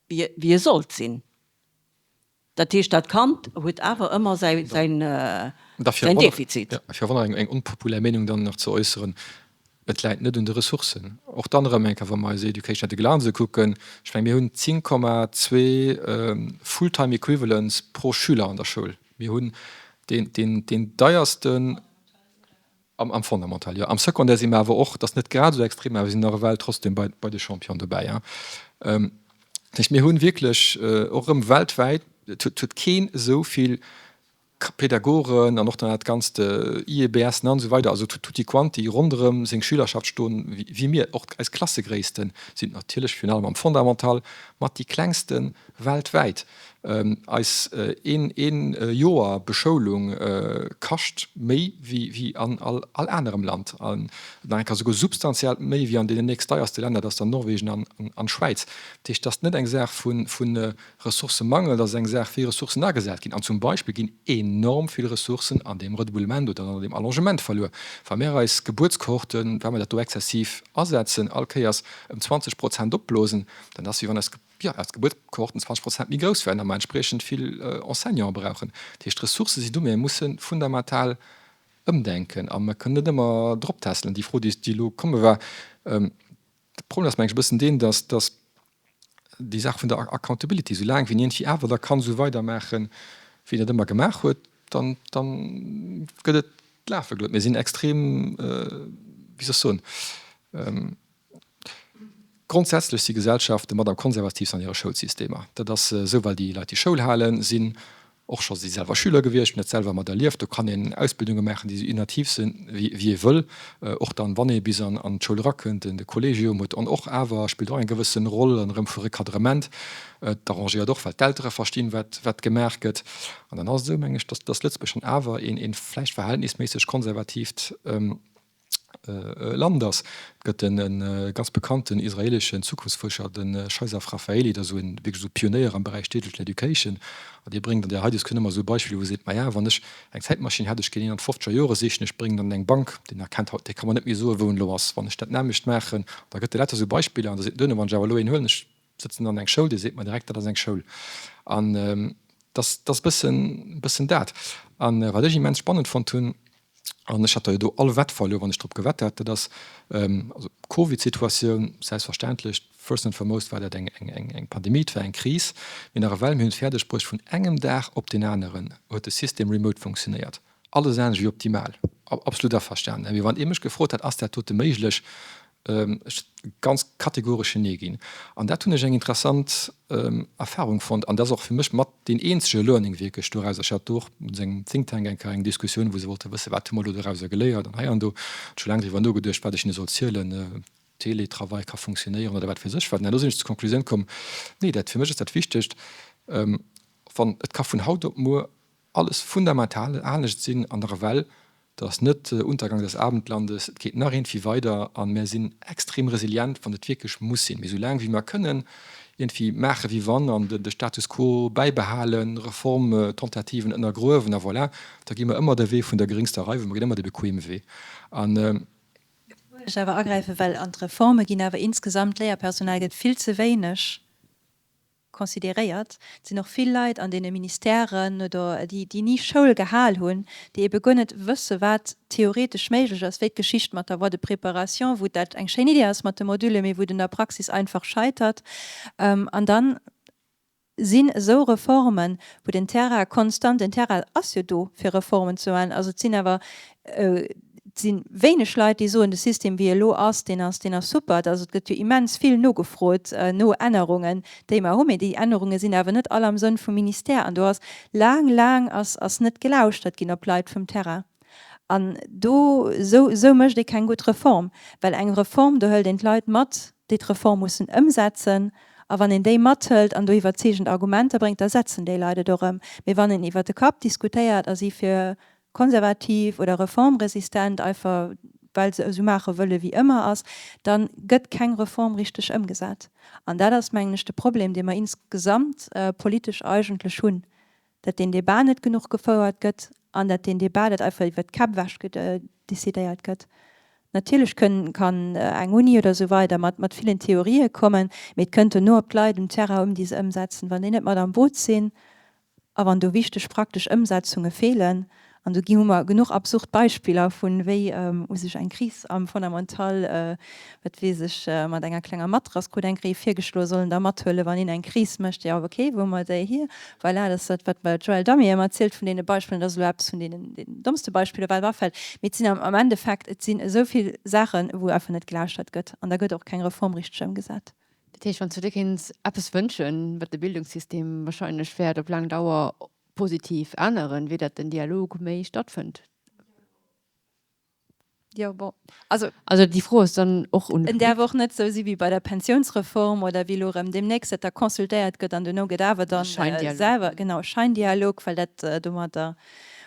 Speaker 7: wéi e sollt sinn. Dat heescht, dat Kand huet awer ëmmer säin Defizit.
Speaker 2: Fir awer nach eng onpopulär Meenung dann nach ze äusseren, Et läit net un de Ressourcen. Och dann erëm eng Kéier, wa mer eis Education at a Glance ukucken, ech menge mir hunn 10,2 Full-time equivalents pro Schüler an der Schoul. Mir hunn deen deiersten. Am Fondamental, jo. Am Secondaire si mer awer och, dat ass net grad esou extrem, awer mir sinn nach ewell trotzdem bei bei de Champion dobäi. Dat heescht, mir hunn wierklech och erëm weltwäit, et huet huet keen esou vill Pädagogen an och dann dat ganzt IEBS an esou weider, also tutti quanti ronderëm seng Schülerschaft stoen wéi mir. Och eis Klassegréisste sinn natierlech virun allem am Fondamental mat déi klengste weltwäit. Eis een een Joer Beschoulung kascht méi wéi an all all anerem Land an nach eng Kéier souguer substantiell méi wéi an deenen nächstdeierste Länner, dat ass dann Norwegen an an d'Schwäiz. Dat heescht, dat ass net eng Saach vu vu Ressourcemangel, dat ass eng Saach wéi Ressourcen agesat ginn. An zum Beispill ginn enorm vill Ressourcen an deem Redoublement oder an deem Allongement verluer. Wa mir eis Gebuertskohorten, wa mir dat do exzessiv asetzen, all Kéiers ëm 20 Prozent opblosen, dann ass wéi wann eis jo, eis Gebuertskohorten 20 Prozent méi grouss wären a mer entspriechend vill Enseignanten brauchen. Dat heescht, d'Ressourcë sinn do, mä mir musse fundamental ëmdenken a mer kënnen net ëmmer drop tässelen. Déi Fro, déi elo komme war, de Problem ass, meng ech, e bëssen deen, dass, dass déi Saach vun der Accountability, soulaang wéi een iergendwéi awer da kann esou weidermaachen, wéi een dat ëmmer gemaach huet, dann, dann gëtt et lafe gelooss. Mir sinn extrem, wéi soll ech soen, Grondsätzlech si Gesellschafte mat am konservativsten an hire Schoulsystemer. Dat ass esou, well déi Leit, déi Schoul halen, sinn. Och scho si selwer Schüler gewiescht, hunn dat selwer mat erlieft. Do kann een Ausbildunge maachen, déi esou innovativ sinn, wéi ee wëll. Och dann, wann ee bis an d'Schoul erakënnt, de Kollegium huet on och awer, spillt och eng gewëssen Roll an erëm vu Recadrement. Et arrangéiert och, well d'Eltere verstinn, wat wat gemaach gëtt. An dann ass et esou, meng ech, dass dass Lëtzebuerg dann awer een een vläicht verhältnisméisseg konservatiivt Land ass. Et gëtt e ganz bekannten israeleschen Zukunftsfuerscher, de Sheizaf Rafaeli, dat ass esou e wierklech esou Pionéier am Beräich Digital Education, an dee bréngt an där hei Diskussioun ëmmer esou Beispiller, wou e seet, Maja, wann ech eng Zäitmaschinn hätt, ech géing een an d'fofzeger Jore sichen, ech bréngen dann eng Bank, deen erkennt haut, dee ka mer net méi soen, wou en elo ass, wann ech dat nämmlecht maachen. Da gëtt e lauter esou Beispiller an da seet en duerno, wann ech awer elo een huelen, ech sëtzen an eng Schoul, dee seet mer direkt, dat ass eng Schoul. An dat ass e bëssen, bëssen dat. An wat ech immens spannend fonnt hunn, an ech hätt der jo do all Wett verluer, wann ech drop gewett hätt, dat ass, also d'Covid-Situatioun, selbstverständlech, first and foremost war dat eng, eng, eng, eng Pandemie, et war eng Kris, mee nach ewell, mir hunn et fäerdeg bruecht, vun engem Dag op deen aneren huet de System remote funktionéiert. Alles anescht wéi optimal, absolut averstanen. Mee wann ee mech gefrot hätt, ass dat dote méiglech, ech hätt e ganz kategoreschen Nee ginn. An dat hunn ech eng interessant Erfahrung fonnt. An dat ass och fir mech mat deen eenzege Learning wierklech doraus. Ech hat do och mat engem Think Tank eng Kéier eng Diskussioun, wou se wollte wëssen, wat hu mer elo dorauser geléiert an hei an do. Ech hu laang driwwer nogeduecht, wat ech hinne soll zielen, Teletravail ka funktionéieren oder wat weess ech wat. An do sinn ech zur Konklusioun komm, nee, dat fir mech ass dat Wichtegst, wann et ka vun haut op muer alles fundamental anescht sinn an der ewell, dat ass net Untergang des Abendlandes, et geet nach iergendwéi weider a mär sinn extrem resilient, wann et wierklech muss sinn. Mee esou laang wéi mer kënnen iergendwéi maache wéi wann an de Status quo bäibehalen, Reformtentativen ënnergruewen a voilà, da gi mer ëmmer de Wee vun der geréngster Reiwung, mer ginn ëmmer de bequeme Wee. An.
Speaker 3: Do wëll ech awer agräifen, well an d'Reforme ginn awer insgesamt, d'Léierpersonal gëtt vill ze wéineg consideréiert. Et sinn och vill Leit an deene Ministèren oder déi, déi ni Schoul gehal hunn, déi ebe guer net wësse wat theoretesch méiglech ass, wéi d'Geschicht mat der Voie de préparation, wou dat eng schéin Idee ass mat de Modülle, mee wou et un der Praxis einfach scheitert. An dann sinn esou Reformen, wou den Terrain konstant, den Terrain ass jo do fir Reformen ze maachen, also et sinn awer Et si wéineg Leit, déi soen, de System wéi e elo ass, deen ass, deen ass super. Also et gëtt jo immens vill nogefrot no Ännerungen, déi mer hunn. Mee déi Ännerunge sinn awer net all am Sënn vum Ministère. An do ass laang, laang ass, ass net gelauschtert ginn op Leit vum Terrain. An do, esou, esou mécht ee keng gutt Reform. Well eng Reform, do hëlt een d'Leit mat, déi d'Reform mussen ëmsetzen. A wann een déi mathëlt an do iwwerzeegend Argumenter bréngt, da setzen déi Leit et och ëm. Mee wann een iwwert de Kapp diskutéiert a si fir konservativ oder reformresistent, einfach well se esou maache wëlle wéi ëmmer ass, da gëtt keng Reform richteg ëmgesat. An dat ass, mengen ech, de Problem, dee mer insgesamt politesch eigentlech hunn, datt deen Débat net genuch gefouert gëtt an datt deen Débat, dat einfach iwwert d'Käpp ewech decidéiert gëtt. Natierlech kënn, kann eng Uni oder esou weider mat, mat villen Theorië kommen, mee et kënnt duerno op d'Leit um Terrain un, déi se ëmsetzen. Wann déi net mat am Boot sinn, A wann do wichteg praktesch Ëmsetzunge feelen, an do gi hu mer genuch absurd Beispiller vun, wéi u sech eng Kris am Fondamental, wat weess ech, mat enger klenger Matrass krut eng Kéier virgeschloen, sollen da mathuelen, wann een eng Kris mécht, jo ok, wou hu mer déi hier? Voilà, dat ass dat, wat mer d'Joëlle Damé ëmmer erzielt vun deene Beispiller, dat ass elo eppes vun deenen dommste Beispiller, wat afält, mee et sinn am Endeffekt, et sinn esou vill Saachen, wou einfach net gelauschtert gëtt an da gëtt och keng Reform richteg ëmgesat.
Speaker 1: Dat heescht, wann s du dir kéints eppes wënschen, wat de Bildungssystem wahrscheinlech wäert op laang Dauer positiv änneren, wier dat den Dialog méi stattfënnt?
Speaker 3: Jo, bon, also.
Speaker 1: Also déi Fro ass dann och un de
Speaker 3: En däerf och net esou si wéi bei der Pensiounsreform oder wéi elo erëm deemnächst, dat da consultéiert gëtt an duerno gëtt awer dann selwer, genau, Scheindialog, well dat, domadder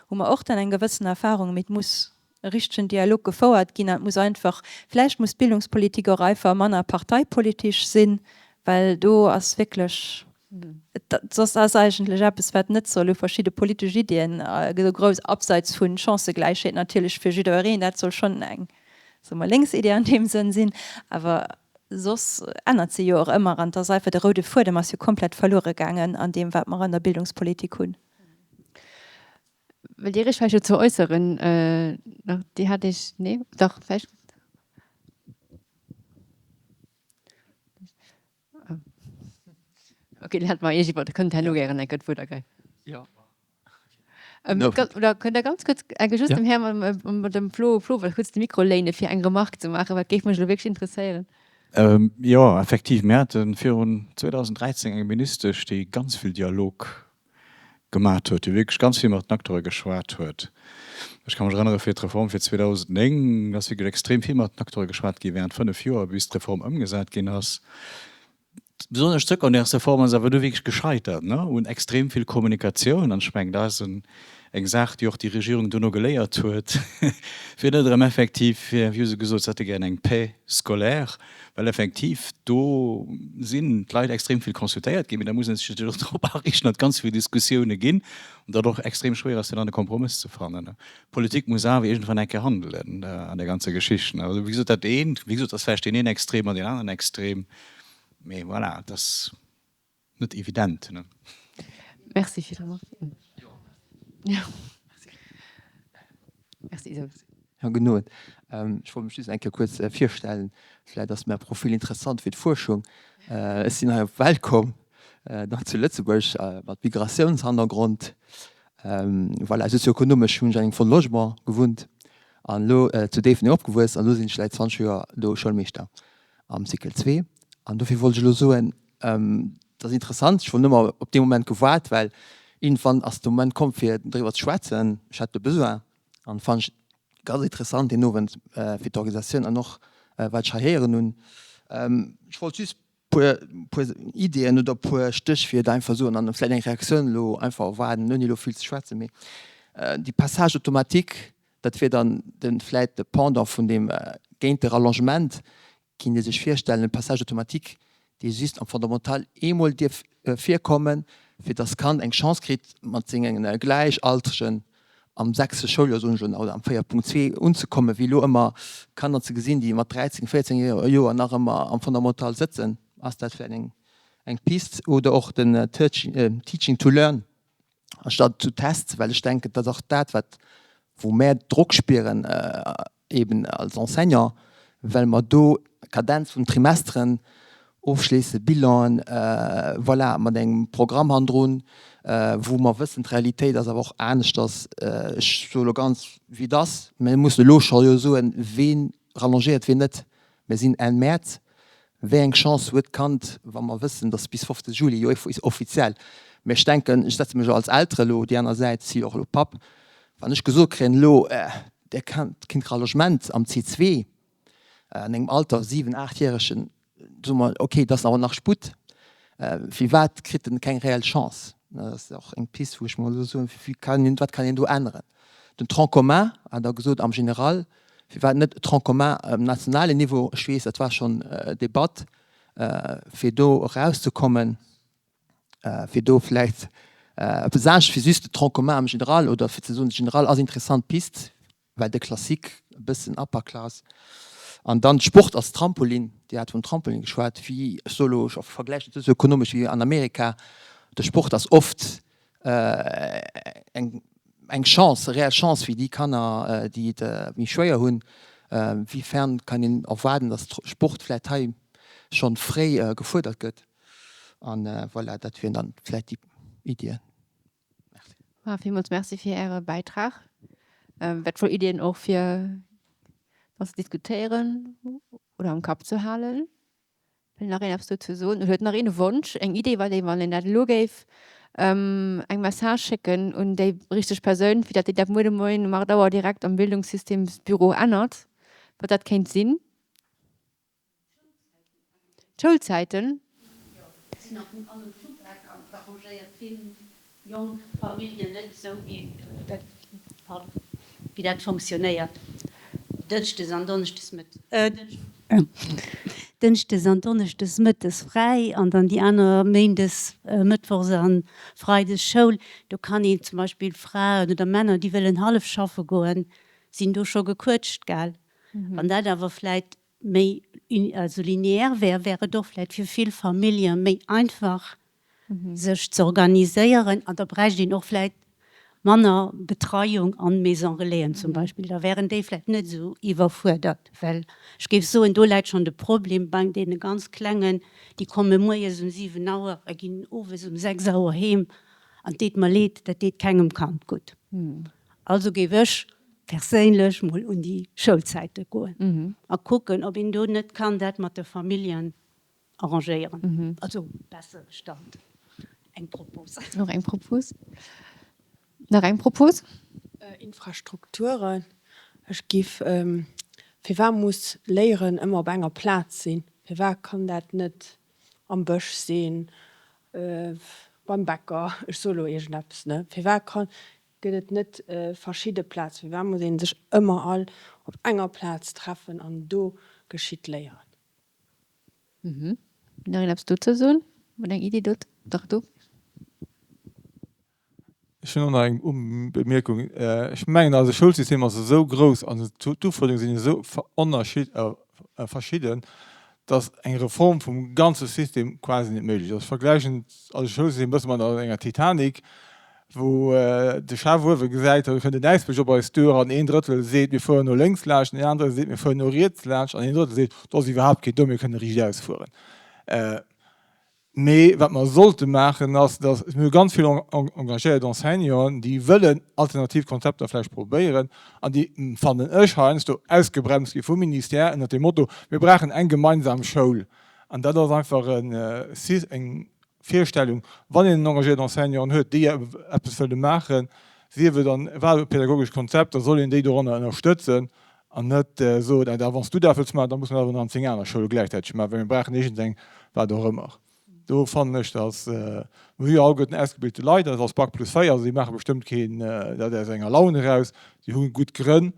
Speaker 3: hu mer och dann eng gewëssen Erfahrung, mee et muss e richtegen Dialog gefouert ginn an et muss einfach, vläicht muss d'Bildungspolitik och einfach manner parteipolitisch sinn, well do ass wierklech, soss ass eigentlech eppes, wat net soll u verschidde politesch Iddien esou grouss, abseits vu Chancëgläichheet natierlech fir jiddereen, dat soll schonn eng, soe mer, lénks Idee an deem Sënn sinn, awer soss ännert se jo och ëmmer an et ass einfach, de roude Fuedem ass jo komplett verluere gaangen an deem, wat mer an der Bildungspolitik hunn.
Speaker 1: Wëllt Dir Iech vläicht dozou äusseren? Dir hat Iech, nee, dach, vläicht. Okay, dann hate mer Iech iwwer, da kënnt herno gären eng Kéier d'Wuert ergräifen.
Speaker 2: Jo.
Speaker 1: Oder kënnt Der ganz kuerz eng Kéier just dem Här mat dem Flo Flo kuerz de Mikro léine fir eng Remark ze maachen, well et géif mech elo wierklech interesséieren.
Speaker 4: Jo, effektiv, mir hate virun 2013 eng Ministesch, déi ganz vill Dialog.
Speaker 8: Gemat huet, dee wierklech ganz vill mat den Acteure geschwat huet. Ech ka mech erënnere fir d'Reform fir 2009 ass wierklech extrem vill mat den Acteure geschwat gi während 5 Joer, bis d'Reform ëmgesat ginn ass. Besonnesch d'Secondaires-Reform ass awer du wierklech gescheitert, ne, un extrem vill Kommunikatioun. An ech mengen, dat ass eng Saach, déi och déi Regierung duerno geléiert huet, fir net erëm effektiv, wéi hu se gesot, se hätte gären eng Paix scolaire, well effektiv do sinn d'Leit extrem vill consultéiert ginn, mee da muss ee sech natierlech och drop ariichten, datt ganz vill Diskussioune ginn an datt och extrem schwéier ass, fir dann e Kompromëss ze fannen. D'Politik muss awer iergendwann eng Kéier handelen an där ganzer Geschicht. Also wéi gesot, dat eent, wéi gesot, ass vläicht deen een Extrem an deen aneren Extrem, mee voilà, et ass net evident.
Speaker 1: Merci villmools. Merci Isabelle.
Speaker 9: Jo, gudden Owend. Ech wollt mech just eng Kéier kuerz virstellen. Vläicht ass mäi Profil interessant fir d'Fuerschung. Ech sinn hei op d'Welt komm, nach zu Lëtzebuerg, mat Migratiounshannergrond. Voilà, sozioekonomesch hunn ech an engem Fonds de Logement gewunnt an elo zu Déifferdeng opgewuess an elo sinn ech säit 20 Joer do Schoulmeeschter am Cycle 2. An dofir wollt ech elo soen, et ass interessant, ech wollt nëmmer op dee Moment gewaart, well iergendwann ass de Moment komm fir driwwer ze schwätzen. Ech hat de Besoin an fannen ech ganz interessant deen Owend fir d'Organisatioun an och wat ech hei héieren hunn. Ech wollt just puer puer Ideeën oder puer Stéchwierder einfach soen an vläicht eng Reaktioun elo einfach erwaarden, ouni elo vill ze schwätzen. Mee déi Passage automatique, dat wier dann de vläicht de Pendant vun deem géint de Rallongement, Kinnt ee sech virstellen, e Passage automatique, dee just am Fondamental eemol dierf virkommen, fir dass d'Kand eng Chance kritt, mat senge Gläichaltregen am sechste Schouljoer, soen ech elo, oder am 4.2 unzekommen, wéi elo ëmmer Kanner ze gesinn, déi mat 13, 14 Joer nach ëmmer am Fondamental sëtzen. Ass dat vläicht eng Pist? Oder och den Teaching to learn anstatt zu Tests, well ech denken, dat ass och dat, wat, wou mär Drock spieren, eben als Enseignant, well mer do d'Kadenz vun Trimesteren ofschléissen, Bilanen, voilà, mat engem Programm hannendrun, wou mer wëssen, d'Realitéit ass awer och aneschters. Ech soe lo ganz, wéi et ass, mir mussen elo scho jo soen, ween rallongéiert, ween net. Mir sinn Enn Mäerz. Wéi eng Chance huet d'Kand, wa mer wëssen, dass bis 15 Juli, jo offiziell, mä ech denken, ech setze mech als Eltere elo déi aner Säit, si jo och elo Papp, wann ech gesot kréien elo, Där Kand kritt Rallongement am C2 an engem Alter, 7-, 8-järegen, soe mer, okay, dat ass awer nach Sputt, firwat kritt en keng reell Chance? Dat ass och eng Pist, wou ech mer elo soen, wéi kann een, wat kann een do änneren? Den Tronc commun, hat Der gesot, am General, firwat net e Tronc commun um nationalen Niveau? Ech weess, dat war schonn Debatt, fir do erauszekommen, fir do vläicht eppes anescht wéi just de Tronc commun am General oder fir ze soen, de General ass interessant Pist, well de Classique e bëssen upper class. An dann Sport als Trampolin, Dir hat vum Trampolin geschwat, wéi, ech soe elo, ech vergläichen et sozioekonomesch wéi an Amerika, de Sport ass oft eng eng Chance, reell Chance fir déi Kanner, déi et méi schwéier hunn. Wéifern kann een erwaarden, datt Sport vläicht hei schonn fréi gefuerdert gëtt? An voilà, dat wieren dann vläicht déi Iddien.
Speaker 1: Merci. Villmools Merci fir Äre Bäitrag. Wertvoll Iddien och fir dat ze diskutéieren oder am Kapp ze halen. Wëll nach een eppes dozou soen? Oder huet nach een e Wonsch, eng Idee, wat ee, wann een dat elo géif, eng Message schécken un déi richteg Persoun, fir datt déi dat muer de Moien um 8 Auer direkt am Bildungssystemsbüro ännert, wat dat kéint sinn? D'Schoulzäiten.
Speaker 10: Jo, sinn an allem Futtball an arrangéiert vill jonk Familljen net esou wéi dat, pardon, wéi dat fonctionnéiert. Dënschdes an Donneschdes mëttes, Dënschdes an Donneschdes mëttes fräi an dann déi aner Méindes, Mëttwochs a Freides Schoul. Do kann een zum Beispill Fraen oder Männer, déi wëllen hallef schaffe goen, sinn do scho gequëtscht, gell? Wann dat awer vläit méi also lineaire wär, wär et och vläit fir vill Famillje méi einfach sech ze organiséieren an da bräicht een och vläit manner Betreiung an Maison Relaisen zum Beispill. Da wären déi vläit net esou iwwerfuerdert, well ech géif soen, do läit schonn de Problem bei deene ganz Klengen, déi komme moies um 7 Auer a ginn owes um 6 Auer heem an et deet mer leed, dat deet kengem Kand gutt. Also géif ech perséinlech mol un déi Schoulzäite goen a kucken, ob een do net kann dat mat de Familljen arrangéieren, also besser gestalten. Eng Propos.
Speaker 1: Och eng Propos. Nach eng Propos?
Speaker 5: Infrastrukturen. Ech giff, firwat muss Léieren ëmmer op enger Plaz sinn? Firwat kann dat net am Bësch sinn, beim Bäcker, ech soe lo iergendeppes, ne? Firwat kann, gëtt et net verschidde Plazen? Firwat muss ee sech ëmmer all op enger Plaz treffen an do geschitt Léieren?
Speaker 1: Nach een eppes dozou soen? Oder eng Iddi dot? Dach do.
Speaker 6: Ech hunn och nach eng Bemierkung. Ech mengen, eise Schoulsystem ass esou grouss an d'Ufuerderunge sinn esou verschidden, datt eng Reform vum ganze System quasi net méiglech ass. Ech vergläichen eise Schoulsystem e bësse mat enger Titanic, wou de Chef uewe gesäit, do kënnt en Äisbierg op eis duer an een Drëttel seet, mir fueren no lénks laanscht, en anere seet, mir fueren no riets laanscht an een Drëttel seet, do ass iwwerhaapt keen do, mir kënne riichtaus fueren. Mee wat mer sollte maachen, ass, datt, mir hu ganz vill engagéiert Enseignanten, déi wëllen alternativ Konzepter vläicht probéieren an déi, fannen ech, heiansdo ausgebremst gi vum Ministère ënnert dem Motto, mir brauchen eng gemeinsam Schoul. An dat ass einfach eng Virstellung, wann een en engagéiert Enseignant huet, déi eppes wëlle maachen, sief et an wat e pädagogescht Konzept, da soll een déi doranner ënnerstëtzen an net soen, ah da wann s du dat wëlls maachen, da muss mer dat awer nach an 10 aner Schoule gläichzäiteg maachen, well mir brauchen iergendeng, wat och ëmmer. Do fannen ech, datt, mir hu jo alleguerten ausgebilte Leit, dat ass Bac plus 4, also déi maache bestëmmt keen dat aus enger Laun eraus, déi hu gutt Grënn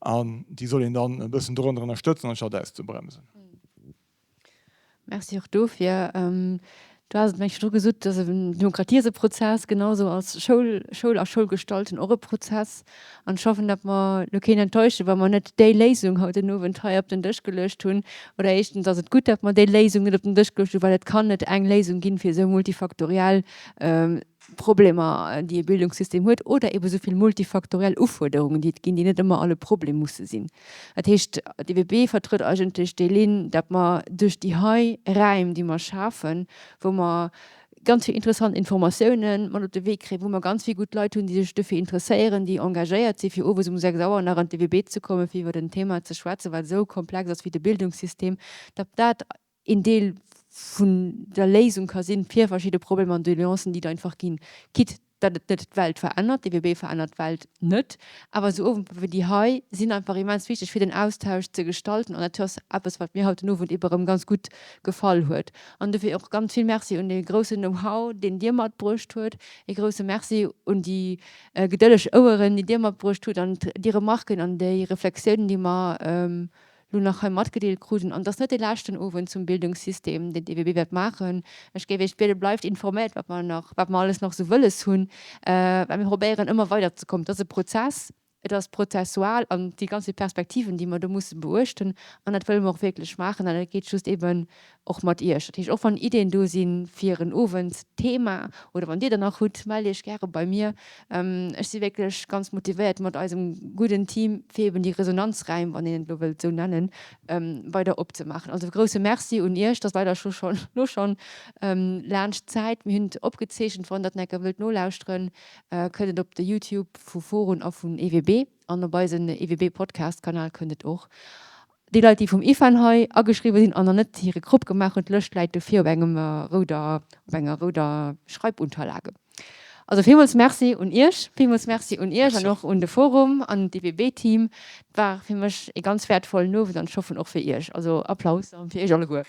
Speaker 6: an déi soll een dann e bëssen doranner ënnerstëtzen anstatt auszebremsen.
Speaker 1: Merci och dofir. Du has et mengen ech virdru gesot, dass Demokratie ass e Prozess, genau sou ass Schoul, Schoul a Schoulgestalten och e Prozess. An ech hoffen, datt mer elo keen enttäuschen, wa mer net déi Léisung haut den Owend hei op den Dësch geluecht hunn. Oder éischtens ass et gutt, datt mer déi Léisung net op den Dësch geluecht hunn, well et kann net eng Léisung ginn, fir esou multifaktoriell Problemer, déi e Bildungssystem huet, oder ebe sou vill multifaktoriell Ufuerderungen, déi et ginn, déi net ëmmer all e Problem musse sinn. Dat heescht, d'EWB vertrëtt eigentlech déi Linn, datt mer duerch déi hei Räim, déi mer schafen, wou mer ganz vill interessant Informatiounen mat op de Wee kréien, wou mer ganz vill gutt Leit hunn, déi sech dofir interesséieren, déi engagéiert sinn, fir owes um 6 Auer nach an d'EWB ze kommen, fir iwwert en Thema ze schwätzen, wat esou komplex ass wéi de Bildungssystem, datt dat een Deel vun der Léisung ka sinn fir verschidde Problemer an Doleancen, déi et einfach ginn. Quitte datt et net d'Welt verännert, d'EWB verännert d'Welt net, awer esou Owender wéi déi hei sinn einfach immens wichteg fir den Austausch ze gestalten an dat ass eppes wat mir haut den Owend ebe rëm ganz gutt gefall huet. An dofir och ganz vill Merci un dee groussen Know-how deen Dir matbruecht huet, ee grousse Merci un déi gedëlleg Oueren déi Dir matbruecht hutt an déi Remarken an déi Reflexiounen déi mer lo nach hei matgedeelt kruten, an et ass net dee leschten Owend zum Bildungssystem, deen d'EWB wäert maachen. Ech géif Iech bieden, bleift informéiert, wat mer nach, wat mer alles nach esou wëlles hunn, well mir probéieren ëmmer weiderzekommen. Et ass e Prozess, et ass prozessual an et si ganz vill Perspektiven, déi mer do musse beuechten, an dat wëlle mer och wierklech maachen an dat geet just eeben och mat Iech. Dat heescht, och wann Iddien do si fir en Owendthema oder wann Dir der nach hutt, mellt Iech gäre bei mir. Ech si wierklech ganz motivéiert mat eisem gudden Team, fir eben déi Resonanzräim, wann een et elo wëllt esou nennen, weider opzemaachen. Also e grousse Merci un Iech. Et ass leider scho schonn elo schonn laanscht d'Zäit. Mir hunn et opgezeechent. Wann Der et nach eng Kéier wëllt nolauschteren, kënnt et op de Youtube vu Forum a vun EWB an op eisen EWB-Podcast-Kanal kënnt et och. Déi Leit, déi vum IFAN hei ageschriwwen sinn an nach net hire Krop gemaach hunn, d'Lëscht läit dofir op engem rouder, op enger rouder Schreibunterlage. Also villmools Merci un Iech, villmools Merci un Iech an och un de Forum an d'IWB-Team. Et war fir mech ee ganz wäertvollen Owend an ech hoffen och fir Iech. Also Applaus fir Iech alleguer.